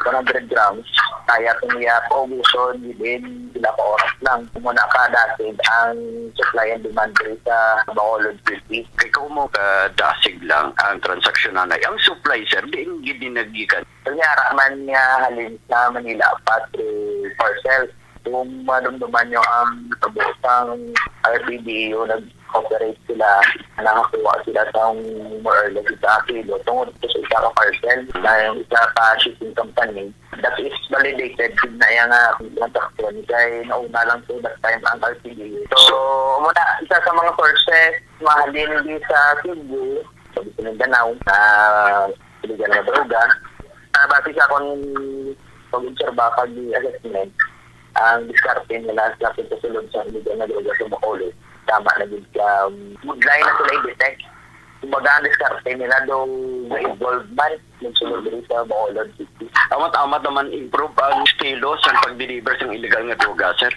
one hundred grams, kaya kung iya paubuson within pila ka oras lang. Muna ka dati ang supply and demand diri sa Bacolod City. Kay kung mo kadasig lang ang transaksyon, nanay, ang supply, sir, diin gid ni nagikan? Kunyara man nga halin sa Manila pa through parcel. Kung madumduman nyo ang tabo sang R P D E O, nag-operate sila, nakakuha sila sa more or less isa ka kilo tungod sa isa ka parcel na yung isa ka shipping company. That is validated na yung, ah, transaction kay nauna lang to that time ang R P D E O. So, muna, isa sa mga sources, mahalin di sa Cebu, sa Mindanao, na illegal nga droga. Ah, base sa akong pag-obserba kag assessment, ang diskarte nila sa pagpasulod sa illegal nga droga sa Bacolod, tama na gid ka, um, budlay na sila i-detect. Kumbaga, ang diskarte nila daw na-involved man, nagsulod diri sa Bacolod City. Amat-amat naman improve ang estilo sa pag-deliver sa illegal nga droga, sir.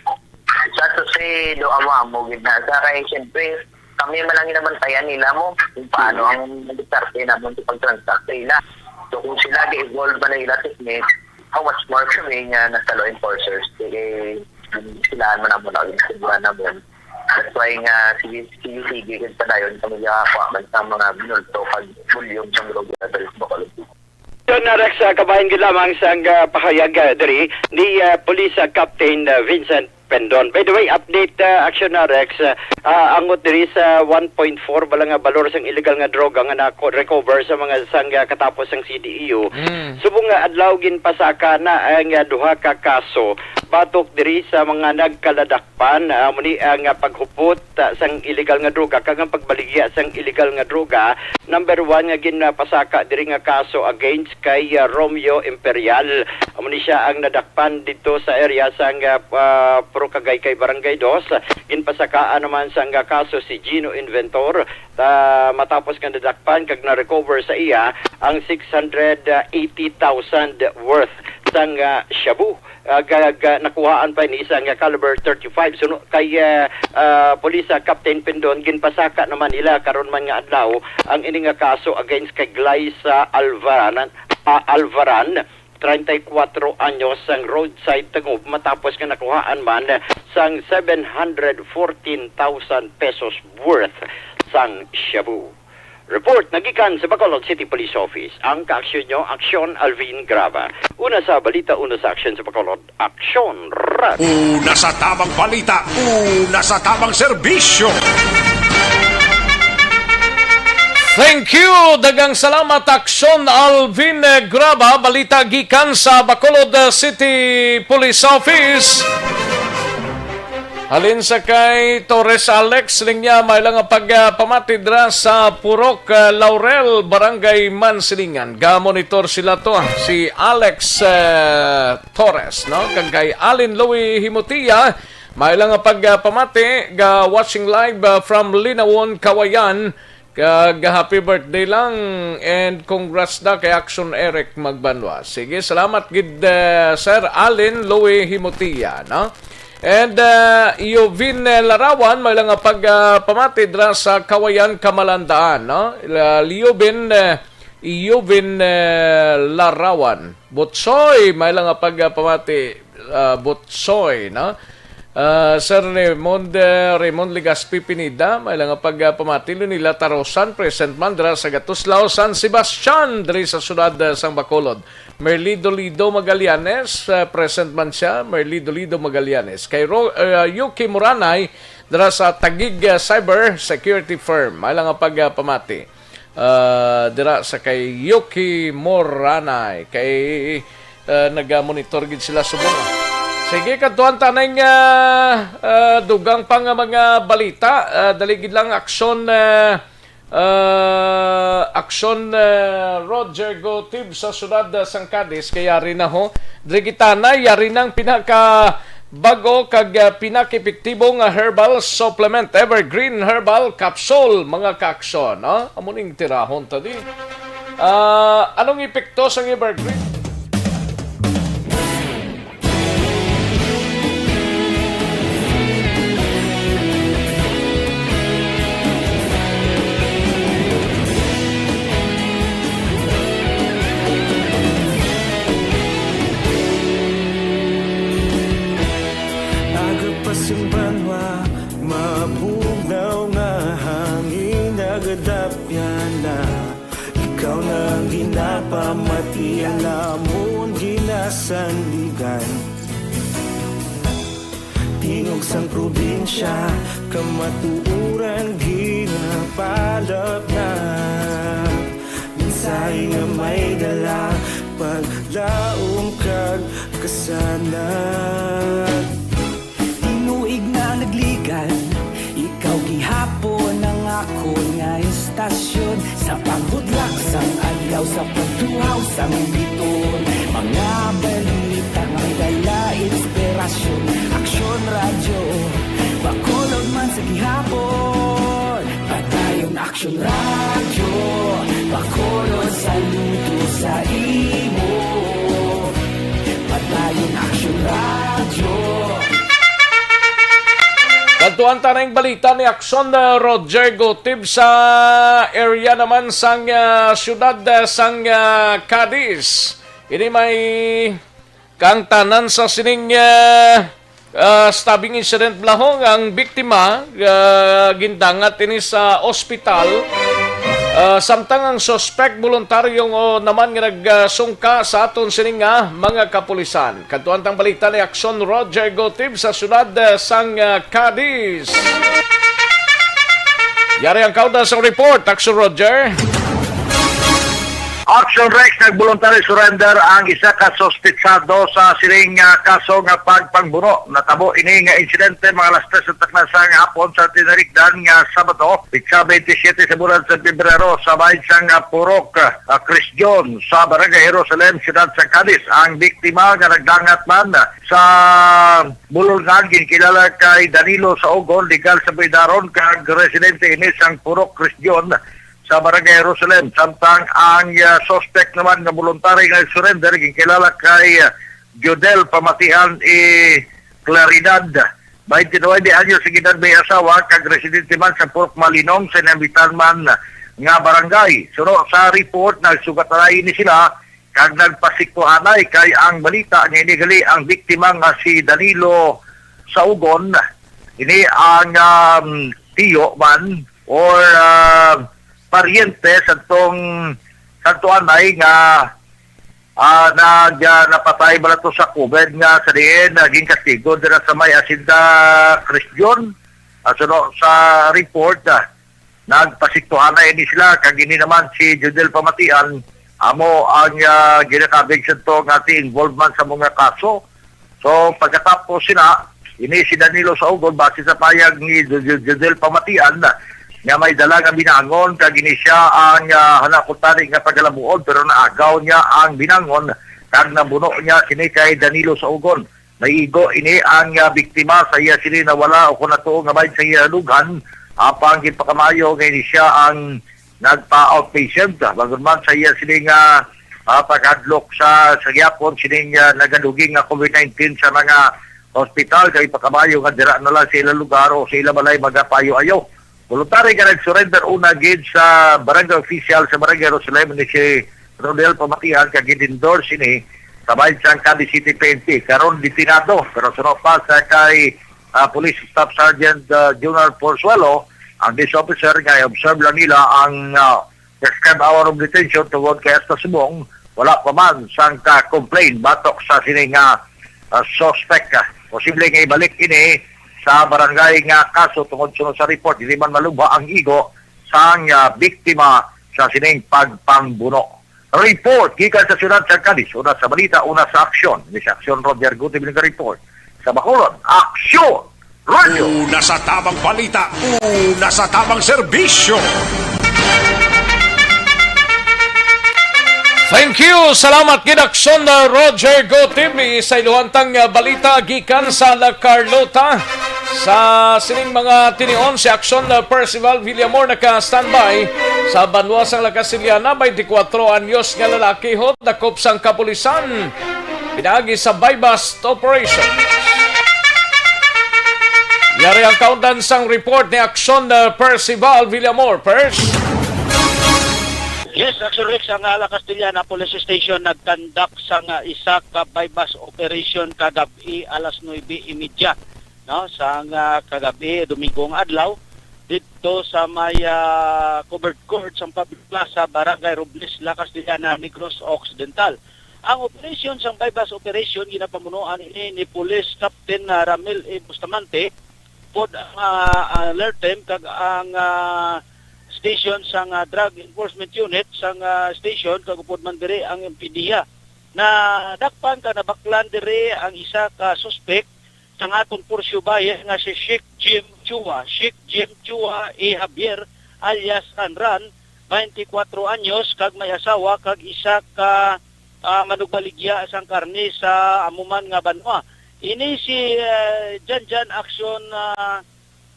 Sa to say, do amo-amo gid na sa kay, siyempre, kami man ang ginabantayan nila mo kung paano ang diskarte namon sa pag-transact sa ila. So, kung sila ga-evolve man na ila technique, how much more kami nga nasa law enforcers? Kay, um, sila man ang mga ginagawa namon. That's why nga, sige, sige, sige, gid padayon kami gakuha man sa mga minulto kag volume sa mga levels mo. Yun, uh, Rex, uh, kabahin gid lamang sang, uh, pahayag, uh, diri ni, uh, Police, uh, Captain, uh, Vincent Pendon. By the way, update, uh, action na, Rex, uh, uh, angot diri sa one point four bala nga balor sang illegal nga droga nga na-recover sa mga sang, uh, katapos sang C D E U. Mm. Subong nga adlaw, ginpasaka na ang, uh, duha ka kaso batok diri sa mga nagkaladakpan. Uh, muni ang, uh, paghupot, uh, sang illegal nga droga kag ang pagbaligya sang illegal nga droga. Number one nga ginpasaka diri nga kaso against kay, ah, Romeo Imperial. Amo ni siya ang nadakpan dito sa area sang, ah, ah, Purok Agaycay, Barangay Dos. Ginpasakaan naman sang, ah, kaso si Gino Inventor, ah, matapos nga nadakpan kag na-recover sa iya ang six hundred eighty thousand worth sang, ah, shabu. Ah, ga-, ga-, nakuhaan pa ini sang, ah, caliber thirty-five. Suno kay, ah, ah, Police, ah, Captain Pindon, ginpasaka naman nila karon man nga adlaw ang ini nga kaso against kay Glyza Alvaran, ah, Alvaran, treinta y cuatro anyos, sang roadside tangob matapos nga nakuhaan man sang seven hundred fourteen thousand pesos worth sang shabu. Report nagikan sa Bacolod City Police Office. Ang kaaksyon nyo, Aksyon Alvin Graba. Una sa balita, una sa aksyon sa Bacolod, Aksyon Radyo. Una sa tamang balita, una sa tamang serbisyo. Thank you. Daghang salamat, Aksyon Alvin, eh, Graba. Balita gikan sa Bacolod, eh, City Police Office. Halin sa kay Torres Alex, linya may lang nga pagpamati dira sa Purok, ah, Laurel, Barangay Mansilingan. Ga-monitor sila to, ah, si Alex, ah, Torres, no? Kag kay Alin Louie Himutia, may lang nga pagpamati, ga watching live, ah, from Linawon, Kawayan. Kag happy birthday lang and congrats na kay Action Eric Magbanwa. Sige, salamat gid, eh, Sir Allen Louie Himutia, no? And, eh, Yovin, eh, Larawan, may lang nga pag, ah, pamati dira sa Kawayan, Kamalandaan, no? La-, Liubin, eh, Yovin, eh, Larawan. Butsoy, may lang nga pag, ah, pamati, ah, Butsoy, no? Ah, Sir Raymond, eh, Raymond Legaspi Pineda, may lang nga pag, ah, pamati. Lunila Tarosan, present man dira sa Gatuslao, San Sebastian, diri sa siyudad, ah, sang Bacolod. Merly Dolido Magallanes, ah, present man siya, Merly Dolido Magallanes. Kay Ro-, ah, Yuki Moranay, dira sa Taguig, ah, Cyber Security Firm, may lang nga pag, ah, pamati. Ah, dira sa kay Yuki Moranay, kay, ah, naga-monitor gid sila subong. Sige, kadtuan ta ning, ah, ah, dugang pa nga mga balita. Ah, dali gid lang, aksyon, ah, ah, aksyon, ah, Roger Gotib sa siyudad, ah, sang Cadiz, kay yari na ho. Diri kita na, yari nang pinaka bag-o kag, ah, pinakaepektibo nga herbal supplement, Evergreen Herbal Capsule, mga kaaksyon, no? Amo ning tirahon ta di. Ah, anong epekto sang Evergreen? Aga pa sang banwa, mabugnaw nga hangin nagadapyan na. Ikaw na ang ginapamati, ang amon ginasandigan. Tingog sang probinsya, kamatuoran ginapalap na. Mensahe nga may dala, paglaom kag kasanag. Tinuig na nagligan, ikaw gihapon ang akon nga istasyon. Sa paghudlak sang adlaw, sa pagtuhaw sang biton, mga balita nga may dala inspirasyon. Aksyon Radyo, Bacolod man sa gihapon. Padayon Aksyon Radyo. Kadtuan ta ning balita ni Aksyon, uh, Roger Gotib sa area naman sang, uh, siyudad, uh, sang, uh, Cadiz. Ini may kaangtanan sa sining, uh, uh, stabbing incident, Blahong. Ang biktima, uh, gindangat ini sa ospital. Uh, samtang ang suspect voluntaryo, uh, naman nga nagsungka sa aton sining nga mga kapulisan. Kadtuan tang balita ni Aksyon Roger Gotib sa siyudad, eh, sang, eh, Cadiz. Yari ang kauna sang report, Aksyon Roger. Action Rex, nag-voluntary surrender ang isa ka suspetsado sa sining, ah, kaso nga pagpangbuno. Natabo ini nga insidente mga alas tres sa takna sang hapon sa tinarigdan nga Sabado, petsa twenty-seven sa bulan sa Pebrero, sa bahin sang, ah, Purok, ah, Christian sa Barangay Jerusalem, Siyudad sa Cadiz. Ang biktima nga nagdangat man sa bulungan ginkilala kay Danilo Saugon, legal sa Buidaron, kag residente ini sang Purok Christian sa Barangay Jerusalem, samtang ang, ah, suspect naman nga voluntary nga nag-surrender ginkilala kay, ah, Jodel Pamatian E. Claridad, twenty-nine anyos ang edad, may asawa kag residente man sa Purok Malinong sa namitan man nga barangay. Suno sa report, nagsugat na ini sila kag nagpasiktuhanay kay ang balita nga inigali ang biktima nga si Danilo Saugon, ini ang, um, tiyo man or, ah, paryente sa tong santuanay nga, ah, nag, ah, napatay bala to sa COVID nga sa diin naging kastigo dira sa may Hacienda Christian. Ah, suno sa report, ah, nagpasiktuhanay ini sila, kag ini naman si Judel Pamatian, amo ang, ah, ginakabig sa to nga ti involvement sa mga kaso. So, pagkatapos sila, ini si Danilo Saugon, base sa payag ni Ju-, Ju-, Judel Pamatian, nga may dala nga binangon, kag ini siya ang, ah, hanakutan nga pagalabuon, pero naagaw niya ang binangon, kag nabuno niya sini kay Danilo Saugon. Naigo ini ang, ah, biktima sa iya sini nawala o kung natuo nga bahin sa iya lughan, apang ginpakamayo nga ini siya ang nagpa-outpatient, ah, bangod man sa iya sini nga, ah, paghadlok sa, sa gyapon sining, ah, nagadugi nga COVID nineteen sa mga hospital, kay pakamayo nga dira na lang sa ilang lugar o sa ilang balay magapayo-ayo. Voluntary nga nag-surrender una gid sa barangay official sa Barangay Jerusalem ni si Rodel Pamatian, kag gin-endorse ini sa bahin sang Cadiz City P N P. Karon, detinado, pero suno pa sa kay, ah, Police Staff Sergeant, ah, Junard Porzuelo, ang this officer nga i-observe lang nila ang, ah, prescribed hour of detention tungod kay hasta subong wala pa man sang ka-complain batok sa sini nga, ah, suspect. Posible nga ibalik ini sa barangay nga kaso tungod suno sa report, dili man malubha ang igo sang, ah, biktima sa sining pagpangbuno. Report gikan sa siyudad sa Cadiz, una sa balita, una sa aksyon. Ini si Aksyon Roger Gutibil nga report sa Bacolod. Aksyon! Radyo! Una sa tamang balita, una sa tamang serbisyo. Thank you. Salamat gid, Aksyon, uh, Roger Gotib. Sa iluhantang, uh, balita gikan sa La Carlota. Sa sining mga tinion, si Aksyon, uh, Percival Villamor naka-standby sa banwa sang La Castellana, twenty-four anyos nga lalaki, hot, dakop sang kapulisan pinaagi sa buy-bust operation. Yari ang kaundan sang report ni Aksyon, uh, Percival Villamor. Pers? Yes, Aksyon Rex, ang, uh, La Castellana Police Station nagkandak sang, uh, isa ka buy-bust operation kagab-i alas nuebe y media, no, sang, ah, kagab-i, Domingo nga adlaw, didto sa may, ah, covered court sang public plaza, Barangay Robles, La Castellana, Negros Occidental. Ang operasyon sang buy-bust operation ginapamunuan ini ni Police Captain, ah, Ramil A. Bustamante, pod ang, ah, alert team kag ang, ah, station sang, ah, Drug Enforcement Unit sang, ah, station, kag upod man diri ang M P D A. Nadakpan kag nabaklan diri ang isa ka suspek sang aton Pursyo Baye nga si Sheikh Jim Chua, Sheikh Jim Chua A. Javier alias Ranran, twenty-four anyos, kag may asawa kag isa ka, ah, manugbaligya sang karne sa amo man nga banwa. Ini si, eh, Janjan Action, ah,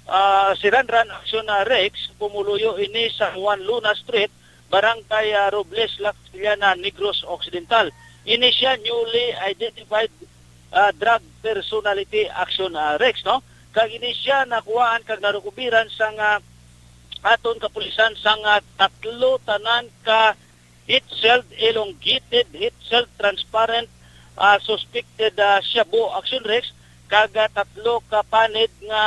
ah, si Ranran Action, ah, Rex, pumuluyo ini sa Juan Luna Street, Barangay, ah, Robles, La Castellana, Negros Occidental. Ini siya newly identified ah, drug personality action, ah, Rex, no? Kag ini siya nakuhaan kag narukubiran sang, ah, aton kapulisan sang, ah, tatlo tanan ka heat-sealed, elongated heat-sealed transparent, ah, suspected, ah, shabu action, Rex, kag, ah, tatlo ka panid nga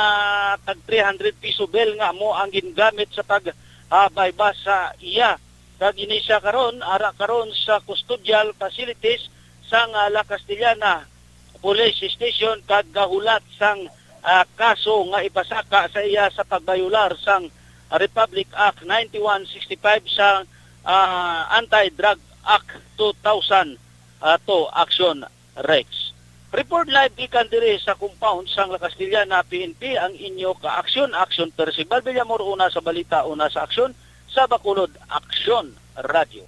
tag three hundred piso bill nga amo ang gingamit sa pag, ah, bayba sa iya. Kag ini siya karon, ara karon sa custodial facilities sang, ah, La Castellana Police Station kag gahulat sang, ah, kaso nga ipasaka sa iya sa pagbayular sang Republic Act ninety-one sixty-five sa, ah, Anti-Drug Act two thousand two action, Rex. Report live gikan diri sa compound sang La Castellana P N P ang inyo ka-aksyon, Aksyon Percival Villamor, una sa balita, una sa aksyon, sa Bacolod Aksyon Radio.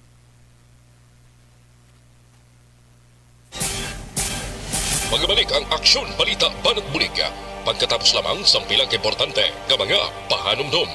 Magabalik ang Aksyon Balita Banat Bulig pagkatapos lamang sang pila ka importante nga mga pahanumdom.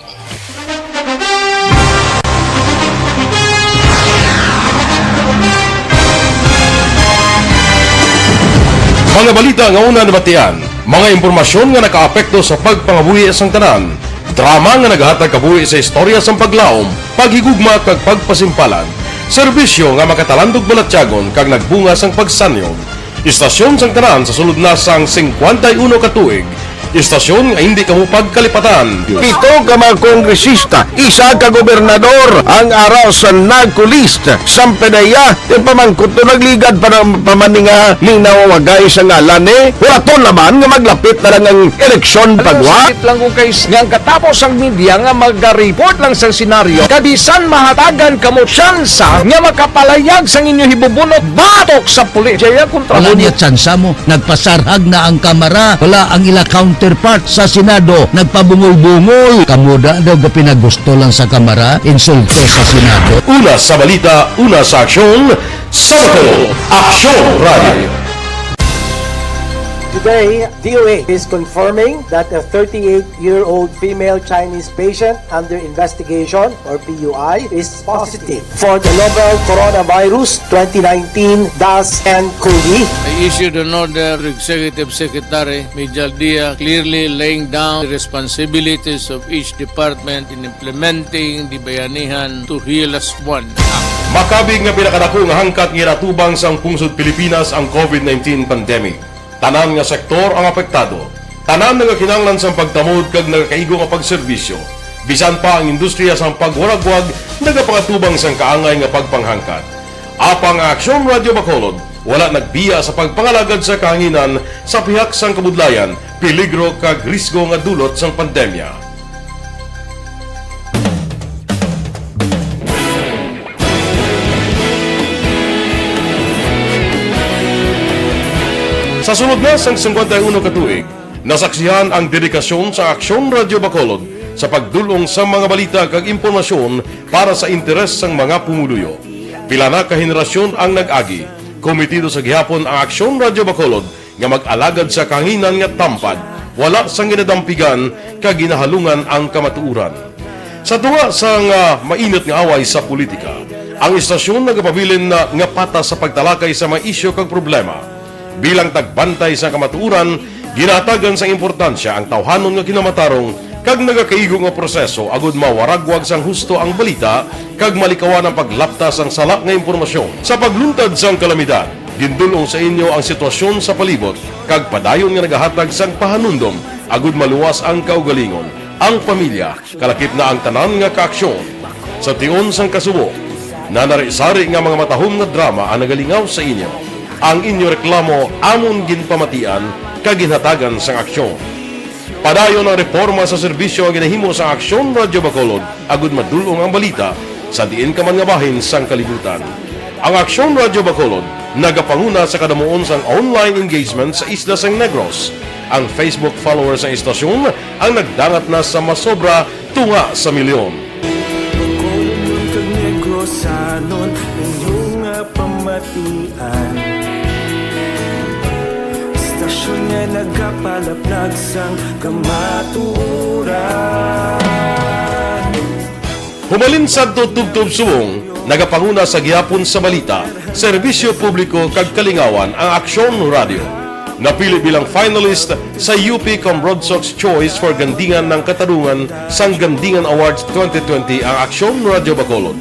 Mga balita nga una nabatian, mga impormasyon nga nakaapekto sa pagpangabuhi sang tanan, drama nga nagahatag kabuhi sa istorya sang paglaom, paghigugma kag pagpasimpalan, serbisyo nga makatalandog balatyagon kag nagbunga sang pagsanyog. Istasyon sang tanan sa sulod na sang singkwenta y uno ka tuig. Istasyon nga indi kamo pagkalipatan. Pito ka mga kongresista, isa ka gobernador ang ara sa NAGCO list. Sang P D E A, ti pamangkot to nagligad pa na, pa man ni nga ning nawawagay sa ngalan ni. Wala to naman nga maglapit na lang ang eleksyon pagwa. Sakit lang kung kay nga ang katapos ang media nga magareport lang sang senaryo, kabisan mahatagan kamo tsansa nga makapalayag sang inyo hibubunot batok sa pulis. Jaya kontra Wala mo. Niya tsansa mo. Nagpasarhag na ang Kamara. Wala ang ila counterpart sa Senado. Nagpabungol-bungol. Kamo da daw gapinagusto lang sa Kamara. Insulto sa Senado. Una sa balita, una sa aksyon, sa Bacolod, Aksyon Radio. Today, D O A is confirming that a thirty-eight-year-old female Chinese patient under investigation, or P U I, is positive for the novel coronavirus twenty nineteen dash N COVID. I issued an order to Executive Secretary Mijal Dia, clearly laying down the responsibilities of each department in implementing the Bayanihan to Heal Us One Act. Makabig nga pinakadako nga hangkat nga ginatubang sang pungsod Pilipinas ang COVID nineteen pandemic. Tanan nga sektor ang apektado. Tanan nagakinahanglan sang pagtamod kag nagakaigo nga pagserbisyo. Bisan pa ang industriya sang pagwaragwag nagapangatubang sang kaangay nga pagpanghangkat. Apang ang Aksyon Radyo Bacolod wala nagbiya sa pagpangalagad sa kahanginan sa pihak sang kabudlayan, peligro kag risgo nga dulot sang pandemya. Sa sulod na sang singkwenta y uno ka tuig, nasaksihan ang dedikasyon sa Aksyon Radyo Bacolod sa pagdul-ong sa mga balita kag impormasyon para sa interes sang mga pumuluyo. Pila na ka henerasyon ang nag-agi, kometido sa gihapon ang Aksyon Radyo Bacolod nga mag-alagad sa kahanginan nga tampad, wala sang ginadampigan kag ginahalungan ang kamatuoran. Sa tunga sang, ah, mainit nga away sa politika, ang istasyon nagapabilin na nga patas sa pagtalakay sa mga isyu kag problema. Bilang tagbantay sa kamatuoran, ginahatagan sang importansya ang tawhanon nga kinamatarong kag nagakaigo nga proseso agud mawaragwag sang husto ang balita kag malikawan ang paglapta sang sala nga impormasyon. Sa pagluntad sang kalamidad, gindul-ong sa inyo ang sitwasyon sa palibot kag padayon nga nagahatag sang pahanumdom agud maluwas ang kaugalingon, ang pamilya, kalakip na ang tanan nga kaaksyon. Sa tion sang kasubo, nanari-sari nga mga matahom nga drama ang nagalingaw sa inyo. Ang inyo reklamo amon ginpamatian kag ginhatagan sang aksyon. Padayon ang reporma sa serbisyo nga ginahimo sang Aksyon Radyo Bacolod agud madul-ong ang balita sa diin ka man nga bahin sang kalibutan. Ang Aksyon Radyo Bacolod nagapanguna sa kadamuon sang online engagement sa isla sang Negros. Ang Facebook followers sang istasyon ang nagdangat na sa masobra tunga sa milyon. Bacolodnon kag Negrosanon, inyo nga pamatian. Istasyon nga nagapalaplag sang kamatuoran. Humalin sadto tubtob subong, nagapanguna sa gihapon sa balita, serbisyo publiko kag kalingawan ang Aksyon Radyo. Napili bilang finalist sa U P Comrade Sox Choice for Gandingan ng Katarungan sang Gandingan Awards twenty twenty ang Aksyon Radyo Bacolod.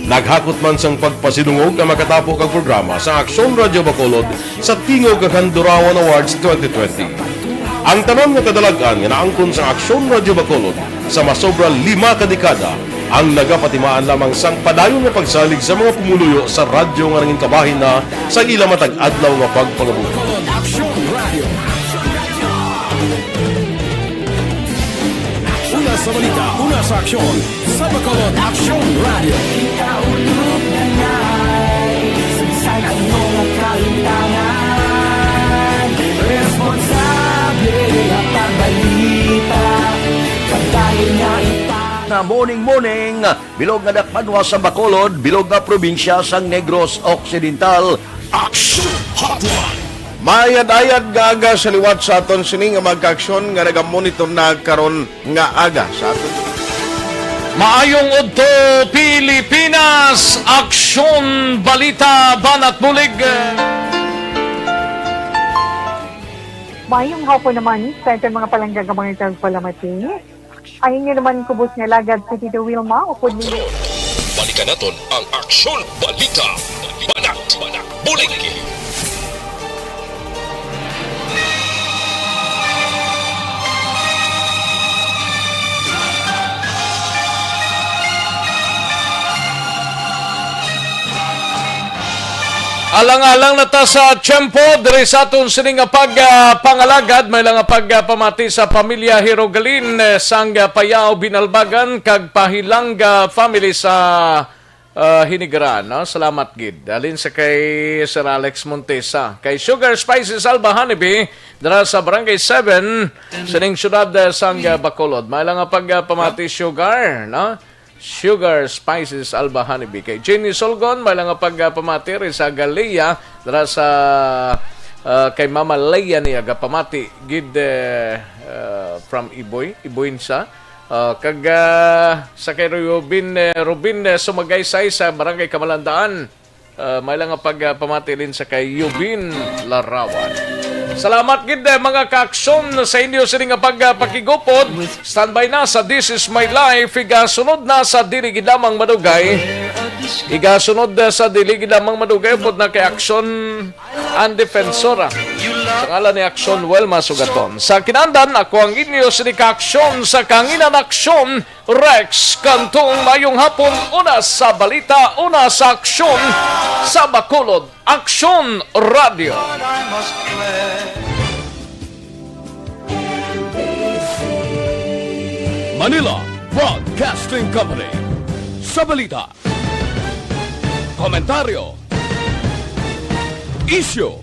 Naghakot man sang pagpasidungog ang makatapo kag programa sa Aksyon Radyo Bacolod sa Tingog kag Handurawan Awards twenty twenty. Ang tanan nga kadalag-an nga naangkon sa Aksyon Radyo Bacolod sa masobra lima ka dekada ang nagapatimaan lamang sang padayon nga pagsalig sa mga pumuluyo sa radyo nga nangin kabahin na sang ila matag adlaw nga pagpangabuhi. Aksyon Radio. Una sa balita, una sa aksyon, sa Bacolod Aksyon Radio. Sa ano nga kalimtangan, responsable nga pagbalita, pagdali nga ita. Na morning, morning, bilog nga dakpanwa sa Bacolod, bilog nga probinsya sang Negros Occidental. Action Hotline. Maayad-ayad nga aga sa liwat sa aton sini nga mga kaaksyon nga nagamonitor na karon nga aga sa aton. Maayong udto, Pilipinas! Aksyon, balita, banat bulig. Maayong hapon naman sa aton mga palangga nga mga tagpalamati. Ang inyo naman kubos nga alagad si Tito Wilma, upod ninyo. Balikan naton ang Aksyon Balita, Banat, Banat, Bulig. Alang-alang na ta sa tiyempo, diri sa aton sini nga pag, ah, pangalagad, may lang nga pagpamati sa pamilya Hirogalin, eh, sang, ah, Payao Binalbagan, kag Pahilanga family sa, ah, Hinigaran, no? Salamat gid. Halin sa kay Sir Alex Montesa, kay Sugar Spices Alba Honeybee, dira sa Barangay seven, sining siyudad, eh, sang, ah, Bacolod. May lang nga pagpamati, Sugar, no? Sugar Spices Alba Honeybee. Kay Jenny Solgon, may lang nga pagpamati rin sa Galea, dira sa, ah, kay Mama Leia niya, gapamati gid, eh, ah, from Iboy, Iboy sa, ah, kag, ah, sa kay Rubin, eh, Rubin, eh, Sumagaysay sa Barangay Kamalandaan. Ah, may lang nga pagpamati din sa kay Yubin Larawan. Salamat gid, eh, mga kaaksyon, sa inyo sini nga pagpakigupod. Standby na sa This Is My Life. Igasunod na sa Dili Gid Lamang Madugay. Igasunod, eh, sa Dili Gid Lamang Madugay, upod na kay Aksyon ang Defensora. Sa ngalan ni Aksyon Wilma Sugaton. Sa kinandan, ako ang inyo sini kaaksyon sa Kanginan Aksyon, Rex Cantong. Mayong hapon, una sa balita, una sa aksyon, sa Bacolod Aksyon Radio. Manila Broadcasting Company. Sa balita, komentaryo, isyu,